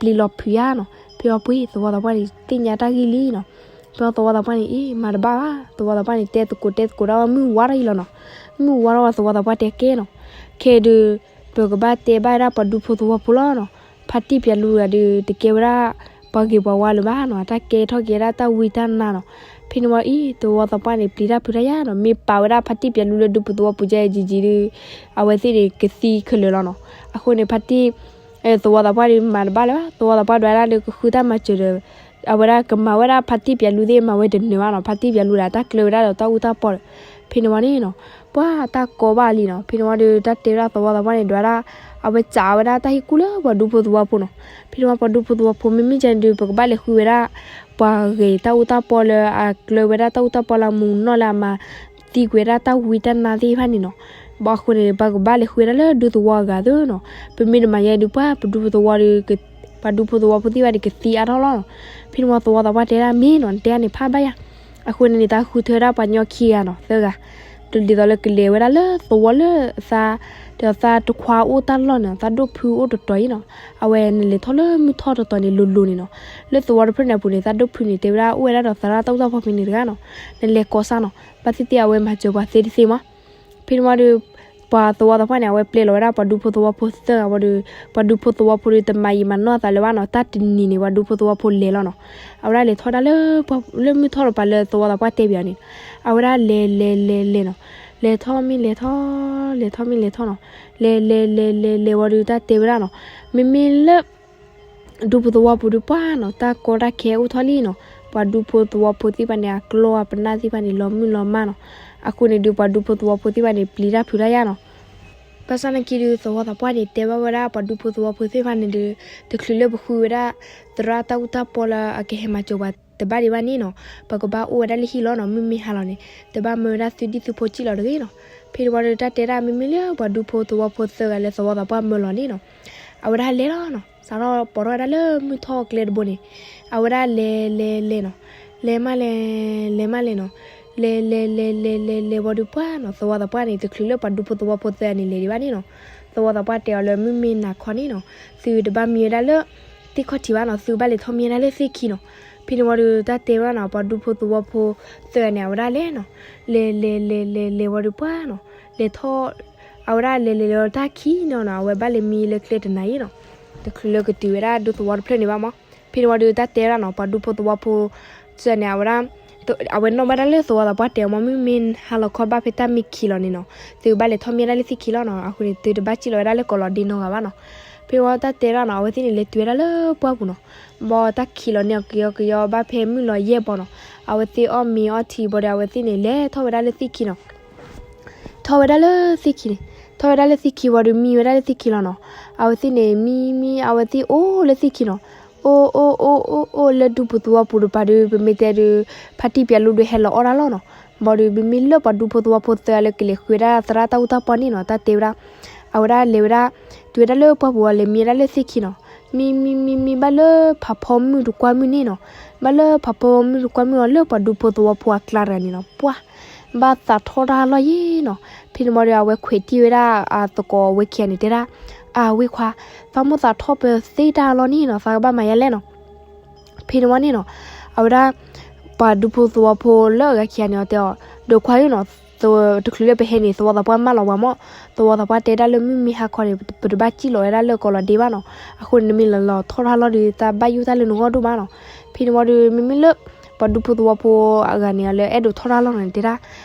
လီၤပျံၤလီၤဖုးဧါနီၤ, ဖဲအံၤပှ့ၤသဝီသးပှၢ်န့ၣ် သ့ၣ်ညါတၢ်ဂ့ၢ်လံနီၤ, ဖဲအံၤသဝီသးပှၢ်န့ၣ် အ့ၣ် မၤတဘၣ်ဘၣ်, သဝီသးပှၢ်န့ၣ် တဲသကိးတဲသကိးဒၣ်ဝဲ မုၢ်ဝါထီၣ်အံၤလီၤနီၤ, မုၢ်ဝါထီၣ်ဝံၤသဝီသးပှၢ်တဲကဲနီၤ, ခဲဒီး ပကဘၣ်တဲဘၣ်ဝဲဒၣ်ပှၤဒူဖိသဝီဖိလီၤနီၤ, ဖါတံၢ်ပၠးလူတဂၤဒီး တကဲဝဲဒၣ် ပှၤဂ့ၤပှၤဝါလၢၤဘၣ်နီၤ, တၢ်ကဲထီၣ်က့ၤဝဲဒၣ်တၢ်ဝံတၢ်နါနီၤ, ဖဲန့ၣ်ဝံၤအံၤ သဝီသးပှၢ်န့ၣ် ပျံၤတၢ်ဖုးတၢ်ယါနီၤ, မ့ၢ်ပာ်ဝဲဒၣ်ဖါတံၢ်ပၠးလူလၢဒူဖိသဝီဖိကဲယံာ်ယံာ်ဒီး အဝဲသ့ၣ်န့ၣ်ကသံခဲလၢာ်လီၤနီၤ, အဃိန့ၣ် ဖါတံၢ် သဝီသးပှၢ်ဒီးမၤတဘၣ်လၢၤဘၣ်, သဝီသးပှၢ်ဒွးဒၣ်ဒီးကဃုတၢ်မၤစၢၤဒီး အဝဲဒၣ်ကမၤဝဲဒၣ်ဖါတံၢ်ပၠးလူသ့ၣ်မၤဝဲတနၢၤဘၣ်နီၤ, ဖါတံၢ်ပၠးလူဒီးတၢ်ကျၢၤဝဲဒၣ်ဒီးတၢ်အူတၢ်ပီဒီး, ဖဲန့ၣ်ဝံၤန့ၣ်နီၤ, ပှၤတၢ်ကီဘၣ်လံနီၤ, ဖဲန့ၣ်ဝံၤဒီးတၢ်တဲဝဲဒၣ်သဝီသးပှၢ်န့ၣ် ဒွးဒၣ် အဝဲစးဝဲဒၣ်တၢ်ဟ့ၣ်ကူၣ်လၢပှၤဒူဖိသဝီဖိနီၤ, ဖဲန့ၣ်ဝံၤပှၤဒူဖိသဝီဖိ မ့မ့ၢ်ကန့ၣ်ဒီး ပကဘၣ်လဲၤဃုဝဲဒၣ် ပှၤဂ့ၤတၢ်အူတၢ်ပီလၢအကျၢၤဝဲဒၣ်တၢ်အူတၢ်ပီလၢအမူးနီၢ်လၢအမၤသံကွံာ်ဝဲဒၣ်တၢ်ဝံတၢ်နါသ့ၣ်တဖၣ်န့ၣ်နီၤ, ဘၣ်အဃိန့ၣ် ပကဘၣ်လဲၤဃုဝဲဒၣ်လၢဒူသဝီအဂၤသ့နီၤ, ပမ့ၢ်တမၤယဲဒီး ပှၤပဒူဖိသဝီဒီး ပှၤဒူဖိသဝီဖိသ့ၣ်တဖၣ်ဒီးကသံအါထီၣ်လီၤနီၤ, ဖဲန့ၣ်ဝံၤသဝီသးပှၢ်တဲဒၣ်မ့ၢ်နီၤ, နတဲန့ၣ်ဖးဘၣ်ယၤ, အဃိန့ၣ်န့ၣ် သးဃုထၢဒၣ်ပှၤကညီခံဂၤနီၤ, သၢဂၤ ဒ်သိးလၢကလဲၤဝဲဒၣ်လၢသဝီလၢသး ဒီးသးတခွါအိၣ်တၢ်လီၢ်န့ၣ် သးဒိၣ်ဖုအိၣ်တတီၤအံၤနီၤ, အဝဲနလဲၤထီၣ်လၢမုၢ်ထီၣ်တတီၤန့ၣ်လိၤလိၤန့ၣ်နီၤ, လၢသဝီတဖျၢၣ်န့ၣ်အပူၤန့ၣ် သးဒိၣ်ဖုန့ၣ် တဲဝဲဒၣ်အိၣ်ဝဲဒၣ်ဒီးသရၣ်တၢ်အူတၢ်ပီဖဲန့ၣ်တဂၤနီၤ, နလဲၤကိးစၢ်နီၤ, ဘၣ်သ့ၣ်သ့ၣ်အဝဲမၤစၢၤပှၤသ့တသ့မး, ဖဲန့ၣ်ဝံၤဒီး ပှၤသဝီသးပှၢ်န့ၣ် အဝဲပျဲလီၤဝဲဒၣ်ပှၤဒူဖိသဝီဖိသၢဂၤဝံၤဒီး ပှၤဒူဖိသဝီဖိဒီးတမၤယံာ်မၤနီၢ်သးလၢၤဘၣ်နီၤ, တၢ်တနံၤန့ၣ် ပှၤဒူဖိသဝီဖိလဲၤလီၤနီၤ, အဝဲဒၣ်လဲၤထီၣ်ဒၣ်လၢ လၢမုၢ်ထီၣ်တပၤလၢသဝီသးပှၢ်တဲဘၣ်အီၤန့ၣ်, အဝဲဒၣ်လဲၤလဲၤလဲၤလဲၤနီၤ, လဲၤထီၣ်မ့ၢ်လဲၤထီၣ် လဲၤထီၣ်မ့ၢ်လဲၤထီၣ်နီၤ, လဲၤလဲၤလဲၤလဲၤလဲၤဝံၤဒီးတၢ်တဲဝဲဒၣ်နီၤ, မ့မ့ၢ်လၢ ဒူဖိသဝီဖိဒီးပှၢ်နီၤ, တၢ်ကီတၢ်ခဲအိၣ်ထီၣ်လံနီၤ, ပှၤဒူဖိသဝီဖိသ့ၣ်တဖၣ်န့ၣ် အကျီအပနၢ်သ့ၣ်တဖၣ်န့ၣ် လီၤမုၢ်လီၤမၢ်နီၤ, အဃိန့ၣ်ဒီး ပှၤဒူဖိသဝီဖိသ့ၣ်တဖၣ်န့ၣ် ပျံၤတၢ်ဖုးတၢ်ယါနီၤ, ဘၣ်ဆၣ်နာ်က့ဒီး သဝီသးပှၢ်န့ၣ် တဲဘၣ်ဝဲဒၣ်ပှၤဒူဖိသဝီဖိသ့ၣ်တဖၣ်န့ၣ်ဒီး တချုးလၢပဃုဝဲဒၣ် သရၣ်တၢ်အူတၢ်ပီလၢအကဟဲမၤစၢၤပှၤတဘၣ်ဒံးဘၣ်န့ၣ်နီၤ, ပကဘၣ်အိၣ်ဝဲဒၣ်လၢဟံၣ်လီၤနီၤ, မုၢ်မ့ၢ်ဟါလီၤန့ၣ် တဘၣ်မၢဝဲဒၣ်သုဒံၣ်သုဖိစံၣ်လီၤတဂ့ၤနီၤ, ဖဲန့ၣ်ဝံၤဒီး တၢ်တဲဒၣ်မ့မ့ၢ်လၢပှၤဒူဖိသဝီဖိသၢဂၤလၢသဝီသးပှၢ်မၢလီၤန့ၣ်နီၤ, အဝဲဒၣ်လဲၤလီၤနီၤ, စးထီၣ်ပိာ်ထီၣ်ဝဲဒၣ်လၢမုၢ်ထီၣ်ကျဲတဘိန့ၣ်, အဝဲဒၣ်လဲၤလဲၤလဲၤနီၤ, လဲၤမးလဲၤ လဲၤမးလဲၤနီၤ, လဲၤလဲၤလဲၤလဲၤလဲၤလဲၤဝံၤဒီးပှၢ်နီၤ, သဝီသးပှၢ်န့ၣ် တချုးလၢပှၤဒူဖိသဝီဖိသၢဂၤန့ၣ်လဲၤဒံးဘၣ်န့ၣ်နီၤ, သဝီသးပှၢ်တဲအီၤလၢ မုၢ်မ့ၢ်နၤခီန့ၣ်နီၤ, သုတဘၣ်မံဝဲဒၣ်လၢ သ့ၣ်ခီၣ်ထံးဘၣ်နီၤ, သုဘၣ်လဲၤထီၣ်မံဝဲဒၣ်လၢသ့ၣ်ခံနီၤ, ဖဲန့ၣ်ဝံၤဒီး တၢ်တဲဝဲဒၣ်နီၤ, ပှၤဒူဖိသဝီဖိသၢဂၤန့ၣ် အဝဲဒၣ်လဲၤနီၤ, လဲၤလဲၤလဲၤလဲၤလဲၤဝံၤဒီးပှၢ်နီၤ, လဲၤထီၣ် အဝဲဒၣ်လဲၤလဲၤလဲၤလီၤတၢ်ခံနီၤနီၤ, အဝဲဘၣ်လဲၤမံလၢကျဲတနၤအံၤနီၤ, တချုးလၢကတုၤဝဲဒၣ်ဒူသဝီတဖျၢၣ်န့ၣ်ဘၣ်မး, ဖဲန့ၣ်ဝံၤဒီး တၢ်တဲဝဲဒၣ်နီၤ, ပှၤဒူဖိသဝီဖိသၢဂၤန့ၣ် အဝဲဒၣ် အဝဲနီၣ်ဘၣ်ဒၣ်လၢသဝီသးပှၢ်တဲအီၤ မ့မ့ၢ်ဟါလီၤခီဘၣ်ဖဲတၢ်မ့ၢ်ခံလီၤန့ၣ်နီၤ, သုဘၣ်လဲၤထီၣ်မ့ၢ်ဒၣ်လၢသ့ၣ်ခံလီၤနီၤ, အဃိန့ၣ် သုတဘၣ်စံၣ်လီၤဝဲဒၣ်လၢကိးလီၤဒ့နီတဂၤဘၣ်နီၤ. ဖဲဝံၤတၢ်တဲဒၣ်နီၤ, အဝဲသ့ၣ်န့ၣ်လဲၤတုၤဝဲဒၣ်လၢပှၢ်ပူၤနီၤ, ဘၣ်တၢ်ခံလီၤန့ၣ် အကယီကယီဘၣ်ဖဲမုၢ်လီၤယဲၢ်ဘီနီၤ, အဝဲသ့ၣ်အီၣ်မ့ၤအီထံဘၣ်ဒီး အဝဲသ့ၣ်န့ၣ် လဲၤထီၣ်ဝဲဒၣ်လၢသ့ၣ်ခံနီၤ. ထီၣ်ဝဲဒၣ်လၢသ့ၣ်ခံန့ၣ်, ထီၣ်ဝဲဒၣ်လၢသ့ၣ်ခံဝံၤဒီး မံဝဲဒၣ်လၢသ့ၣ်ခံလီၤနီၤ. အဝဲသ့ၣ်န့ၣ် မံမံ အဝဲသ့ၣ်အိၣ်လၢသ့ၣ်ခံနီၤ. အိၣ်အိၣ်အိၣ်အိၣ်အိၣ်လၢဒူဖိသဝီပူၤတပၤဒီး ပမ့ၢ်တဲဒီး ဖါတံၢ်ပၠးလူဒီးဟဲလီၤအီၣ်တၢ်လီၢ်နီၤ. ဘၣ်ဒီး မ့မ့ၢ်လၢပှၤဒူဖိသဝီဖိသၢဂၤလၢကလဲၤဃုဝဲဒၣ်သရၣ်တၢ်အူတၢ်ပီန့ၣ်နီၤ, တၢ်တဲဝဲဒၣ် အဝဲဒၣ်လဲၤဝဲဒၣ် တုၤဝဲဒၣ်လၢပှၢ်ပူၤဝံၤ လဲၤမံဝဲဒၣ်လၢသ့ၣ်ခံနီၤ. မံမံမံမံဘၣ်လၢဖးဖီမုၢ်တကွၢ်မုၢ်န့ၣ်နီၤ. ဘၣ်လၢဖးဖီမုၢ်တကွၢ်မုၢ်အီၤ လၢပှၤဒူဖိသဝီဖိအကျါတဂၤန့ၣ်နီၤ, ပှၢ် ဘၣ်သးထီၣ်တၢ်လီၢ်ယဲနီၤ. ဖဲန့ၣ်ဝံၤဒီး အဝဲခွဲးတံၢ်ဝဲဒၣ်အသကိးဝဲခံဂၤန့ၣ် တဲဒၣ်, အဝဲခွါ, သးမိၣ်သးထီၣ်ပသ့တၢ်လီၢ်န့ၣ်နီၤ, သးကဘၣ်မၤယါလဲၣ်နီၤ. ဖဲန့ၣ်ဝံၤန့ၣ်နီၤ, အဝဲဒၣ် ပှၤဒူဖိသဝီဖိလၢအဂၤခံဂၤန့ၣ် အီၤတဲအီၤ, ဒီးခွါဧၢနီၤ, တချုးလၢပဟဲန့ၣ် သဝီသးပှၢ်မၢလီၤပှၤမၢ်, သဝီသးပှၢ်တဲဒၣ်လၢမုၢ်မ့ၢ်ဟါခီန့ၣ် ပတဘၣ်စံၣ်လီၤဝဲဒၣ်လၢကိးလီၤဒ့ဘၣ်နီၤ. အဃိန့ၣ် နမ့ၢ်လဲၤလီၤထီၣ်တၢ်လီၢ်ဒီး သးဘၣ်ယိၣ်တၢ်လၢနဂီၢ်ဒိၣ်မးနီၤ. ဖဲန့ၣ်ဝံၤဒီး မ့မ့ၢ်လၢ ပှၤဒူဖိသဝီဖိအဂၤန့ၣ် လၢအဲၣ်ဒိးထီၣ်တၢ်လီၢ်န့ၣ် တဲဒၣ်,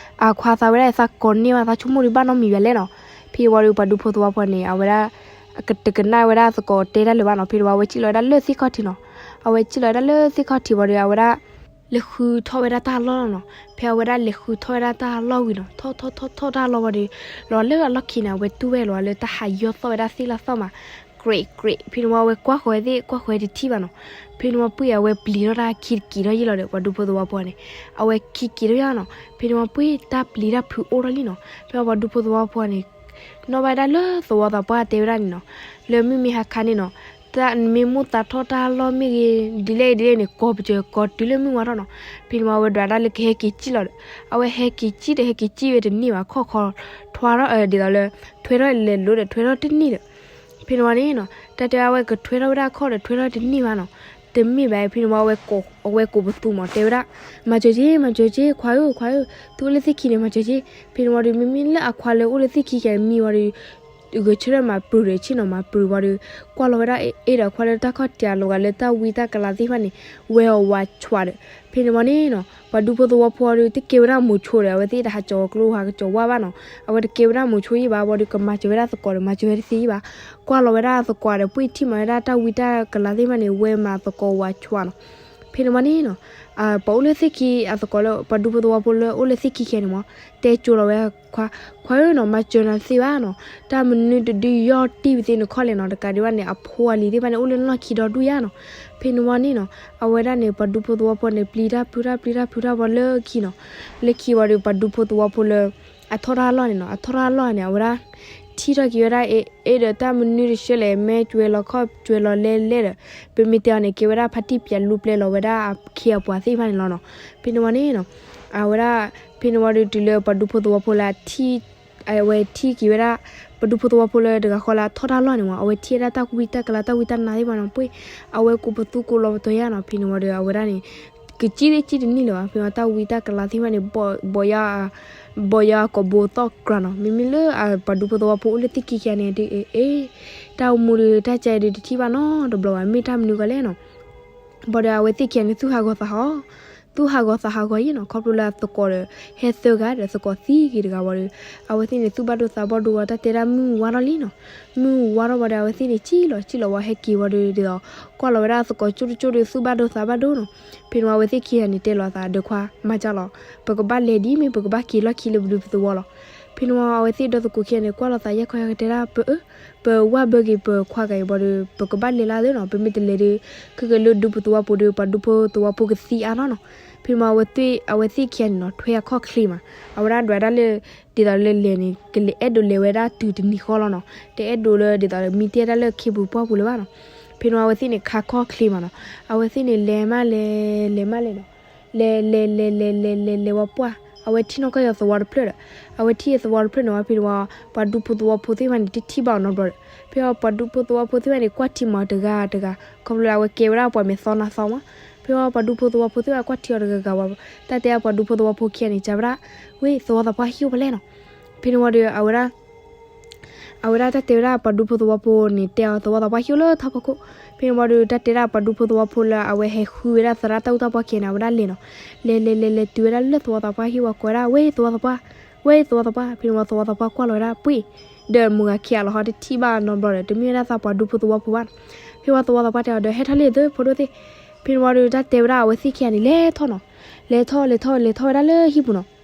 အခွါသးဝဲဒၣ် သးကိးန့ၢ်ဘၣ် သးဆိကမိၣ်ဒံးဘၣ်နီတမံၤဘၣ်လဲၣ်နီၤ. ဖဲန့ၣ်ဝံၤဒီး ပှၤဒူဖိသဝီဖိန့ၣ် အဝဲဒၣ် တကနၣ်ဝဲဒၣ်သကိးတဲတၢ်လၢၤဘၣ်နီၤ. ဖဲန့ၣ်ဝံၤ အဝဲစံၣ်လီၤဝဲဒၣ်လၢသ့ၣ်ခီၣ်ထံးနီၤ. အဝဲစံၣ်လီၤဝဲဒၣ်လၢသ့ၣ်ခီၣ်ထံးဝံၤဒီး အဝဲဒၣ် လဲၤဃုထီၣ်ဝဲဒၣ်တၢ်လီၢ်လီၤနီၤ. ဖဲအဝဲဒၣ်လဲၤဃုထီၣ်ဝဲဒၣ်တၢ်လီၢ်ဝံၤနီၤ, ထီၣ်ထီၣ်ထီၣ်ထီၣ်တၢ်လီၢ်ဝံၤဒီး လီၤလၢအလီၢ်ခံန့ၣ် အဝဲတူၢ်ဝဲလီၤလၢတၢ်ဟးယီၢ်သီၣ်ဝဲဒၣ်သ့ၣ်လီၢ်သီၣ်မး ကြ့းကြ့း. ဖဲန့ၣ်ဝံၤ အဝဲကွၢ်ဃီၤဝဲသ့ၣ် ကွၢ်ဃီၤဝဲတထံၣ်ဘၣ်နီၤ. ဖဲန့ၣ်ဝံၤ ပှ့ၢ်အဝဲပျံၤထီၣ်တၢ်ခံတက့ၤထီၣ်ယံာ်လီၤဒီး ပှၤဒူဖိသဝီဖိန့ၣ် အဝဲခံက့ၤထီၣ်ယံာ်နီၤ. ဖဲန့ၣ်ဝံၤ ပှ့ၢ်တၢ်ပျံၤတၢ်ဖုးအိၣ်ထီၣ်လံနီၤ. ဖဲပှၤဒူဖိသဝီဖိန့ၣ် နီၣ်ဘၣ်ဒၣ်လၢသဝီသးပှၢ်တဲဝဲဒၣ်န့ၣ်နီၤ, လၢမုၢ်မ့ၢ်ဟါခါန့ၣ်နီၤ, တၢ်မ့ၢ်မိၣ်သးထီၣ်တၢ်လီၢ်မ့ၢ်ဂ့ၤ ဒ်လဲၣ်ဒ်လဲၣ်န့ၣ် ကိးပစၢၤကိးတုၤလၢမုၢ်ဝါထီၣ်နီၤ. ဖဲန့ၣ်ဝံၤ အဝဲဒွးဒၣ်လၢကဟဲက့ၤစံၣ်လီၤဒီး အဝဲဟဲက့ၤစံၣ်ဒီး ဟဲက့ၤစံၣ်ဝဲတန့ၢ်ဘၣ် ခီၣ်ခီထွါထီၣ် ဒ်သိးလၢ ထွဲထီၣ်လဲၤလိၤဒီး ထွဲထီၣ်တန့ၢ်ဒီး ဖဲန့ၣ်ဝံၤန့ၣ်နီၤ, တၢ်တဲအဝဲကထွဲထီၣ်ဝဲဒၣ်ခီၣ်ဒီး ထွဲထီၣ်တန့ၢ်ဘၣ်နီၤ, တမ့ၢ်ဘၣ်. ဖဲန့ၣ်ဝံၤ အဝဲကိးပသူမး တဲဝဲဒၣ်, မၤစၢၤက့ၤ မၤစၢၤက့ၤ ခွါဧၢ ခွါဧၢ, သုအိၣ်လၢသ့ၣ်ခံန့ၣ် မၤစၢၤက့ၤ. ဖဲန့ၣ်ဝံၤဒီး မ့မ့ၢ်လၢအခွါလၢအိၣ်လၢသ့ၣ်ခံခဲန့ၣ် မံဝံၤဒီး ဂဲၤဆၢထၢၣ်မၤပြူၤဒီး ဆ့ၣ်နီၤမၤပြူၤဝံၤဒီး ကွၢ်လီၤဝဲဒၣ်အဲၣ်ဒီးအခွါလၢတၢ်ခီၣ်ထံးအလီၤဂာ်လၢတၢ်ဝံတၢ်ကလၤသ့ၣ်တဖၣ်န့ၣ် ဝဲအီၤဝးဆှးဒီး ဖဲန့ၣ်ဝံၤန့ၣ်နီၤ, ပှၤဒူဖိသဝီဖိဒီး တကဲဝဲဒၣ်မိၤဆိဒီး အဝဲသ့ၣ်တဟးကၠီၤကျိဟးကၠီၤဝါဘၣ်နီၤ, အဝဲတကဲဝဲဒၣ်မိၤဆိယံၢ်ဘၣ် ဝံၤဒီး ကမၤစၢၤဝဲဒၣ်သကိးဒီး မၤစၢၤဝဲတသ့ယံၢ်ဘၣ်. ကွၢ်လီၤဝဲဒၣ်သကိးဒီး ပှ့ၢ်ထံၣ်မၤဝဲဒၣ်တၢ်ဝံတၢ်ကလၤသ့ၣ်တဖၣ်န့ၣ် ဝဲမၤသကိးဝးဆှးနီၤ. ဖဲန့ၣ်ဝံၤန့ၣ်နီၤ, ပှၤအိၣ်လၢသ့ၣ်ခံအသကိးလၢ ပှၤဒူဖိသဝီဖိလၢအိၣ်လၢသ့ၣ်ခံခဲန့ၣ်မး တဲကၠိလီၤဝဲခွါ, ခွါဧၢနီၤ, မၤစၢၤနၤတသ့ဘၣ်နီၤ, တၢ်မနုၤတဒုယီၢ်တံၢ်ဝံၤသ့ၣ်နခီၣ်လဲၣ်နီၤ, တကးဒံးဘၣ်န့ၣ် အဖိအလံၤသ့ၣ်တဖၣ်န့ၣ် အိၣ်လၢနလီၢ်ခံဒီဒူၣ်ယါနီၤ. ဖဲန့ၣ်ဝံၤန့ၣ်နီၤ, အဝဲဒၣ်န့ၣ် ပှၤဒူဖိသဝီဖိန့ၣ် ပျံၤတၢ်ဖုးတၢ်ပျံၤတၢ်ဖုးတၢ်ဝံၤလၢခံနီၤ, လၢခံဝံၤဒီး ပှၤဒူဖိသဝီဖိလၢ အထီၣ်တၢ်လီၢ်န့ၣ်နီၤ, အထီၣ်တၢ်လီၢ်န့ၣ် အဝဲဒၣ် ထံၣ်ထီၣ်က့ၤဝဲဒၣ် အဲၣ်ဒီးတၢ်မနုၤတဆှၢလဲၣ် မဲာ်ကွဲၤလီၤခီၣ်ကွဲၤလီၤလဲလဲဒီး ပမ့ၢ်တဲအီၤန့ၣ် ကဲဝဲဒၣ်ဖါတံၢ်ပၠးလူပျဲလီၤဝဲဒၣ်အခ့အပှၤသ့ၣ်တဖၣ်န့ၣ်လီၤနီၤ. ဖဲန့ၣ်ဝံၤန့ၣ်နီၤ, အဝဲဒၣ် ဖဲန့ၣ်ဝံၤဒီး တုၤလၢပှၤဒူဖိသဝီဖိလၢ အဝဲထံၣ်က့ၤဝဲဒၣ် ပှၤဒူဖိသဝီဖိလၢတဂၤဃီလၢအထီၣ်တၢ်လီၢ်န့ၣ်မး အဝဲထံၣ်ဝဲဒၣ်တၢ်ဝံတၢ်ကလၤတၢ်ဝံတၢ်နါသ့ၣ်တဖၣ်နီၤ, ပှ့ၢ် အဝဲကိးပသူကိးလီၤပတီၤယါနီၤ. ဖဲန့ၣ်ဝံၤဒီး အဝဲဒၣ်န့ၣ် ကစံၣ်သ့ၣ်စံၣ်တန့ၢ်လၢၤဘၣ်. ဖဲန့ၣ်ဝံၤ တၢ်ဝံတၢ်ကလၤသ့ၣ်တဖၣ်န့ၣ် ဘီၣ်ယါ ဘီၣ်ယါကိာ်ဘိသီၣ်ကြၤနီၤ. မ့မ့ၢ်လၢပှၤဒူဖိသဝီဖိအိၣ်လၢသ့ၣ်ခံခံဂၤန့ၣ်ဒီး အ့ တၢ်အိၣ်မူဒီး တၢ်ကဲဒီးတထံၣ်ဘၣ်နီတဘျီဘၣ်, မ့ၢ်တၢ်မနုၤဂီၢ်လဲၣ်နီၤ. ဘၣ်ဒီး အဝဲသ့ၣ်ခံဂၤန့ၣ် သူၣ်ဟးဂီၤသးဟးဂီၤ, သူၣ်ဟးဂီၤသးဟးဂီၤယါနီၤ, ခီဖျိလၢအသကိးဒီး ဟဲသၢဂၤဒီးသကိးသံက့ၤတဂၤဝံၤဒီး အဝဲသ့ၣ်န့ၣ်သူၣ်ဘၣ်ဒိသးဘၣ်ဒိဝံၤ တၢ်တဲဒၣ်မုၢ်ဝါထီၣ်လံနီၤ. မုၢ်ဝါထီၣ်ဝံၤဒီး အဝဲသ့ၣ်န့ၣ်စံၣ်လီၤ စံၣ်လီၤဝံၤ ဟဲက့ၤဝံၤဒီး ဒ်သိး ကွၢ်လီၤဝဲဒၣ်သကိးကၠိတကၠိဒီး သူၣ်ဘၣ်ဒိသးဘၣ်ဒိနီၤ. ဖဲန့ၣ်ဝံၤ အဝဲသ့ၣ်ခံဂၤန့ၣ်တဲလီၤအသးဒီး ခွါ မၤကၢ်လီၤ, ပကဘၣ်လဲၤဒ်မ့ၢ် ပကဘၣ်က့ၤလီၢ်ခံလၢပဒူပသဝီလီၤ. ဖဲန့ၣ်ဝံၤ အဝဲသ့ၣ်ဒီသကိးခံဂၤန့ၣ် ကွၢ်လီၤသးယဲၢ်ခီယဲၢ်ခီ တဲဒၣ် ပ ပဝၢ်ဘၢက့ၤပခွါဂၤအံၤဘၣ်ဒီး ပကဘၣ်လဲၤလၢအသိးနီၤ, ပမ့ၢ်တလဲၤဒီး ခဲကနံၣ်လၢဒူပသဝီပူၤဒီး ပှၤဒူဖိသဝီဖိကသံအါထီၣ်နီၤ. ဖဲန့ၣ်ဝံၤ အဝဲသ့ၣ်ခံဂၤန့ၣ်နီၤ ထွဲအခီၣ်ချ့မး, အဝဲဒၣ်ဒွးဒၣ်လၢ ဒ်သိးလၢလဲၤန့ၣ် ကလဲၤအဲၣ်ဒိးလဲၤဝဲဒၣ်တုၤတနံၤဃီလီၤနီၤ, တအဲၣ်ဒိးလၢဒ်သိးလၢမံတ့ၢ်ဒၣ်လၢခ့ပူၤပှၢ်ပူၤလၢၤဘၣ်နီၤ. ဖဲန့ၣ်ဝံၤ အဝဲသ့ၣ်န့ၣ် ခးခီၣ်ချ့မးနီၤ, အဝဲသ့ၣ်န့ၣ် လဲၤမးလဲၤ လဲၤမးလဲၤနီၤ, လဲၤ လဲၤ လဲၤ လဲၤ လဲၤ လဲၤ လဲၤဝံၤပှၢ် အဝဲထံၣ်နီၢ်ကီၢ်ယွၤသဝီတဖျၢၣ်ဒီး အဝဲထံၣ်သဝီတဖျၢၣ်န့ၣ်ဝံၤ ဖဲန့ၣ်ဝံၤ ပှၤဒူဖိသဝီဖိသ့ၣ်တဖၣ်န့ၣ် တထံၣ်ဘၣ်အီၤနီတဘျီဒီး ဖဲဝံၤ ပှၤဒူဖိသဝီဖိသ့ၣ်တဖၣ်န့ၣ် ကွၢ်ထံမၤတဂၤတဂၤ, ခီဖျိလၢအဝဲကဲဝဲဒၣ်ပှၤမဲာ်သီနါသီမး. ဖဲဝံၤ ပှၤဒူဖိသဝီဖိသ့ၣ်တဖၣ်ကွၢ်ထံအီၤတဂၤဂၤဝံၤ တၢ်တဲအပှၤဒူဖိသဝီဖိခံဂၤန့ၣ် ကးဝဲဒၣ်, ဝ့ၢ် သဝီသးပှၢ်ဟံၣ်အိၣ်ဖဲလဲၣ်နီၤ. ဖဲန့ၣ်ဝံၤဒီး အဝဲဒၣ် အ အဝဲဒၣ်တၢ်တဲဝဲဒၣ်ပှၤဒူဖိသဝီဖိန့ၣ် တဲအီၤသဝီသးပှၢ်ဟံၣ်အိၣ်လၢထီၣ်ဖီခိၣ်. ဖဲန့ၣ်ဝံၤဒီး တၢ်တဲဒၣ်ပှၤဒူဖိသဝီဖိလၢအဝဲဟဲဃုဝဲဒၣ်သရၣ်တၢ်အူတၢ်ပီခံဂၤန့ၣ် အဝဲဒၣ်လဲၤနီၤ. လဲၤလဲၤလဲၤလဲၤ တုၤဝဲဒၣ်လၢသဝီသးပှၢ်ဟံၣ်ဝံၤ ကိးဝဲဒၣ် ဝဲသဝီသးပှၢ်, ဝဲသဝီသးပှၢ်. ဖဲန့ၣ်ဝံၤသဝီသးပှၢ်ကွၢ်လီၤဝဲဒၣ် ပှ့ၢ်, ဒီးမုၢ်ဂၤခံဂၤလီၤဟီ တထံၣ်ဘၣ်နီတဘျီဒီး တမ့ၢ်ဝဲဒၣ်သးပှၤဒူဖိသဝီဖိဘၣ်နီၤ. ဖဲဝံၤသဝီသးပှၢ်တဲအီၤဒီး ဟဲထီၣ်လံသုဖိဒိၣ်သ့ၣ်. ဖဲန့ၣ်ဝံၤဒီး တၢ်တဲဝဲဒၣ်အဝဲသ့ၣ်ခံဂၤန့ၣ် လဲၤထီၣ်နီၤ. လဲၤထီၣ်လဲၤထီၣ်လဲၤထီၣ်ဝဲဒၣ်လၢဟံၣ်ပူၤနီၤ.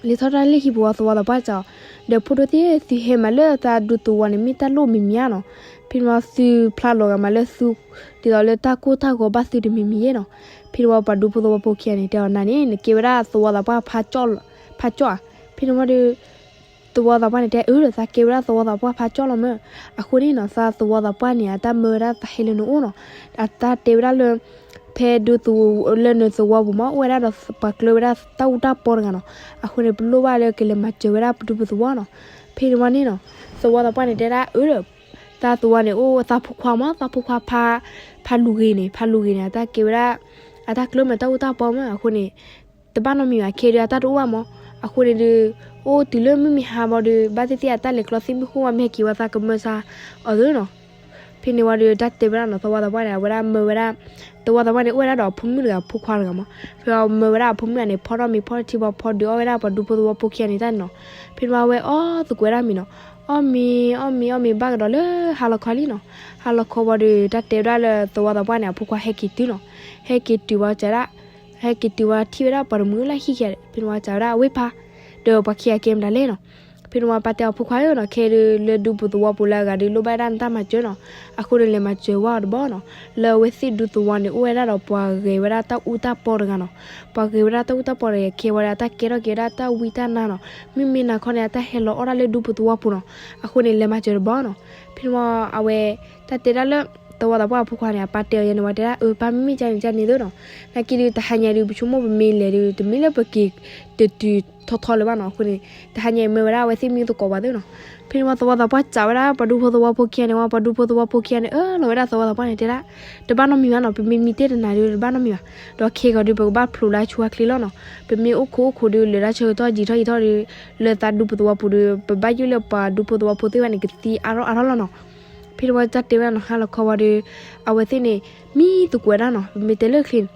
လဲၤထီၣ်တၢ်လၢဟံၣ်ပူၤဝံၤ သဝီသးပှၢ်စံးအီၤ, ဒီးဖိဒိၣ်သ့ၣ် သုဟဲမးလၢသးဒူသဝီန့ၣ် မ့ၢ်တၢ်လိၣ်မံၤမံၤဧါနီၤ. ဖဲန့ၣ်ဝံၤသုဖျါလီၤဂာ်မးလၢသု ဒ်သိးလၢတၢ်ကိၢ်တၢ်ဂီၤဘၣ်သုတမံၤမံၤယဲနီၤ. ဖဲန့ၣ်ဝံၤပှၤဒူဖိသဝီဖိခံဂၤန့ၣ် တဲအီၤ နၤန့ၣ် နကဲဝဲဒၣ်သဝီသးပှၢ်ဖးကၠီၣ်ဧါ. ဖဲန့ၣ်ဝံၤဒီး သဝီသးပှၢ်န့ၣ်တဲအီၤ သးကဲဝဲဒၣ်သဝီသးပှၢ်ဖးကၠီၣ်လီၤမၢ်. အဃိန့ၣ်နီၤ သးသဝီသးပှၢ်န့ၣ် အတၢ်မၢဝဲဒၣ်သးဟဲလၢနအိၣ်နီၤ. အတၢ်တဲဝဲဒၣ်လၢ ဖဲဒူသဝီလၢနသဝီပူၤမး အိၣ်ဝဲဒၣ်ဒီးပှၤကျၢၤဝဲဒၣ်တၢ်အူတၢ်ပီတဂၤနီၤ. အဃိန့ၣ် ပလိၣ်ဘၣ်လၢကလဲၤမၤစၢၤဝဲဒၣ်ပဒူပသဝီနီၤ. ဖဲန့ၣ်ဝံၤန့ၣ်နီၤ သဝီသးပှၢ်န့ၣ်တဲဒၣ်အီၤ သးသဝီန့ၣ်အိၣ်သးဖိခွါမး သးဖိခွါဖး ဖးလူၤဂ့ၤန့ၣ် ဖးလူၤဂ့ၤန့ၣ် အတၢ်ကဲဝဲဒၣ် အတၢ်ကျၢၤမးတၢ်အူတၢ်ပီမး အဃိန့ၣ် တဘၣ်နီတမံၤဘၣ် ခဲဒုးအတၢ်တအိၣ်ဘၣ်မး. အဃိန့ၣ်ဒီး အိၣ်တုၤလၢမုၢ်မံၤဟါဘၣ်ဒီး ဘၣ်သ့ၣ်သ့ၣ်အတၢ်လဲၤကျီသ့ၣ်မုၢ်ဃိၣ်ဝဲ မ့ၢ်ဟဲက့ၤဝံၤသးကမၢစါအီၤသုနီၤ. ဖဲန့ၣ်ဝံၤဒီး တၢ်တဲဝဲဒၣ်နီၤ သဝီသးပှၢ်န့ၣ် အဝဲဒၣ်မၢဝဲဒၣ် သဝီသးပှၢ်န့ၣ် အိၣ်ဝဲဒၣ်ဒီးအဖိမုၣ်တဂၤဖိခွါတဂၤမး. ဖဲအမၢဝဲဒၣ်အဖိမုၣ်န့ၣ် ဖီထီၣ်မ့ၤဖီထီၣ်ထံဘၣ် ဖီဒုးအီၣ်ဝဲဒၣ်ပှၤဒူဖိသဝီဖိခံဂၤန့ၣ်တၢ်န့ၣ်နီၤ. ဖဲန့ၣ်ဝံၤအဝဲအီၣ်သကိးဝဲဒၣ်မ့ၤနီၤ. အီၣ်မ့ၤ အီၣ်မ့ၤ အီၣ်မ့ၤဘၣ်ကဒီးလၢဟါလီၤခီလံနီၤ. ဟါလီၤခီဝံၤဒီး တၢ်တဲဝဲဒၣ်လၢသဝီသးပှၢ်န့ၣ် အဖိခွါဟဲက့ၤတုၤနီၤ. ဟဲက့ၤတုၤဝံၤစံးဒၣ် ဟဲက့ၤတုၤဝံၤထံၣ်ဝဲဒၣ်ပှၤတမှံၤလၢဟံၣ်ခံဂၤ ဖဲန့ၣ်ဝံၤစံးဝဲဒၣ် အဝဲဖး ဒီးပှၤခံဂၤကဲမတၤလဲၣ်နီၤ. ဖဲန့ၣ်ဝံၤပၢ်တဲအီၤ ဖိခွါဧၢနီၤ ခဲဒုးလၢဒူပူၤသဝီပူၤလၢအဂၤဒုးလိၣ်ဘၣ်ဝဲဒၣ်နတၢ်မၤစၢၤနီၤ. အဃိန့ၣ်လဲၤမၤစၢၤဝဲအီၤတဘျီနီၤ. လၢအဝဲသ့ၣ်ဒူသဝီန့ၣ် အိၣ်ဝဲဒၣ်ဒီးပှၤဂဲၤဝဲဒၣ်တၢ်အူတၢ်ပီတဂၤနီၤ. ပှၤဂဲၤဝဲဒၣ်တၢ်အူတၢ်ပီတဂၤ ခဲဝံၤဒီးအတၢ်ကဲထီၣ်က့ၤဝဲဒၣ်တၢ်ဝံတၢ်နါနီၤ. မုၢ်မ့ၢ်နၤခီန့ၣ် အတၢ်ဟဲလီၤအီၣ်ဒၣ်လၢဒူပူၤသဝီပူၤနီၤ. အဃိန့ၣ်လဲၤမၤစၢၤတဘျီနီၤ. ဖဲန့ၣ်ဝံၤအဝဲ တၢ်တဲဒၣ်လၢ သဝီသးပှၢ်အဖိခွါန့ၣ် အပၢ်တဲအီၤယဲန့ၣ်ဝံၤတဲဒၣ် အၢ ပၢ်မ့မ့ၢ်ကန့ၣ်ကန့ၣ်သုနီၤ. နာ်က့ဒုးတဟါညါဒုး ပဆိကမိၣ်ပမ့ၢ်လဲၤဒုး တမ့ၢ်လၢပက့ၤတတုၤထီထီလၢၤဘၣ်နီၤ. အဃိန့ၣ် တဟါညါအံၤမၢဝဲဒၣ်အဝဲသ့ၣ်မ့ၢ်သကိးပှၤသုနီၤ. ဖဲန့ၣ်ဝံၤသဝီသးပှၢ်စံးဝဲဒၣ် ပှၤဒူဖိသဝီဖိခံဂၤန့ၣ်ဝံၤ ပှၤဒူဖိသဝီဖိခံဂၤန့ၣ် အၢၣ်လီၤဝဲဒၣ်သဝီသးပှၢ်န့ၣ်တဲဒၣ် တဘၣ်နီတမံၤဘၣ်နီၤ. ပမ့ၢ်မံတ့ၢ်တနၤဒုး တဘၣ်နီတမံၤဘၣ်. ဒီးခဲဂီၤဒုး ပကဘၣ်ဖျိးလၢအဆိအချ့လီၤနီၤ. ပမ့ၢ်အိၣ်ခိးအိၣ်ခိးဒုး လၢတၢ်ဆၢကတီၢ်ယံာ်ထီၣ်ယံာ်ထီၣ်ဒုး လၢသးဒူပူၤသဝီပူၤဒုး ပဘၣ်ယိၣ်လၢပှၤဒူဖိသဝီဖိသ့ၣ်တဖၣ်န့ၣ် ကသံအါထီၣ်အါထီၣ်လီၤနီၤ. ဖဲန့ၣ်ဝံၤတၢ်တဲဝဲဒၣ်နီၤ ဟါလီၤခီဝံၤဒီး အဝဲသ့ၣ်န့ၣ် မံသကိးဝဲဒၣ်နီၤ. ပမ့ၢ်တဲလၢချ့န့ၣ်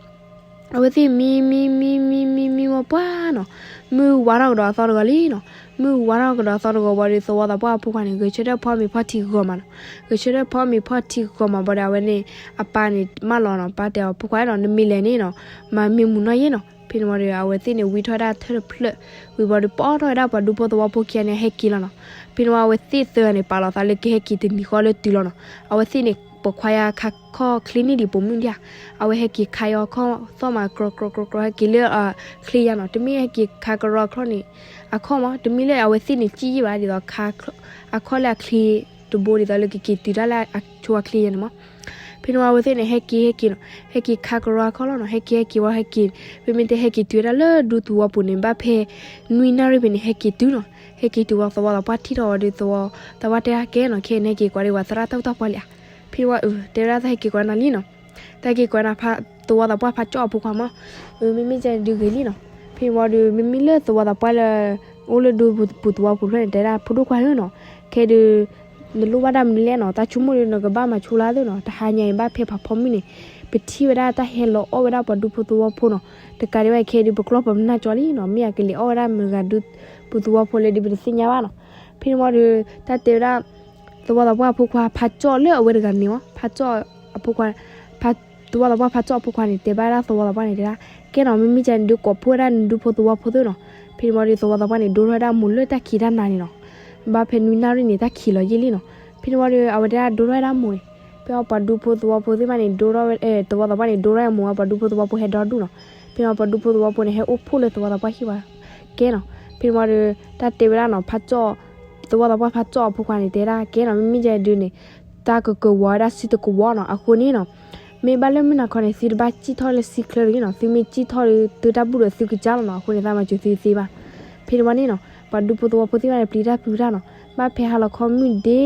အဝဲသ့ၣ်မံမံမံမံမံမံမံဝံၤပှၢ်နီၤ. မုၢ်ဝါထီၣ်ကဒီးအသီတဂီၤလံနီၤ. မုၢ်ဝါထီၣ်ကဒီးအသီတဂီၤဝံၤဒီး သဝီသးပှၢ်အဖိခွါန့ၣ် ဂဲၤဆၢထၢၣ်ဖီမ့ၤဖီထံဂီၤမးနီၤ. ဂဲၤဆၢထၢၣ်ဖီမ့ၤဖီထံဂီၤမးဘၣ်ဒီး အဝဲန့ၣ် အပၢ်န့ၣ်မၢလီၤနီၤ. ပၢ်တဲအီၤ ဖိခွါနီၤ နမ့ၢ်လဲၤန့ၣ်နီၤ မၤမ့ၢ်မုာ်နီၢ်ယဲနီၤ. ဖဲန့ၣ်ဝံၤဒီး အဝဲသ့ၣ်န့ၣ် ဝံထီၣ်ဝဲဒၣ်ထၢၣ်တဖျၢၣ် ဝံၤဘၣ်ဒီး ပီၣ်ထီၣ်ဝဲဒၣ်ပှၤဒူဖိသဝီဖိခံဂၤန့ၣ် ဟဲက့ၤလီၤနီၤ. ဖဲန့ၣ်ဝံၤ အဝဲသ့ၣ်သၢဂၤန့ၣ် ပာ်လီၤသးလၢကဟဲက့ၤတနံၤဃီလၢတုၤလီၤနီၤ. အဝဲသ့ၣ်န့ၣ် ပိာ်ခွါယါခါခီၣ်ချ့န့ၢ်ဒံးပိာ်မုၣ်ဒံးဧါ. အဝဲဟဲက့ၤခါအီၤခီၣ်သီၣ်မး ကြီကြီကြီကြီ ဟဲက့ၤလၢချ့ယါနီၤ. တမ့ၢ်ဟဲက့ၤခါကြီခီၣ်န့ၣ် အခီၣ်မး တမ့ၢ်လၢအဝဲသ့ၣ်န့ၣ် စံၣ်ယံၣ်ဘၣ် ဒ်သိးခါ အခီၣ်လၢအချ့တဘိ ဒ်သိးလၢကက့ၤတုၤတၢ်လၢအဆိအချ့ယါန့ၣ်မး. ဖဲန့ၣ်ဝံၤအဝဲသ့ၣ်န့ၣ် ဟဲက့ၤဟဲက့ၤနီၤ ဟဲက့ၤခါကြီခီၣ်လီၤနီၤ. ဟဲက့ၤဟဲက့ၤဝံၤဟဲက့ၤ မ့မ့ၢ်တဲဟဲက့ၤတုၤဝဲဒၣ်လၢဒူသဝီပူၤန့ၣ် ဘၣ်ဖဲနွံနၣ်ရံၣ်ဖဲန့ၣ် ဟဲက့ၤတုၤနီၤ. ဟဲက့ၤတုၤဝံၤသဝီသးပှၢ်ထံၣ်ထီၣ်ဝံၤဒီး သဝီသးပှၢ်တဲဒၣ်ကဲနီၤ ခဲအံၤနဟဲက့ၤကိးဒံးဝဲသရၣ်တၢ်အူတၢ်ပီလံဧါ. ဖဲန့ၣ်ဝံၤ အၢ တဲဝဲဒၣ်သးဟဲက့ၤကိးနၤလံနီၤ. တၢ်ဟဲက့ၤကိးနၤ သဝီသးပှၢ်ဖးကၠီၣ်အဖိခွါမး. အၢ မ့မ့ၢ်ကန့ၣ်ဒုးဂ့ၤလံနီၤ. ဖဲန့ၣ်ဝံၤဒီး မ့မ့ၢ်လၢသဝီသးပှၢ်လၢ အိၣ်လၢဒူပူၤသဝီပူၤဖျၢၣ်န့ၣ် တဲဒၣ် ဖိဒိၣ်ခွါဧၢနီၤ ခဲဒုး နလိၣ်ဘၣ်ဒၣ်မနုၤလဲၣ်နီၤ တၢ်ဆိကမိၣ်ဒီး နကဘၣ်မၤဆိလၢသုနီၤ. တဟါညါအံၤ ဘၣ်ဖဲဖးဖီမုၢ်န့ၣ် ပထံၣ်ဝဲဒၣ်တၢ်ဟဲလီၤအီၣ်ဝဲဒၣ်ပှၤဒူဖိသဝီဖိနီၤ. တကးဒံးဘၣ် ခဲဒုး ပကျီၢ်ပနၢ်ကၠီလံနီၤ မ့ၢ်အကလဲၤအီၣ်ဝဲဒၣ်မတၤဂၤဒူပူၤသဝီဖိလဲၣ်ဒုး ပတသ့ၣ်ညါဘၣ်နီၤ. ဖဲန့ၣ်ဝံၤဒီး တၢ်တဲဝဲဒၣ် သဝီသးပှၢ်အဖိခွါဖးကၠီၣ်လၢအဝဲတဂၤန့ၣ်မး ဖးကၠီၣ်အဖိခွါ သဝီသးပှၢ်ဖးကၠီၣ်အဖိခွါန့ၣ် တဲဘၣ်ဝဲဒၣ်သဝီသးပှၢ်န့ၣ်တဲဒၣ် ကဲနီၤ မ့မ့ၢ်ကန့ၣ်ဒုး ကိးဖှိၣ်ဝဲဒၣ်နဒူဖိသဝီဖိသုနီၤ. ဖဲန့ၣ်ဝံၤဒီး သဝီသးပှၢ်န့ၣ် ဒိထီၣ်ဝဲဒၣ်မိၢ်လၢတၢ်ခံးတၢ်နၤန့ၣ်နီၤ. ဘၣ်ဖဲနွံနၣ်ရံၣ်န့ၣ် တၢ်ခံးလီၤယံာ်လံနီၤ. ဖဲန့ၣ်ဝံၤဒီး အဝဲတဲဒၣ်ဒိထီၣ်ဝဲဒၣ်မိၢ်န့ၣ် ဖဲအပှၤဒူဖိသဝီဖိသ့ၣ်တဖၣ်န့ၣ် ဒိထီၣ်ဝဲ သဝီသးပှၢ်န့ၣ် ဒိထီၣ်ဝဲမိၢ် အပှၤဒူဖိသဝီဖိဟဲဒီဒူၣ်နီၤ. ဖဲန့ၣ်ပှၤဒူဖိသဝီဖိန့ၣ် ဟဲအိၣ်ဖှိၣ်လၢသဝီသးပှၢ်ဟံၣ်ဝဲကဲနီၤ. ဖဲန့ၣ်ဝံၤဒီး တၢ်တဲဝဲဒၣ်နီၤ ဖးကၠီၣ် သဝီသးပှၢ်ဖးကၠီၣ်အဖိခွါန့ၣ် တဲဒၣ်ကဲနီၤ မ့မ့ၢ်ကန့ၣ်ဒုးန့ၣ် တၢ်ကကဝီၤဝဲဒၣ်စုတကဝီၤနီၤ. အဃိန့ၣ်နီၤ မ့ၢ်ဘၣ်လၢမုၢ်နၤခီန့ၣ် သုတဘၣ်စံၣ်ထီၣ်လၢစုချၢတဂ့ၤနီၤ. သုမ့ၢ်စံၣ်ထီၣ်ဒီး သုတၢ်ဘူၣ်ဒီးသုကစၢ်လီၤနီၤ. အဃိန့ၣ် သးမၤစၢၤသုတသ့ဘၣ်. ဖဲန့ၣ်ဝံၤန့ၣ်နီၤ ပှၤဒူဖိသဝီဖိသ့ၣ်တဖၣ်န့ၣ် ပျံၤတၢ်ဖုးတၢ်နီၤ. ဘၣ်ဖဲဟါလီၤခီမုၢ်ဒ့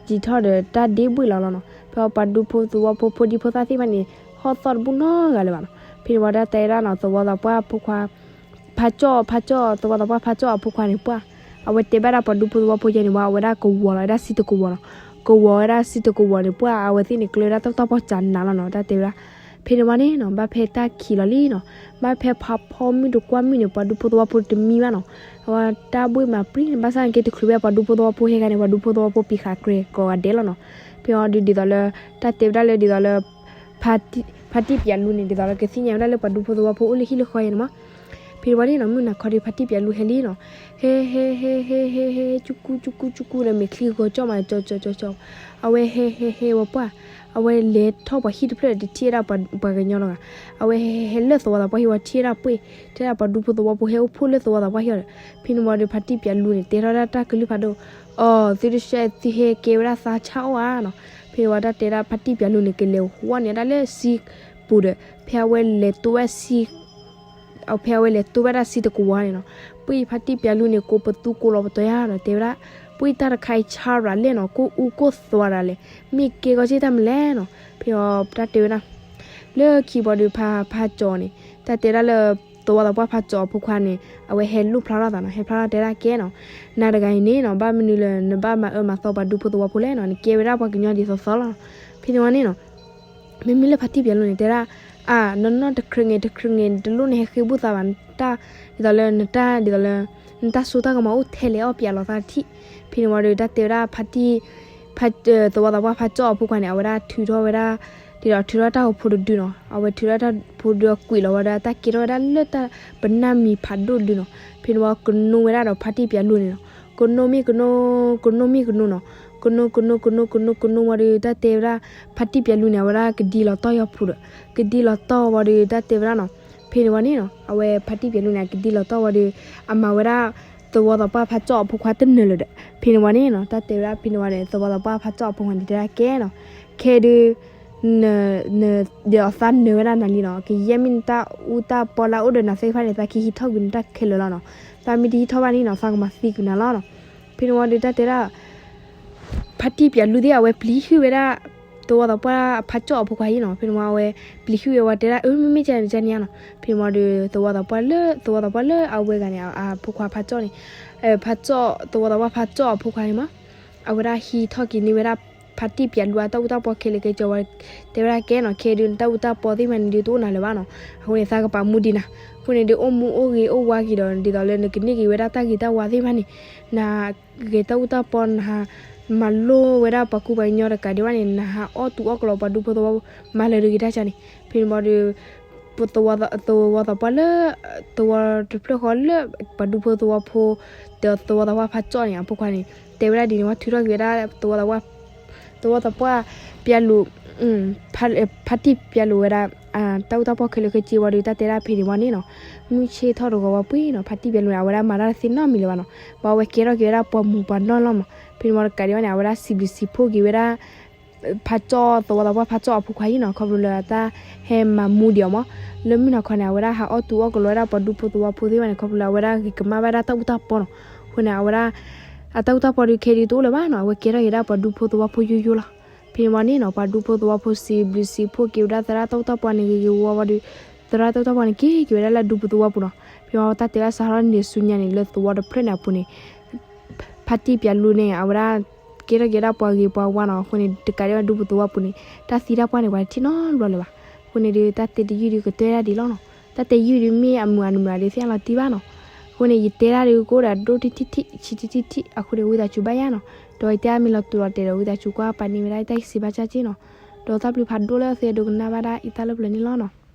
ယံာ်ထီၣ်ဒီးတၢ်ဒ့ဘှ့ၣ်လီၤလီၤနီၤ. ဖဲအပှၤဒူဖိသဝီဖိဖိဒံဖိသၣ်သ့ၣ်တဖၣ်န့ၣ် ဟီၣ်သီၣ်တဘူၣ်နီတဂၤလၢၤဘၣ်နီၤ. ဖဲန့ၣ်ဝံၤဒၣ်တဲဒၣ်နီၤ သဝီသးပှၢ်ဖိခွါ ဖးကၠီၣ် ဖးကၠီၣ် သဝီသးပှၢ်ဖးကၠီၣ်အဖိခွါန့ၣ်ပှၢ် အဝဲတဲဘၣ်ဒၣ်ပှၤဒူဖိသဝီဖိယဲန့ၣ်ဝဲ အဝဲဒၣ်ကဝီၤလီၤဝဲဒၣ်စံတကဝီၤနီၤ. ကဝီၤဝဲဒၣ်စံတကဝီၤန့ၣ် ပှၢ်အဝဲသ့ၣ်န့ၣ် ကျၢဝဲဒၣ်တၢ်တၢ်ပီၢ်စးနးလီၤနီၤ တၢ်တဲဝဲဒၣ်. ဖဲန့ၣ်ဝံၤန့ၣ်နီၤ ဘၣ်ဖဲတၢ်ခံးလီၤလံနီၤ, ဘၣ်ဖဲဖးဖီမုၢ်တကွၢ်မုၢ်န့ၣ် ပှၤဒူဖိသဝီဖိတမံဘၣ်နီၤ. အဝဲတၢ်ဘှ့ၣ်မၤပြံန့ၣ် ဘၣ်ဆၣ်န့ၣ်က့တချုးဘၣ်ပှၤဒူဖိသဝီဖိဟဲခါန့ၣ် ပှၤဒူဖိသဝီဖိပံးဃာ်ကြဲကိးဂၤဒဲးလီၤနီၤ. ဖဲအံၤဒုးဒ်သိးလၢ တၢ်တဲဝဲဒၣ်လၢဒ်သိးလၢ ဖါတံၢ်ပၠးလူန့ၣ် ဒ်သိးလၢကသ့ၣ်ညါဝဲဒၣ်လၢပှၤဒူဖိသဝီဖိအိၣ်လၢဟံၣ်လၢဃီယဲန့ၣ်မး. ဖဲန့ၣ်ဝံၤန့ၣ်နီၤ မုၢ်နၤခီဒီးဖါတံၢ်ပၠးလူဟဲလံနီၤ, ဟဲ ဟဲ ဟဲ ဟဲ ဟဲ ဟဲ ကူ ကူ ကူ ကူ ကူ ဒီးမဲာ်ချံဂီၤကၠီၣ်မး ကၠီ ကၠီ ကၠီ ကၠီ, အဝဲဟဲ ဟဲ ဟဲဝဲပှၢ်, အဝဲလဲၤထီၣ်ပှၤဟံၣ်တဖျၢၣ်ဒီးတထံၣ်ဝဲဒၣ်ပှၤကညီလီၤဂၤ, အဝဲဟဲဟဲလၢသဝီသးပှၢ်ဟံၣ်ဝံၤ ထံၣ်ဝဲဒၣ်ပှ့ၢ်, ထံၣ်ဝဲဒၣ်ပှၤဒူဖိသဝီဖိဟဲအိၣ်ဖှိၣ်လၢသဝီသးပှၢ်ဟံၣ်ဒီး, ဖဲန့ၣ်ဝံၤဒီးဖါတံၢ်ပၠးလူန့ၣ် တဲထီၣ်ဝဲဒၣ်တၢ်ကလုၢ်ဖးဒိၣ်, အိ သုတဆဲးသုဟဲကဲဝဲဒၣ်သးဆါအီၣ်ဧါနီၤ. ဖဲန့ၣ်ဝံၤတၢ်တဲဒၣ်ဖါတံၢ်ပၠးလူန့ၣ် ကလဲၤဝီန့ၢ်ဒၣ်လၢစံပူၤဒီး ဖဲအဝဲလဲၤတိဝဲဒၣ်စံ ဖဲအဝဲလဲၤတိဝဲဒၣ်စံတကဝီၤန့ၣ်နီၤ, ပှ့ၢ်ဖါတံၢ်ပၠးလူန့ၣ် ကိးပသူကိးလီၤပတီၢ်ယါဒီးတဲဝဲဒၣ်, ပှ့ၢ်တၢ်တခါအံၤဆါရၤလဲၣ်နီၤ, ကိၢ်အူကိၢ်သွါရၤလဲၣ်, မ့ၢ်ကဲကီၢ်စ့ၢ်တၢ်မနုၤလဲၣ်နီၤ. ဖဲအံၤတၢ်တဲဝဲဒၣ် လၢခံဝံၤဒီးဖါ ဖါကၠီန့ၣ် တၢ်တဲဒၣ်လၢ သဝီသးပှၢ်ဖါကၠီအဖိခွါန့ၣ် အဝဲဟဲလိၣ်ဖျါထီၣ်သးနီၤ, ဟဲဖျါထီၣ်တဲဒၣ်ကဲနီၤ, နၤတဂၤအံၤန့ၣ်နီၤ ဘၣ်မနုၤလၢနဘၣ်မၤအၢမၤသီပှၤဒူဖိသဝီဖိလဲၣ်နီၤ, နကဲဝဲဒၣ်ပှၤကညီဒ်သိးသိးလီၤ. ဖဲန့ၣ်ဝံၤန့ၣ်နီၤ မ့မ့ၢ်လၢဖါတံၢ်ပၠးလူန့ၣ် တဲဒၣ်, အါ နီၢ်နီၢ်တခြ့ၣ်ငဲၤတခြ့ၣ်ငဲၤ တလိၣ်နဟဲဃ့ဘူၣ်သးဘၣ်, နတၢ် ဒ်သိးလၢနတၢ် ဒ်သိးလၢ နတၢ်စိတၢ်ကမီၤအိၣ်ထဲလဲၣ်အီၣ်ပၠးလီၤသးတထံၣ်. ဖဲန့ၣ်ဝံၤဒီးတၢ်တဲဝဲဒၣ်ဖါတံၢ် ဖါ သဝီသးပှၢ်ဖါကၠီအဖိခွါန့ၣ် အဝဲဒၣ်ထုးထီၣ်ဝဲဒၣ် ဒ်ဒီးထုးထီၣ်တၢ်အိၣ်ဖှိၣ်တဒုနီၤ, အဝဲထုးထီၣ်တၢ်အိၣ်ဖှိၣ်တဒုအီၤကွံာ်လီၤဝံၤဒီး တၢ်ကဲထီၣ်ဝဲဒၣ်လၢတၢ်ပနၢ်မံၤဖးဒိၣ်တဒုနီၤ. ဖဲန့ၣ်ဝံၤကနိဝဲဒၣ်ဒီးဖါတံၢ်ပၠးလူန့ၣ်နီၤ, ကနိမ့ၢ်ကနိ ကနိမ့ၢ်ကနိနီၤ, ကနိ ကနိ ကနိ ကနိ ကနိဝံၤဒီး တၢ်တဲဝဲဒၣ် ဖါတံၢ်ပၠးလူန့ၣ် အဝဲဒၣ်ကဒံလီၤတီၢ်ယီၤဖူးဒီး ကဒံလီၤတီၢ်ဝံၤဒီး တၢ်တဲဝဲဒၣ်နီၤ, ဖဲန့ၣ်ဝံၤန့ၣ်နီၤ အဝဲဖါတံၢ်ပၠးလူန့ၣ် အကဒံလီၤတီၢ်ဝံၤဒီး အမၤဝဲဒၣ် သဝီသးပှၢ်ဖါကၠီအဖိခွါတနၢၤလၢၤဒီး ဖဲန့ၣ်ဝံၤန့ၣ်နီၤ တၢ်တဲဝဲဒၣ်ဖဲန့ၣ်ဝံၤန့ၣ် သဝီသးပှၢ်ဖါကၠီအဖိခွါန့ၣ် တဲဒၣ်ကဲနီၤ, ခဲဒုး န န ဒီးအသးနၢၤဝဲဒၣ်နၤလံနီၤ, ကယဲၢ်မ့ၢ်နတၢ်အူတၢ်ပီလၢအအိၣ်ဒီးနၤသ့ၣ်တဖၣ်န့ၣ် သးကဟံးထီၣ်ကွံာ်နတၢ်ခဲလၢာ်လီၤနီၤ, သးမ့ၢ်တဟံးထီၣ်ဘၣ်န့ၣ်နီၤ သးကမၤသံကွံာ်နၤလီၤနီၤ. ဖဲန့ၣ်ဝံၤဒီးတၢ်တဲဒၣ် ဖါတံၢ်ပၠးလူသ့ၣ် အဝဲပျံၤဟုၣ်ဝဲဒၣ် သဝီသးပှၢ်ဖါကၠီအဖိခွါအံၤနီၤ, ဖဲန့ၣ်ဝံၤအဝဲပျံၤဟုၣ်ဝဲဝံၤတဲဒၣ် အၢ မ့မ့ၢ်ကန့ၣ်ကန့ၣ်ဧါနီၤ, ဖဲန့ၣ်ဝံၤဒီး သဝီသးပှၢ်လၢ သဝီသးပှၢ်လၢအဝဲဂၤန့ၣ် အဖိခွါဖါကၠီန့ၣ် ဖါကၠီ သဝီသးပှၢ်ဖါကၠီအဖိခွါန့ၣ်မး အဝဲဒၣ်ဟံးထီၣ်က့ၤန့ၢ်ဝဲဒၣ် ဖါတံၢ်ပၠးလူအတၢ်အူတၢ်ပီခဲလၢာ်ခဲဆ့ဝံၤ တဲဝဲဒၣ်ကဲနီၤ, ခဲဒုးနတၢ်အူတၢ်ပီသ့ၣ်မးန့ၣ်ဒုးတအိၣ်နၤလၢၤဘၣ်နီၤ, အဃိန့ၣ် သးကပာ်မူဒံးနၤ, အဃိန့ၣ်ဒုးအိၣ်မူအိၣ်ဂ့ၤအိၣ်ဝါက့ၤဒီး ဒ်သိးလၢနကန့ၢ်က့ၤဝဲဒၣ်တၢ်ဂ့ၤတၢ်ဝါသ့ၣ်တဖၣ်န့ၣ် န ဂဲၤတၢ်အူတၢ်ပီ နဟးမၤလိဝဲဒၣ်ပှၤကူပှၤကညီတကးဒံးဘၣ်န့ၣ် နဟးအီၣ်တူၢ်အီၣ်ကလီပှၤဒူဖိသဝီဖိ မၤလၢတဂ့ၤတၢ်ကန့ၣ်, ဖဲန့ၣ်ဝံၤဒီး သဝီသးပှၢ်လၢ ပှၤဒူဖိသဝီဖိ ဒီးသဝီသးပှၢ်ဖါကၠီန့ၣ် အဖိခွါန့ၣ် တဲဝဲဒၣ်ဒ်န့ၣ်ဝံၤထုးထီၣ်က့ၤဝဲဒၣ် သဝီသးပှၢ်ပျးလူၤ ဖါတံၢ်ပျးလူၤဝဲဒၣ် တၢ်အူတၢ်ပီခဲလၢာ်ခဲဆ့ဝံၤဒီး တၢ်တဲဒၣ်ဖဲန့ၣ်ဝံၤန့ၣ်နီၤ, မုၢ်ဆ့ၣ်ထီၣ်တဂီၤဝံၤပှ့ၤနီၤ ဖါတံၢ်ပျးလူၤန့ၣ် အဝဲဒၣ်မၤတၢ်တသ့နီတမံၤလၢၤဘၣ်နီၤ, ဘၣ်ဝဲကဲထီၣ်က့ၤဝဲဒၣ်ပှၤမူးပှၤနီၢ်လီၤမး, ဖဲန့ၣ်ဝံၤတကးဒံးဘၣ်န့ၣ် အဝဲဒၣ်စံးဘျုးစံးဖှိၣ်က့ၤဝဲဒၣ် ဖါကၠီ သဝီသးပှၢ်ဖါကၠီအဖိခွါအံၤနီၤ ခီဖျိလၢအတၢ်ဟဲမၤမူဒံးအီၤမး, လၢမုၢ်နၤခီန့ၣ် အဝဲဒၣ်ဟးအီၣ်တူၢ်အီၣ်ကလီဝဲဒၣ်ပှၤဒူဖိသဝီဖိသ့ၣ်တဖၣ်န့ၣ် ခီဖျိလၢအဝဲဒၣ်ဂ့ၤကမၣ်ဘၣ်ဒၣ်တၢ်အူတၢ်ပီနီၤ, အဃိန့ၣ် အဝဲဒၣ် အတၢ်အူတၢ်ပီဒုးခဲဒုးတအိၣ်လၢၤဘၣ်နီၤ အဝဲကဲထီၣ်က့ၤဒၣ်ပှၤဒူဖိသဝီဖိယိယိလီၤ, ဖဲန့ၣ်ဝံၤန့ၣ်နီၤ ပှၤဒူဖိသဝီဖိစံးဘျုးစံးဖှိၣ်က့ၤဝဲဒၣ်သရၣ်တၢ်အူတၢ်ပီန့ၣ်ဂ့ၤဂ့ၤဝါဝါဒီး သရၣ်တၢ်အူတၢ်ပီန့ၣ်က့ၤက့ၤဝဲဒၣ်လၢဒူဖိသဝီပူၤနီၤ, ဖဲန့ၣ်ဝံၤတၢ်တဲဝဲဒၣ်စးထီၣ်န့ၣ်ဆူညါန့ၣ် လၢသဝီတဖျၢၣ်န့ၣ်အပူၤန့ၣ် ဖါတံၢ်ပျးလူၤန့ၣ် အဝဲဒၣ်ကဲထီၣ်က့ၤဒၣ်ပှၤဂ့ၤပှၤဝါနီၤ, အဃိန့ၣ် တကးဒံးဘၣ်ဒူဖိသဝီပူၤန့ၣ် တၢ်သံတၢ်ပှၢ်န့ၣ် ပှၤတထံၣ်နီတဘျီလၢၤဘၣ်, အဃိန့ၣ်ဒုး တၢ်တဲတယုၢ်ဒုးကတၢၢ်ဒၣ်ဒ်လီၤနီၤ, တၢ်တဲယုၢ်ဒုးမ့ၢ်အမုာ်အနမုာ်ဒုးသ့ၣ်ညါလီၤတံၢ်ဘၣ်နီၤ, အဃိန့ၣ် ယတဲဒၣ်ဒုးကအိၣ်ဒီးဒိၣ်ထံထံထံ ဆံးထံထံထံ အဃိန့ၣ် ဝံသးစူၤဘၣ်ယါနီၤ, ဒီးယတဲအမ့ၢ်လီၤတူာ်လီၤတဲာ်ဒီး ဝံသးစူၤကွၢ်ပာ်န့ၢ်ဝဲဒၣ်ယတၢ်စံးဘၣ်ကၢ်က့နီၤ, ဒီးတၢ်ဘျုးဖးဒိၣ်လၢသုအဲၣ်ဒိးကနၣ်ဘၣ်ဒၣ်အံၤတၢ်လၢပျၢၤန့ၣ်လီၤနီၤ.